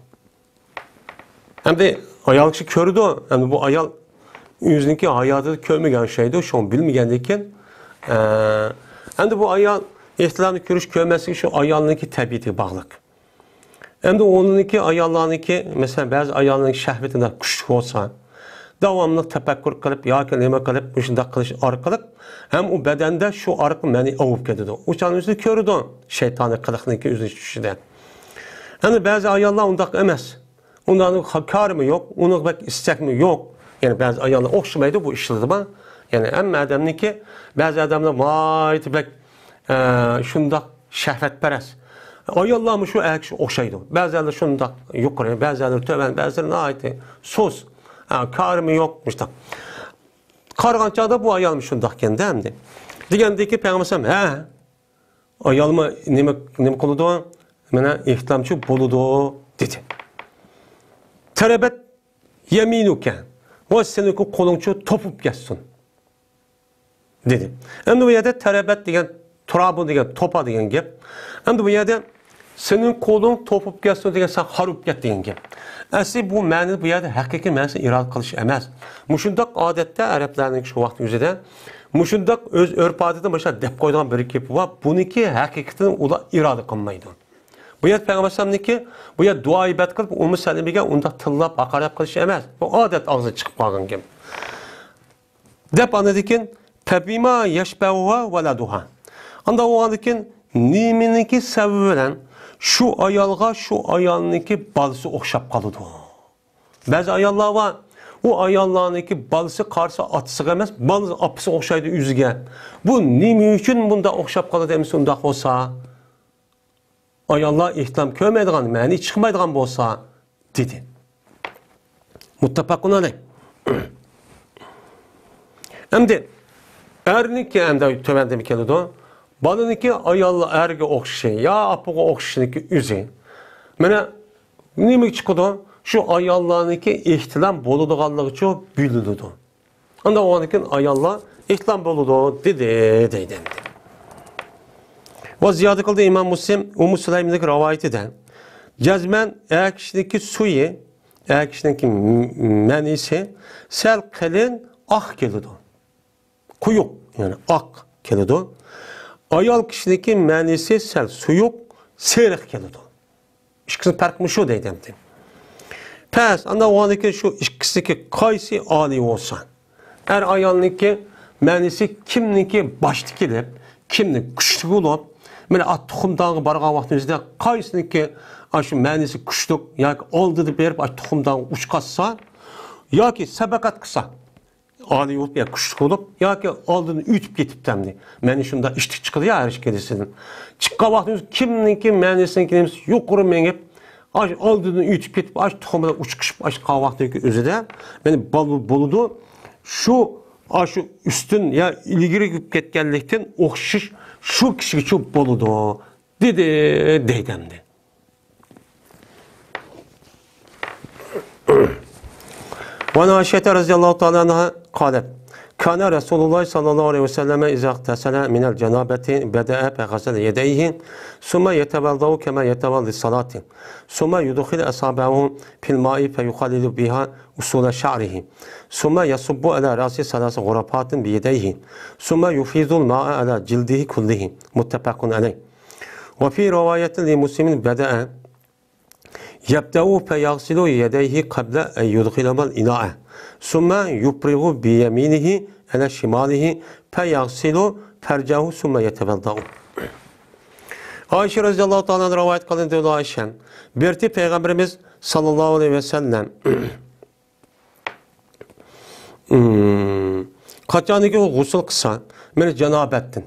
ئەمدى ئايال كىشى كۆرىدۇ، ئەمدى بۇ ئايال ئۆزىنىڭكى ھاياتىدا كۆرمىگەن ئوخشايدۇ، شۇڭا بىلمىگەندىكىن، ئە، ئەمدى بۇ ئايال ئېھتىلامنى كۆرۈش كۆرمەسلىكى شۇ ئايالنىڭكى تەبىئىتىگە باغلىق. ئەمدى ئۇنىڭكى ئاياللارنىڭكى، مەسىلەن، بەزى ئايالنىڭكى شەھۋىتى كۈچلۈك بولسا، داۋاملىق تەپەككۇر قىلىپ ياكى نېمە قىلىپ، مۇشۇنداق قىلىش ئارقىلىق ھەم ئۇ بەدەندە شۇ ئارقا مەنى ئاۋۇپ كېتىدۇ. ئۇ چاغنى ئۆزى كۆرىدۇ، شەيتانىي قىلىقنىڭكى ئۆزىنىڭ چۈشىدە. ئەمدى بەزى ئاياللار ئۇنداق ئەمەس. ئۇنداق كارىمۇ يوق، ئۇنىڭ بەك ئىستەكمۇ يوق. يەنى بەزى ئاياللار ئوخشىمايدۇ بۇ ئىشلىرىدا بار. يەنى ھەممە ئادەمنىڭكى، بەزى ئادەملەر ناھايىتى بەك، ئە، شۇنداق شەھۋەتپەرەس. ئاياللارمۇ شۇ ئەر كىشىگە ئوخشايدۇ. بەزىلەر شۇنداق يۇقىرى، بەزىلەر تۆۋەن، بەزىلەر ناھايىتى سۇس. ھە، كارىمۇ يوق، مۇشۇنداق. قارىغان چاغدا بۇ ئايالمۇ شۇنداقكەن-دە ئەمدى. دېگەندىكىن پەيغەمبەر ئەلەيھىسسالام، ھە، ئايالمۇ نېمە، نېمە قىلىدۇ؟ مانا ئېھتىلامچى بولىدۇ، دېدى. تەرەبەت يەمىنۇكە، ۋە سېنىڭكى قولۇڭچۇ توپۇپ كەتسۇن، دېدى. ئەمدى بۇ يەردە تەرەبەت دېگەن، تۇرابۇ دېگەن، توپا دېگەن گەپ. ئەمدى بۇ يەردە سېنىڭ قولۇڭ توپۇپ كەتسۇن دېگەن، سەن خار بولۇپ كەت دېگەن گەپ. ئەسلى بۇ مەنىدە، بۇ يەردە ھەقىقىي مەنىسى ئىرادە قىلىش ئەمەس. مۇشۇنداق ئادەتتە ئەرەبلەرنىڭ شۇ ۋاقىت ئۆزىدە مۇشۇنداق ئۆز ئۆرپ-ئادىتىدە مۇشۇنداق دەپ قويىدىغان بىر گېپى بار. بۇنىڭكى ھەقىقىتىنى ئۇلار ئىرادە قىلمايدۇ. بۇ يەردە پەيغەمبەر ئەلەيھىسسالامنىڭكى، بۇ يەردە دۇئا ئىبادەت قىلىپ، ئۇممۇ سەلىمىگە ئۇنداق تىللاپ، ھاقارەت قىلىش ئەمەس. بۇ ئادەت ئاغزىدىن چىقىپ قالغان گەپ. دەپ ئاندىن كېيىن، فەبىما يەشبەھۇھا ۋەلەدۇھا. ئانداق بولغاندىن كېيىن، نېمىنىڭكى سەۋەبى بىلەن شۇ ئايالغا شۇ ئايالنىڭكى بالىسى ئوخشاپ قالىدۇ؟ بەزى ئاياللار بار، ئۇ ئاياللارنىڭكى بالىسى قارىسا ئاتىسىغا ئەمەس، بالىسى ئاپىسىغا ئوخشايدۇ ئۆزىگە. بۇ نېمە ئۈچۈن بۇنداق ئوخشاپ قالىدۇ ئەمىسە ئۇنداق بولسا؟ ئاياللار ئېھتىلام كۆرمەيدىغان، مەنى چىقمايدىغان بولسا، دېدى. مۇتتەپەقۇن ئەلەيھ. ئەمدى ئەرنىڭكى ئەمدى تۆۋەندىمۇ كېلىدۇ. بالىنىڭكى ئايال ئەرگە ئوخشىشى يا ئاپىغا ئوخشىشىنىڭكى ئۆزى. مانا نېمە چىقىدۇ؟ شۇ ئاياللارنىڭكى ئېھتىلام بولىدىغانلىقىچۇ بىلىنىدۇ. ئانداق بولغاندىن كېيىن ئاياللار ئېھتىلام بولىدۇ، دېدى، دەيدۇ ئەمدى. ۋە زىيادە قىلدى ئىمام مۇسلىم ئۇممۇ سۇلەيمىندىكى رىۋايىتىدە، جەزمەن ئەر كىشىنىڭكى سۈيى، ئەر كىشىنىڭكى م-، مەنىسى سەل قېلىن ئاق كېلىدۇ. قويۇق، يەنى ئاق كېلىدۇ. ئايال كىشىنىڭكى مەنىسى سەل سۇيۇق، سېرىق كېلىدۇ. ئىككىسىنىڭ پەرقى مۇشۇ دەيدۇ ئەمدى. پەس، ئانداق بولغاندىن كېيىن شۇ ئىككىسىدىكى قايسى ئالىي بولسا، ئەر ئايالنىڭكى مەنىسى كىمنىڭكى باشتا كېلىپ، كىمنىڭ كۈچلۈك بولۇپ، مانا ئات تۇخۇمدانغا بارغان ۋاقتىمىزدا قايسىنىڭكى ئاشۇ مەنىسى كۈچلۈك ياكى ئالدىدا بېرىپ ئاشۇ تۇخۇمدانغا ئۇچقازسا ياكى سەبەقەت قىلسا، ئالىي بولۇپ يا كۈچلۈك بولۇپ ياكى ئالدىدىن ئۆتۈپ كېتىپتۇ ئەمدى. مەنە شۇنداق ئىشتىك چىقىدۇ يا ھەر ئىككىلىسىدىن. چىققان ۋاقتىمىز كىمنىڭكى مەنىسىنىڭكى نېمىسى يۇقىرى مېڭىپ، ئاش ئالدىدىن ئۆتۈپ كېتىپ، ئاش تۇخۇمىدا ئۇچقىشىپ ئاشقان ۋاقتىدىكى ئۆزىدە مانا بال بولىدۇ. شۇ، ئاشۇ ئۈستۈن يا ئىلگىرى كەتكەنلىكتىن ئوخشىشىش شۇ كىشىگىچۇ بولىدۇ، دېدى، دەيدۇ ئەمدى. وعن عائشة رضي الله تعالى عنها قالت: كان رسول الله صلى الله عليه وسلم إذا اغتسل من الجنابة بدأ فغسل يديه ثم يتوضأ كما يتوضأ للصلاة ثم يدخل أصابعه في الماء فيخلل بها أصول شعره ثم يصب على رأسه ثلاث غرفات بيديه ثم يفيض الماء على جلده كله. متفق عليه. وفي رواية لمسلم بدأ يبدأ فيغسل يديه قبل أن يدخلهما الإناء، ثم يفرغ بيمينه على شماله فيغسل فرجه ثم يتوضأ. ئائىشە رەزىياللاھۇ تائالا ئەنھا رىۋايەت قىلىندى، ئائىشە بىرتى پەيغەمبىرىمىز ساللاللاھۇ ئەلەيھى ۋەسەللەم، قاچانكى ئۇ غۇسۇل قىلسا، مانا جانابەتتىن،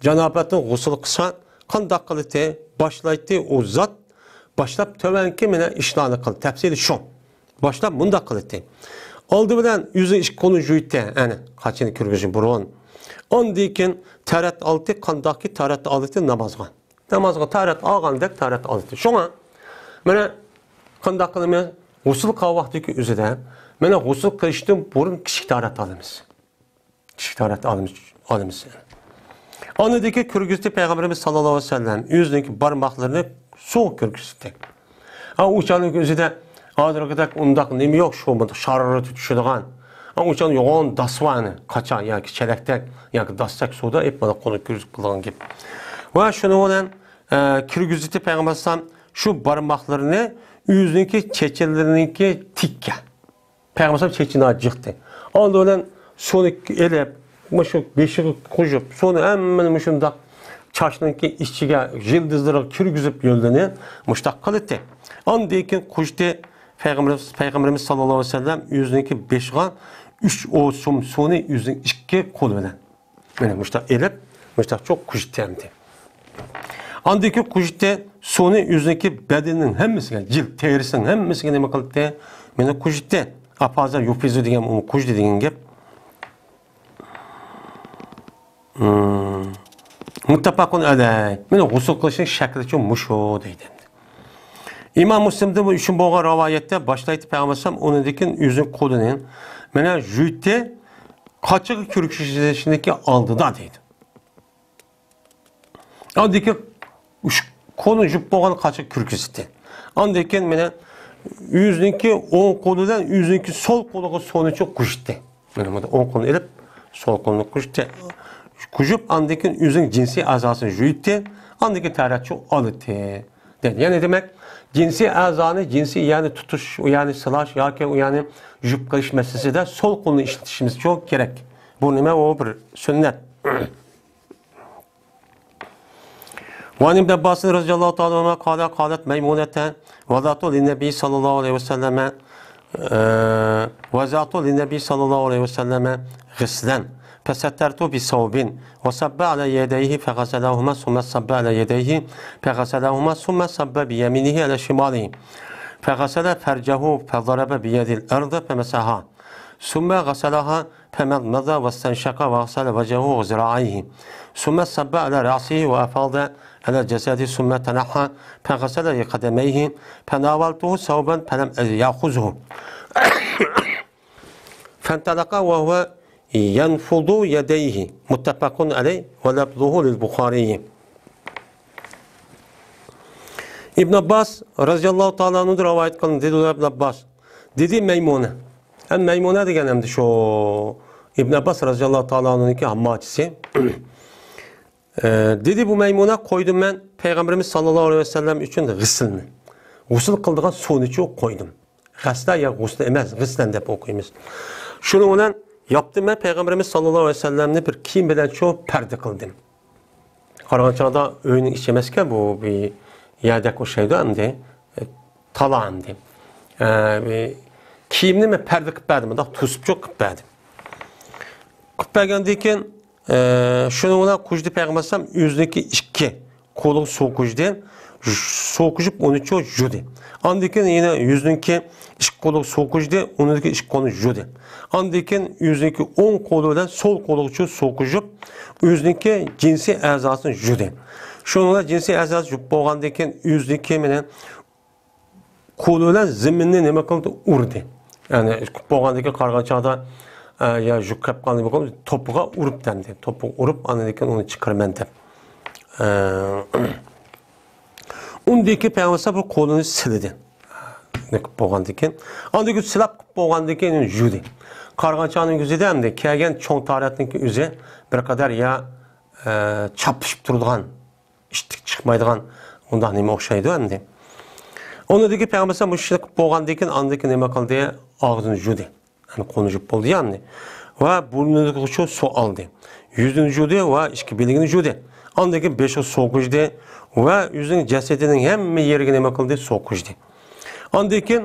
جانابەتتىن غۇسۇل قىلسا، قانداق قىلىتى باشلايتتى ئۇ زات، باشلاپ تۆۋەنكى مانا ئىشلارنى قىل، تەپسىلى شۇ. باشلاپ مۇنداق قىلىتتى. ئالدى بىلەن يۈزى ئىككى قولىنى يۇيتتى، ئەنە، قاچىنى كىرگۈزۈپ بۇرۇن. ئاندىن كېيىن تەرەت ئالتى، قانداقكى تەرەت ئالتى نامازغا. نامازغا تارەت ئالغاندەك تارەت ئالىدۇ. شۇڭا، مانا، قانداق قىلىمىز؟ غۇسۇل قىلغان ۋاقتىدىكى ئۆزىدە، مانا، غۇسۇل قىلىشتىن بۇرۇن كىچىك تارەت ئالىمىز. كىچىك تارەت ئالىمىز، ئالىمىز. ئاندىكى كىرگۈزدى پەيغەمبىرىمىز ساللاللاھۇ ئەلەيھى ۋەسەللەم ئۆزىنىڭكى بارماقلىرىنى سۇغا كىرگۈزدى. ھە، ئۇ چاغنىڭ ئۆزىدە ھازىرقىدەك ئۇنداق نېمە يوق، شۇ مۇنداق شارارىتى چۈشىدىغان. ھە، ئۇ چاغدا يوغان داس بار ئەنە، قاچا ياكى چېلەكتەك ياكى داستەك سۇدا ئېلىپ مانا قولىنى كىرگۈزۈپ قىلىدىغان گەپ. ۋە شۇنىڭ بىلەن، ئە، كىرگۈزدى پەيغەمبەر ئەلەيھىسسالام شۇ بارماقلىرىنى ئۆزىنىڭكى چېچىلىرىنىڭكى تېگىگە. پەيغەمبەر ئەلەيھىسسالام چېچىنى جىقتى. ئالدى بىلەن سۇنى ئېلىپ، مۇشۇ بېشىغا قۇيۇپ، سۇنى ھەممىنى مۇشۇنداق چاچنىڭكى ئىچىگە، يىلدىزلىرىغا كىرگۈزۈپ يولىنى مۇشۇنداق قىلىتتى. ئاندىن كېيىن قۇيۇشتى پەيغەمبىرىمىز، پەيغەمبىرىمىز ساللاللاھۇ ئەلەيھى ۋەسەللەم ئۆزىنىڭكى بېشىغا ئۈچ ئوسۇم سۇنى ئۆزىنىڭ ئىككى قولى بىلەن، مانا مۇشۇنداق ئېلىپ، مۇشۇنداق چوق قۇيۇتتى ئەمدى. ئاندىن كېيىن قۇيۇشتى، سۇنى ئۆزىنىڭكى بەدىنىنىڭ ھەممىسىگە، جىلد تېرىسىنىڭ ھەممىسىگە نېمە قىلدى؟ مانا قۇيۇشتى. ئافازا يۇفىزۇ دېگەن، ئۇ قۇيۇشتى دېگەن گەپ. مۇتتەپەقۇن ئەلەي. مانا غۇسۇل قىلىشنىڭ شەكلىچۇ مۇشۇ دەيدۇ. ئىمام مۇسلىمدىن بۇ ئۈچۈن بولغان رىۋايەتتە باشلايتتى پەيغەمبەر ئەلەيھىسسالام ئۇنىڭدىن كېيىن ئۆزىنىڭ قولىنى مانا يۇيدى، قاچىغا كىرگۈزۈشنىڭكى ئالدىدا دەيدۇ. ئاندىن كېيىن ئۈچ قولىنى يۇيۇپ بولغان قاچىغا كىرگۈزدى. ئاندىن كېيىن مانا ئۆزىنىڭكى ئوڭ قولى بىلەن ئۆزىنىڭكى سول قولىغا سۇنى قۇيۇشتى. مانا بۇندا ئوڭ قولىنى ئېلىپ، سول قولىنى قۇيۇشتى. قۇيۇپ، ئاندىن كېيىن ئۆزىنىڭ جىنسىي ئەزاسىنى يۇيدى. ئاندىن كېيىن تەھارەتچۇ ئالدى. دەيدۇ. يەنى دېمەك، جىنسىي ئەزانى، جىنسىي يەنى تۇتۇش، يەنى سىلاش ياكى يەنى يۇيۇپ قىلىش مەسىلىسىدە سول قولنى ئىشلىتىشىمىز كېرەك. بۇ نېمە؟ ئۇ بىر سۈننەت. وعن ابن عباس رضي الله تعالى عنهما قال: قالت ميمونة: وضعت للنبي صلى الله عليه وسلم، آه، وضعت للنبي صلى الله عليه وسلم غسلا فسترته بثوب وصب على يديه فغسلهما ثم صب على يديه فغسلهما ثم صب بيمينه على شماله فغسل فرجه فضرب بيده الأرض فمسحها ثم غسلها فمضمض واستنشق وغسل وجهه وذراعيه ثم صب على رأسه وأفاض على جسده ثم تنحى فغسل قدميه فناولته ثوبا فلم يأخذه فانطلق وهو ينفض يديه متفق عليه ولفظه للبخاري. ئىبن ئابباس رەزىياللاھۇ تائالا ئەنھۇدىن رىۋايەت قىلىندى، دېدى ئىبن ئابباس. دېدى مەيمۇنە. ئەم مەيمۇنە دېگەن ئەمدى شۇ ئىبن ئابباس رەزىياللاھۇ تائالا ئەنھۇنىڭكى ھامماچىسى. ئە، دېدى بۇ مەيمۇنە، قويدۇم مەن پەيغەمبىرىمىز ساللاللاھۇ ئەلەيھى ۋەسەللەم ئۈچۈن غىسىلنى. غۇسۇل قىلىدىغان سۇنىچۇ قويدۇم. غەسلە يا غۇسلى ئەمەس، غىسلەن دەپ ئوقۇيمىز. شۇنىڭ بىلەن ياپتىم مەن پەيغەمبىرىمىز ساللاللاھۇ ئەلەيھى ۋەسەللەمنى بىر كىيىم بىلەن شۇ پەردە قىلدىم. قارىغان چاغدا ئۆينىڭ ئىچى ئەمەسكەن، بۇ بىر يەردەك ئوخشايدۇ ئەمدى. ئە، تالا ئەمدى. ئە، بىر كىيىمنى مەن پەردە قىلىپ بەردىم، مۇنداق توسۇپچۇ قىلىپ بەردىم. قىلىپ بەرگەندىن كېيىن، ئە، شۇنىڭ بىلەن قۇيۇشتى پەيغەمبەر ئەلەيھىسسالام ئۆزىنىڭكى ئىككى قولىغا سۇ قۇيدى. سۇ قۇيۇپ، ئۇنىچۇ يۇدى. ئاندىن كېيىن يەنە يۈزىنىڭكى ئىككى قولىغا سۇ قۇيدى، ئۇنىڭكى ئىككى قولىنى يۇدى. ئاندىن كېيىن يۈزىنىڭكى ئوڭ قولى بىلەن سول قولىغىچۇ سۇ قۇيۇپ، ئۆزىنىڭكى جىنسىي ئەزاسىنى يۇدى. شۇنىڭ بىلەن جىنسىي ئەزاسى يۇپ بولغاندىن كېيىن، ئۆزىنىڭكى مانا قولى بىلەن زېمىننى نېمە قىلدى؟ ئۇردى. يەنى قىلىپ بولغاندىن كېيىن قارىغان چاغدا، ئە، يا يۈك قېلىپ قالدى، بۇ توپىغا ئۇرۇپ دەمدى. توپىغا ئۇرۇپ، ئاندىن كېيىن ئۇنى چىقىرىمەن دەپ. ئە، ئۇندىن كېيىن پەيغەمبەر بۇ قولىنى سىلىدى. نېمە قىلىپ بولغاندىن كېيىن، ئاندىن كېيىن سىلاپ قىلىپ بولغاندىن كېيىن يۇدى. قارىغان چاغنىڭ كۆزىدە ئەمدى كەلگەن چوڭ تارەتنىڭكى ئۆزى بىر قەدەر يا، ئە، چاپلىشىپ تۇرىدىغان، ئىتتىك چىقمايدىغان ئۇنداق نېمە ئوخشايدۇ ئەمدى. ئۇنىڭدىن كېيىن پەيغەمبەر بۇ ئىشنى قىلىپ بولغاندىن كېيىن، ئاندىن كېيىن نېمە قىلدى؟ ئاغزىنى يۇدى. يەنى قولىنى يۇيۇپ بولدى يا ئەمدى. ۋە بۇرنىغىچۇ سۇ ئالدى. يۈزىنى يۇدى ۋە ئىككى بېلىگىنى يۇدى. ئاندىن كېيىن بېشىغا سۇ قۇيدى ۋە ئۆزىنىڭ جەسىتىنىڭ ھەممە يېرىگە نېمە قىلدى؟ سۇ قۇيدى. ئاندىن كېيىن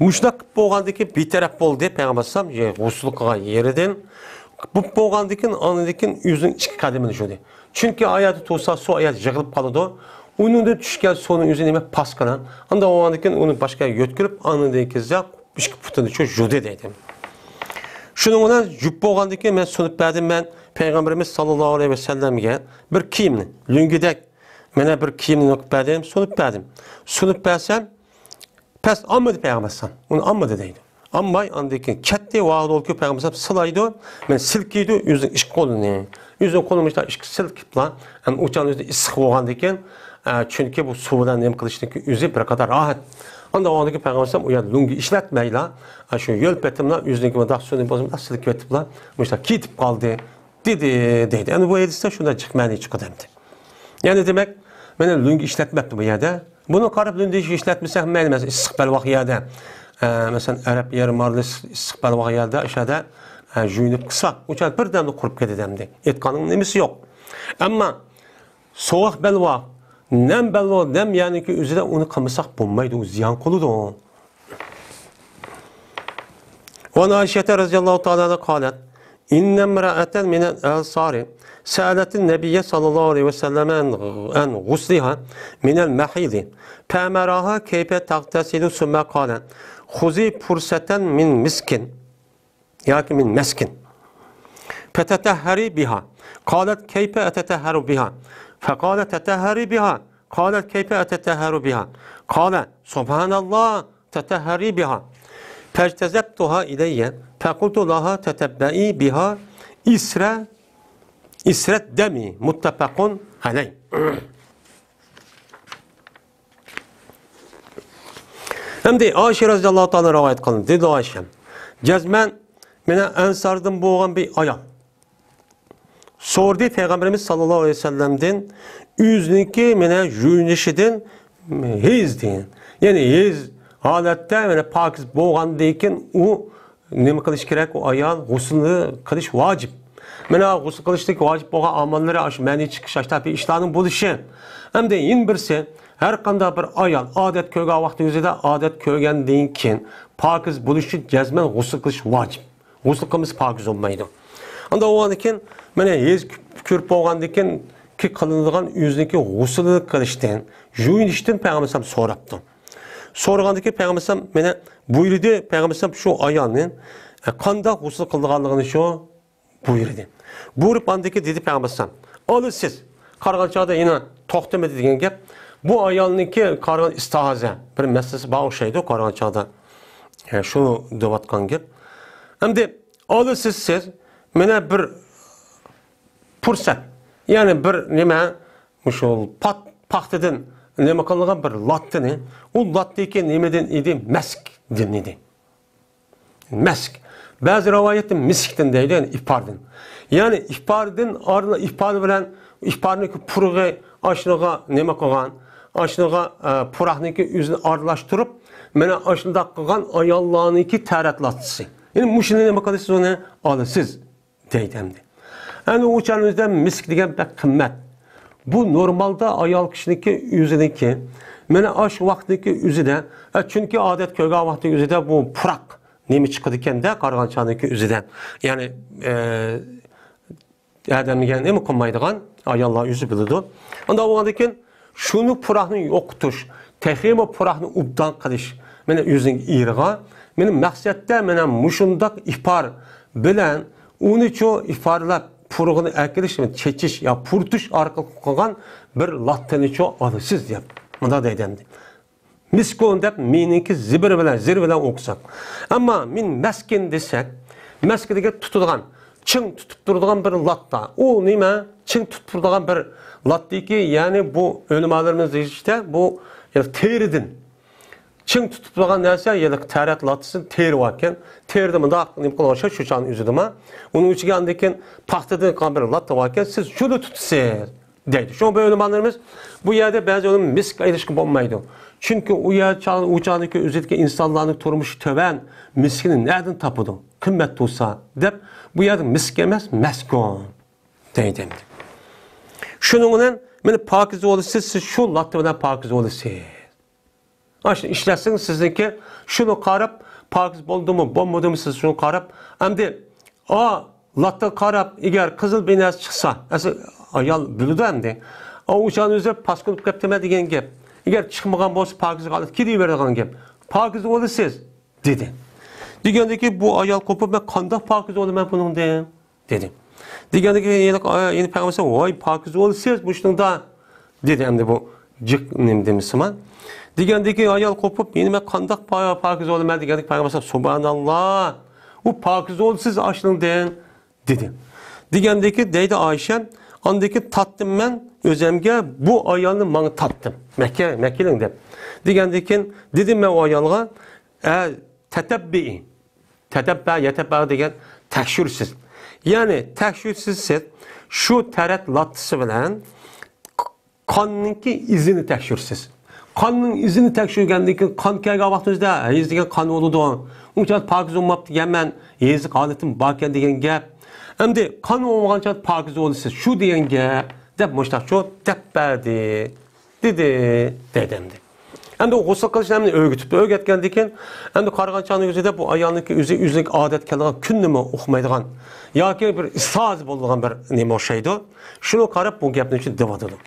مۇشۇنداق قىلىپ بولغاندىن كېيىن بىتەرەپ بولدى پەيغەمبەر ئەلەيھىسسالام، يە-، غۇسۇل قىلغان يېرىدىن. بۇ بولغاندىن كېيىن، ئاندىن كېيىن ئۆزىنىڭ ئىككى قەدىمىنى يۇدى. چۈنكى ئايەتتە تۇرسا سۇ ئايەت يىغىلىپ قالىدۇ. ئۇنىڭدىن چۈشكەن سۇنىڭ ئۆزى نېمە؟ پاسكىنا. ئاندىن بولغاندىن كېيىن ئۇنى باشقا يۆتكىلىپ، ئاندىن كېيىن ئىككى پۇتىنى شۇ يۇدى دەيدۇ. شۇنىڭ بىلەن يۇيۇپ بولغاندىن كېيىن مەن سۇنۇپ بەردىم، مەن پەيغەمبىرىمىز ساللاللاھۇ ئەلەيھى ۋەسەللەمگە بىر كىيىمنى، لۆڭگىدەك، مانا بىر كىيىمنى قىلىپ بەردىم، سۇنۇپ بەردىم. سۇنۇپ بەرسەم، پەس ئالمىدى پەيغەمبەر ئەلەيھىسسالام. ئۇنى ئالمىدى دەيدۇ. ئالماي، ئاندىن كېيىن كەتتى، ۋاقىت بولۇپ پەيغەمبەر ئەلەيھىسسالام سىلايدۇ، مەن سىلكىيدۇ ئۆزىنىڭ ئىككى قولىنى. ئۆزىنىڭ قولىنى مۇشۇنداق ئىككى سىلكىپلا، ئەمدى ئۇ چاغدا ئۆزى ئىسسىق بولغاندىن كېيىن، ئە، چۈنكى بۇ سۇ بىلەن نېمە قىلىشنىڭكى ئۆزى بىر قەدەر راھەت. ئاندىن ئاندىن كېيىن پەيغەمبەر ئەلەيھىسسالام ئۇ يەردە لۆڭگە ئىشلەتمەيلا، ئە، شۇ يۆل پېتىملا ئۆزىنىڭكى مۇنداق سۇنى بولسا مۇنداق سىلكىۋېتىپلا، مۇشۇنداق كېتىپ قالدى. دېدى، دەيدۇ. ئەمدى بۇ ھەدىستە شۇنداق جىق مەنە چىقىدۇ ئەمدى. يەنى دېمەك، مانا لۆڭگە ئىشلەتمەپتۇ بۇ يەردە. بۇنى قاراپ لۆڭگە ئىشلەتمىسەك مەيلى ئەمەس، ئىسسىق بەلباغ يەردە. ئە، مەسىلەن، ئەرەب يېرىم ئارىلى ئىسسىق بەلباغ يەردە، ئاشۇ يەردە، ئە، يۇيۇنۇپ قىلساق، ئۇ چاغ بىردەمدە قۇرۇپ كېتىدۇ ئەمدى. ئېيتقاننىڭ نېمىسى يوق. ئەمما سوغۇق بەلباغ، نەم بەلباغ، نەم يەرنىڭكى ئۆزىدە ئۇنى قىلمىساق بولمايدۇ، ئۇ زىيان قىلىدۇ. وعن عائشة رضي الله تعالى عنها قالت: إن امرأة من الأنصار سألت النبي صلى الله عليه وسلم عن، عن غسلها من المحيض، فأمرها كيف تغتسل، ثم قال: خذي فرصة من مسك، ياكى من مسك، فتطهري بها. قالت: كيف أتطهر بها؟ فقال: تطهري بها. قالت: كيف أتطهر بها؟ قال: سبحان الله، تطهري بها. فاجتذبتها إلي، فقلت لها: تطبقي بها إثر، إثر الدم. متفق عليه. ئەمدى ئائىشە رەزىياللاھۇ تائالا رىۋايەت قىلىندى. دېدى ئائىشەم، جەزمەن مانا ئەنساردىن بولغان بىر ئايال سورىدى پەيغەمبىرىمىز ساللاللاھۇ ئەلەيھى ۋەسەللەمدىن ئۆزىنىڭكى مانا يۇيۇنۇشىدىن ھەيز دېگەن. يەنى ھەيز ھالەتتە مانا پاكىز بولغاندىن كېيىن ئۇ نېمە قىلىش كېرەك؟ ئۇ ئايال غۇسۇل قىلىش ۋاجىپ. مانا غۇسۇل قىلىشتىكى ۋاجىپ بولغان ئاماللىرى ئاشۇ مەنى چىقىش، ئاشۇنداق بىر ئىشلارنىڭ بولۇشى. ئەمدى يەنە بىرسى، ھەر قانداق بىر ئايال ئادەت كۆرگەن ۋاقتى ئۆزىدە ئادەت كۆرگەندىن كېيىن پاكىز بولۇش ئۈچۈن جەزمەن غۇسۇل قىلىش ۋاجىپ. غۇسۇل قىلمىسا پاكىز بولمايدۇ. ئاندىن ئۇنىڭدىن كېيىن مانا ھەيز كۆرۈپ بولغاندىن كېيىن كى قىلىنىدىغان ئۆزىنىڭكى غۇسۇل قىلىشتىن، يۇيۇنۇشتىن پەيغەمبەر ئەلەيھىسسالام سوراپتۇ. سورىغاندىن كېيىن پەيغەمبەر ئەلەيھىسسالام مانا بۇيرۇدى، پەيغەمبەر ئەلەيھىسسالام شۇ ئايالنى، ئە، قانداق غۇسۇل قىلىدىغانلىقىنى شۇ بۇيرۇدى. بۇيرۇپ ئاندىن كېيىن دېدى پەيغەمبەر ئەلەيھىسسالام، ئالىسىز. قارىغان چاغدا يەنە توختىمىدى دېگەن گەپ. بۇ ئايالنىڭكى قارىغان ئىستىھازە بىر مەسىلىسى بار ئوخشايدۇ قارىغان چاغدا. ئە، شۇ دەۋاتقان گەپ. ئەمدى ئالىسىز سىز، مانا بىر پۇرسەت، يەنى بىر نېمە، مۇشۇ پات-، پاختىدىن نېمە قىلىنغان بىر لاتتىنى، ئۇ لاتتىكى نېمىدىن ئىدى؟ مەسكتىن ئىدى. مەسك. بەزى رىۋايەتتە مىسكتىن دەيدۇ، يەنى ئىپاردىن. يەنى ئىپاردىن ئارىلا-، ئىپار بىلەن، ئىپارنىڭكى پۇرىقى ئاشۇنىڭغا نېمە قىلغان، ئاشۇنىڭغا، ئە، پۇراقنىڭكى ئۆزىنى ئارىلاشتۇرۇپ، مانا ئاشۇنداق قىلغان ئاياللارنىڭكى تەرەت لاتتىسى. يەنى مۇشۇنى نېمە قىلىسىز، ئۇنى ئالىسىز. دەيدۇ ئەمدى. ئەنە ئۇ چاغنىڭ ئۆزىدە مىسك دېگەن بەك قىممەت. بۇ نورمالدا ئايال كىشىنىڭكى ئۆزىنىڭكى، مانا ئاشۇ ۋاقىتنىڭكى ئۆزىدە، ئە، چۈنكى ئادەت كۆرگەن ۋاقىتنىڭ ئۆزىدە بۇ پۇراق نېمە چىقىدىكەن-دە، قارىغان چاغنىڭكى ئۆزىدە. يەنى، ئە، ئادەمگە نېمە قىلمايدىغان ئاياللار ئۆزى بىلىدۇ. ئانداق بولغاندىن كېيىن شۇنى پۇراقنى يوقىتىش، تېخىمۇ پۇراقنى ئوبدان قىلىش، مانا ئۆزىنىڭ ئېرىغا، مانا مەقسەتتە مانا مۇشۇنداق ئىپار بىلەن ئۇنىچۇ ئىپارلاپ پۇرىقىنى ئەكېلىش، چېچىش يا پۇرىتىش ئارقىلىق قىلغان بىر لاتتىنىچۇ ئالىسىز دەپ مۇنداق دەيدۇ ئەمدى. مىسكۇن دەپ مىنىڭكى زىبىر بىلەن، زىر بىلەن ئوقۇساق. ئەمما مىن مەسكىن دېسەك، مەسكىن دېگەن تۇتىدىغان، چىڭ تۇتۇپ تۇرىدىغان بىر لاتا. ئۇ نېمە؟ چىڭ تۇتۇپ تۇرىدىغان بىر لاتتىكى، يەنى بۇ ئۆلىمالىرىمىز دېيىشىچە، بۇ يەنى تېرىدىن. چىڭ تۇتۇپ تۇرغان نەرسە، يەنى تەرەت لاتتىسىنى تېرى باركەن. تېرىدە مۇنداق نېمە قىلغان ئوخشاش، شۇ چاغنى ئۆزىدىما. ئۇنىڭ ئىچىگە ئاندىن كېيىن پاختىدىن قىلغان بىر لاتا باركەن، سىز شۇنى تۇتىسىز. دەيدۇ. شۇڭا بۇ ئۆلىمالىرىمىز بۇ يەردە بەزى ئۆلىمە مىسك ئېلىشقا بولمايدۇ. چۈنكى ئۇ يەر چاغ-، ئۇ چاغدىكى ئۆزىدىكى ئىنسانلارنىڭ تۇرمۇشى تۆۋەن، مىسكنى نەدىن تاپىدۇ؟ قىممەت تۇرسا، دەپ بۇ يەردە مىسك ئەمەس، مەسكۇن دەيدۇ ئەمدى. شۇنىڭ بىلەن مانا پاكىز بولىسىز، سىز شۇ لاتا بىلەن پاكىز بولىسىز. ئاشۇنى ئىشلەتسىڭىز سىزنىڭكى شۇنى قاراپ پاكىز بولدىمۇ، بولمىدىمۇ سىز شۇنى قاراپ، ئەمدى ئا، لاتتىغا قاراپ، ئەگەر قىزىل بىر نەرسە چىقسا، ئەسلى ئايال بىلىدۇ ئەمدى. ئا، ئۇ چاغنى ئۆزى پاسكىنا بولۇپ كەپتىمەن دېگەن گەپ. ئەگەر چىقمىغان بولسا پاكىز ھالەتكە كېلىۋېرىدىغان گەپ. پاكىز بولىسىز، دېدى. دېگەندىكى بۇ ئايال قوپۇپ، مەن قانداق پاكىز بولىمەن بۇنىڭدىن؟ دېدى. دېگەندىكى يەنە، يەنە پەيغەمبەر ۋاي پاكىز بولىسىز مۇشۇنىڭدا. دېدى ئەمدى بۇ جىق نېمە دېمىسىمان. دېگەندىكى ئايال قوپۇپ، يەنە مەن قانداق پا-، پاكىز بولىمەن دېگەندىكى پەيغەمبەر سۇبھاناللا، ئۇ پاكىز بولىسىز ئاشۇنىڭدىن، دېدى. دېگەندىكى دەيدۇ ئائىشە، ئاندىكى تارتتىم مەن ئۆزەمگە بۇ ئايالنى ماڭا تارتتىم. مەككە، مەككىلىڭ دەپ. دېگەندىكى دېدىم مەن ئۇ ئايالغا، ئە، تەتەببىئى. تەتەببە، يەتەببە دېگەن تەكشۈرسىز. يەنى تەكشۈرسىز سىز شۇ تەرەت لاتتىسى بىلەن قاننىڭكى ئىزىنى تەكشۈرسىز. قاننىڭ ئىزىنى تەكشۈرگەندىن كېيىن، قان كەلگەن ۋاقتىمىزدا ھەيز دېگەن قان بولىدۇ. ئۇنچە پاكىز بولماپتىكەنمەن، ھەيزلىك ھالىتىم باركەن دېگەن گەپ. ئەمدى قان بولمىغانچە پاكىز بولىسىز، شۇ دېگەن گەپ، دەپ مۇشتاقچۇ دەپ بەردى، دېدى، دەيدۇ ئەمدى. ئەمدى ئۇ غۇسۇل قىلىشنى ئەمدى ئۆگىتىپتۇ. ئۆگەتكەندىن كېيىن، ئەمدى قارىغان چاغنىڭ ئۆزىدە بۇ ئايالنىڭكى ئۆزى ئۆزىنىڭ ئادەت كەلگەن كۈننىمۇ ئۇقمايدىغان ياكى بىر ئىستىھازە بولىدىغان بىر نېمە ئوخشايدۇ. شۇنى قاراپ بۇ گەپنى شۇ دەۋاتىدۇ.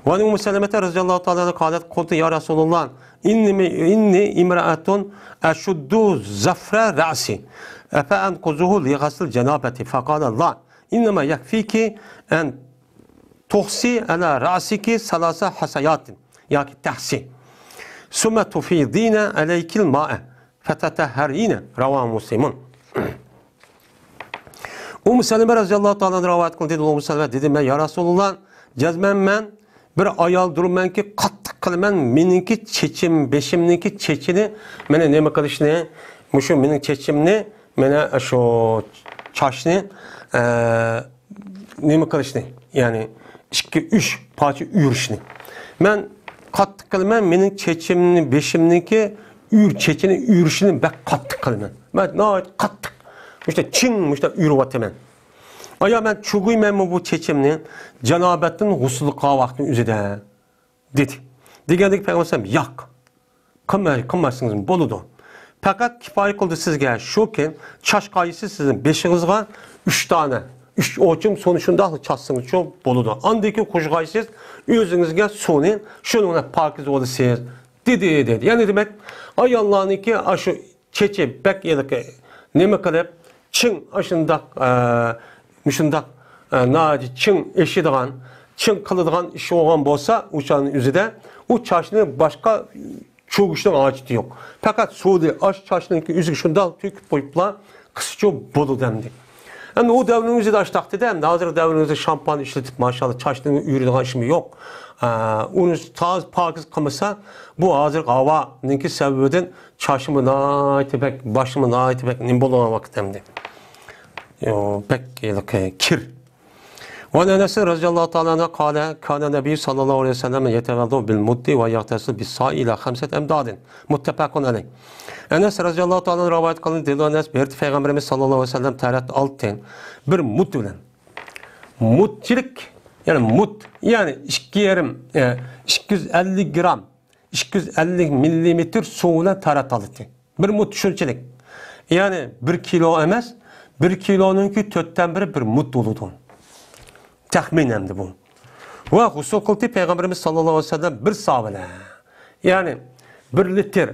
وعن أم سلمة رضي الله تعالى عنها قالت: قلت يا رسول الله، إني، إني امرأة أشد ظفر رأسي، أفأنقضه لغسل الجنابة؟ فقال: لا، إنما يكفيك أن تحصي على رأسك ثلاث حصيات، ياكى تحصي، ثم تفيضين عليك الماء فتطهرين. رواه مسلم. ئۇممۇ سەلەمە رەزىياللاھۇ تائالا ئەنھا رىۋايەت قىلدى، دېدى، ئۇممۇ سەلەمە دېدى، مەن، يا رەسۇلۇللا، جەزمەن مەن بىر ئايالدۇرمەنكى، قاتتىق قىلىمەن مېنىڭكى چېچىم، بېشىمنىڭكى چېچىنى، مېنى نېمە قىلىشنى، مۇشۇ مېنىڭ چېچىمنى، مېنى شۇ چاچنى، ئە، نېمە قىلىشنى، يەنى ئىككى، ئۈچ پارچە ئۆرۈشنى. مەن قاتتىق قىلىمەن مېنىڭ چېچىمنى، بېشىمنىڭكى ئۆر-، چېچىنى ئۆرۈشنى بەك قاتتىق قىلىمەن. مەن ناھايىتى قاتتىق، مۇشۇنداق چىڭ، مۇشۇنداق ئۆرۈۋاتىمەن. ئايا، مەن چۈگۈيمەنمۇ بۇ چېچىمنى جانابەتتىن غۇسۇل قىلغان ۋاقىتنىڭ ئۆزىدە؟ دېدى. دېگەندىكىن پەيغەمبەر ئەلەيھىسسالام، ياق، قىلماي، قىلماسلىقىڭىزمۇ بولىدۇ. پەقەت كىپايە قىلدى سىزگە شۇكى، چاچقايسىز سىزنىڭ بېشىڭىزغا ئۈچ دانە، ئۈچ ئوچۇم سۇنى شۇنداقلا چاچسىڭىزچۇ بولىدۇ. ئاندىن كېيىن قۇيغايسىز ئۆزىڭىزگە سۇنى، شۇنىڭ بىلەن پاكىز بولىسىز، دېدى، دېدى. يەنى دېمەك، ئاياللارنىڭكى ئاشۇ چېچى بەك ھېلىقى نېمە قىلىپ، چىڭ ئاشۇنداق، ئە، مۇشۇنداق، ئە، ناھايىتى چىڭ ئېشىدىغان، چىڭ قىلىدىغان ئىش بولغان بولسا، ئۇ چاغنىڭ ئۆزىدە ئۇ چاچنى باشقا چۈگۈشنىڭ ھاجىتى يوق. پەقەت سۇنى ئاش چاچنىڭكى ئۆزىگە شۇنداق تۆكۈپ قويۇپلا قىلسىچۇ بولىدۇ ئەمدى. ئەمدى ئۇ دەۋرنىڭ ئۆزىدە ئاشتاق دېدى، ئەمدى ھازىرقى دەۋرىمىزدە شامپان ئىشلىتىپ، ماشائاللا، چاچنى ئۆرۈيدىغان ئىشمۇ يوق. ئە، ئۇنى تازا پاكىز قىلمىسا، بۇ ھازىرقى ھاۋانىڭكى سەۋەبىدىن چاچمۇ ناھايىتى بەك، باشمۇ ناھايىتى بەك نېمە بولغان ۋاقىت ئەمدى. يو، بەك ھېلىقى كىر. وعن أنس رضي الله تعالى عنه قال: كان النبي صلى الله عليه وسلم يتوضأ بالمد ويغتسل بالصاع إلى خمسة أمداد. متفق عليه. ئەنەس رەزىياللاھۇ تائالا ئەنھۇ رىۋايەت قىلىدۇ، دېدى ئەنەس، بىر پەيغەمبىرىمىز ساللاللاھۇ ئەلەيھى ۋەسەللەم تەرەت ئالتىن بىر مۇد بىلەن. مۇدچىلىك، يەنى مۇد، يەنى ئىككى يېرىم، ئە، ئىككى يۈز ئەللىك گرام، ئىككى يۈز ئەللىك مىللىمېتىر سۇ بىلەن تەرەت ئالدى. بىر مۇد شۇنچىلىك. يەنى بىر كىلو ئەمەس، بىر كىلونىڭكى تۆتتىن بىرى بىر مۇد بولىدۇ. تەخمىن ئەمدى بۇ. ۋە غۇسۇل قىلدى پەيغەمبىرىمىز ساللاللاھۇ ئەلەيھى ۋەسەللەم بىر سا بىلەن. يەنى بىر لىتىر،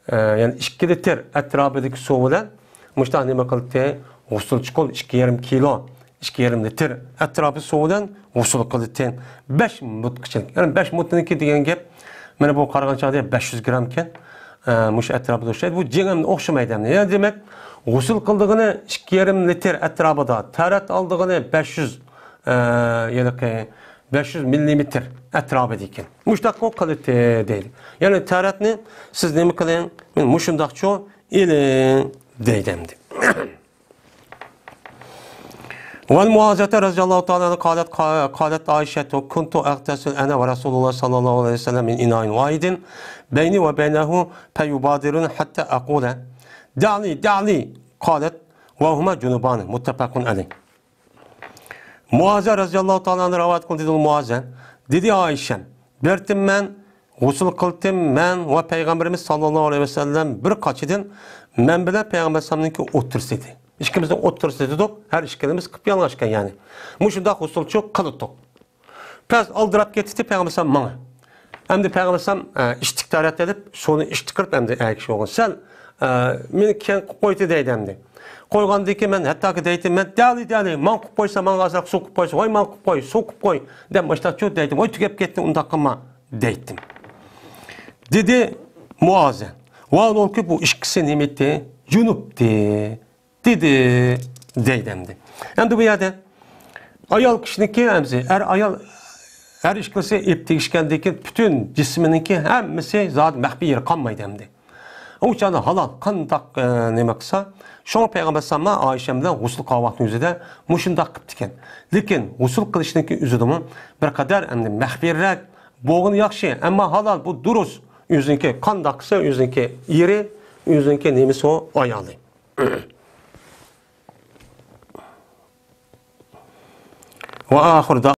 ئە، يەنى ئىككى لىتىر ئەتراپىدىكى سۇ بىلەن مۇشۇنداق نېمە قىلدى؟ غۇسۇل چىقىپ، ئىككى يېرىم كىلو، ئىككى يېرىم لىتىر ئەتراپى سۇ بىلەن غۇسۇل قىلدى. بەش مۇدقىچىلىك. يەنى بەش مۇدنىڭكى دېگەن گەپ، مانا بۇ قارىغان چاغدا بەش يۈز گرامكەن. ئە، مۇشۇ ئەتراپىدا ئوخشايدۇ. بۇ جىڭ ئەمدى ئوخشىمايدۇ ئەمدى. يەنى دېمەك، غۇسۇل قىلىدىغىنى ئىككى يېرىم لىتىر ئەتراپىدا، تەرەت ئالىدىغىنى بەش يۈز، ئە، ھېلىقى بەش يۈز مىللىمېتىر ئەتراپىدا ئىكەن. مۇشۇنداققۇ قىلىتى دەيدۇ. يەنى تەرەتنى سىز نېمە قىلىڭ؟ مانا مۇشۇنداقچۇ ئېلىڭ دەيدۇ ئەمدى. وعن معاذة رضي الله تعالى عنها قالت، قالت عائشة: كنت أغتسل أنا ورسول الله صلى الله عليه وسلم من إناء واحد بيني وبينه فيبادرني حتى أقول: دع لي، دع لي. قالت: وهما جنبان. متفق عليه. مۇئازە رەزىياللاھۇ تائالا ئەنھۇ رىۋايەت قىلدى، دېدى مۇئازە. دېدى ئائىشەم، بىر قېتىم مەن غۇسۇل قىلدىم، مەن ۋە پەيغەمبىرىمىز ساللاللاھۇ ئەلەيھى ۋەسەللەم بىر قاچىدىن مەن بىلەن پەيغەمبەر ئەلەيھىسسالامنىڭكى ئوتتۇرىسى ئىدى. ئىككىمىزنىڭ ئوتتۇرىسى دېدۇق، ھەر ئىككىمىز قىپيالىڭاچكەن يەنى. مۇشۇنداق غۇسۇلچۇ قىلدۇق. پەس ئالدىراپ كېتىتتى پەيغەمبەر ئەلەيھىسسالام ماڭا. ئەمدى پەيغەمبەر ئەلەيھىسسالام، ئە، ئىشتىك تەرەت ئېلىپ، سۇنى ئىشتىك قىلىپ ئەمدى ئەگىشىپ بولغان. سەل، ئە، مېنى كەڭ قىلىپ قويدى دەيدۇ ئەمدى. قويغاندىن كېيىن مەن ھەتتاكى دەيتتىم، مەن دەلى، دەلى، ماڭا قىلىپ قويسا، ماڭا ئازراق سۇ قىلىپ قويسا، ۋاي ماڭا قىلىپ قوي، سۇ قىلىپ قوي، دەپ ماشۇنداقچۇ دەيتتىم. ۋاي تۈگەپ كەتتى، ئۇنداق قىلما دەيتتىم. دېدى مۇئازە. ۋاھالەنكى بۇ ئىككىسى نېمە ئىدى؟ جۇنۇپتى. دېدى، دەيدۇ ئەمدى. ئەمدى بۇ يەردە ئايال كىشىنىڭكى ھەممىسى، ئەر ئايال ھەر ئىككىلىسى ئېلىپ تېگىشكەندىن كېيىن پۈتۈن جىسمىنىڭكى ھەممىسى زادى مەخپىي يېرى قالمايدۇ ئەمدى. ئۇ چاغدا ھالال قانداق، ئە، نېمە قىلسا، شۇڭا پەيغەمبەر ئەلەيھىسسالام ئائىشەم بىلەن غۇسۇل قىلغان ۋاقتىنىڭ ئۆزىدە مۇشۇنداق قىپتىكەن. لېكىن غۇسۇل قىلىشنىڭكى ئۆزىدىمۇ بىر قەدەر ئەمدى مەخپىيرەك بولغىنى ياخشى، ئەمما ھالال بۇ دۇرۇس. ئۆزىنىڭكى قانداق قىلسا ئۆزىنىڭكى ئېرى، ئۆزىنىڭكى نېمىسى ئۇ ئايالى. وآخر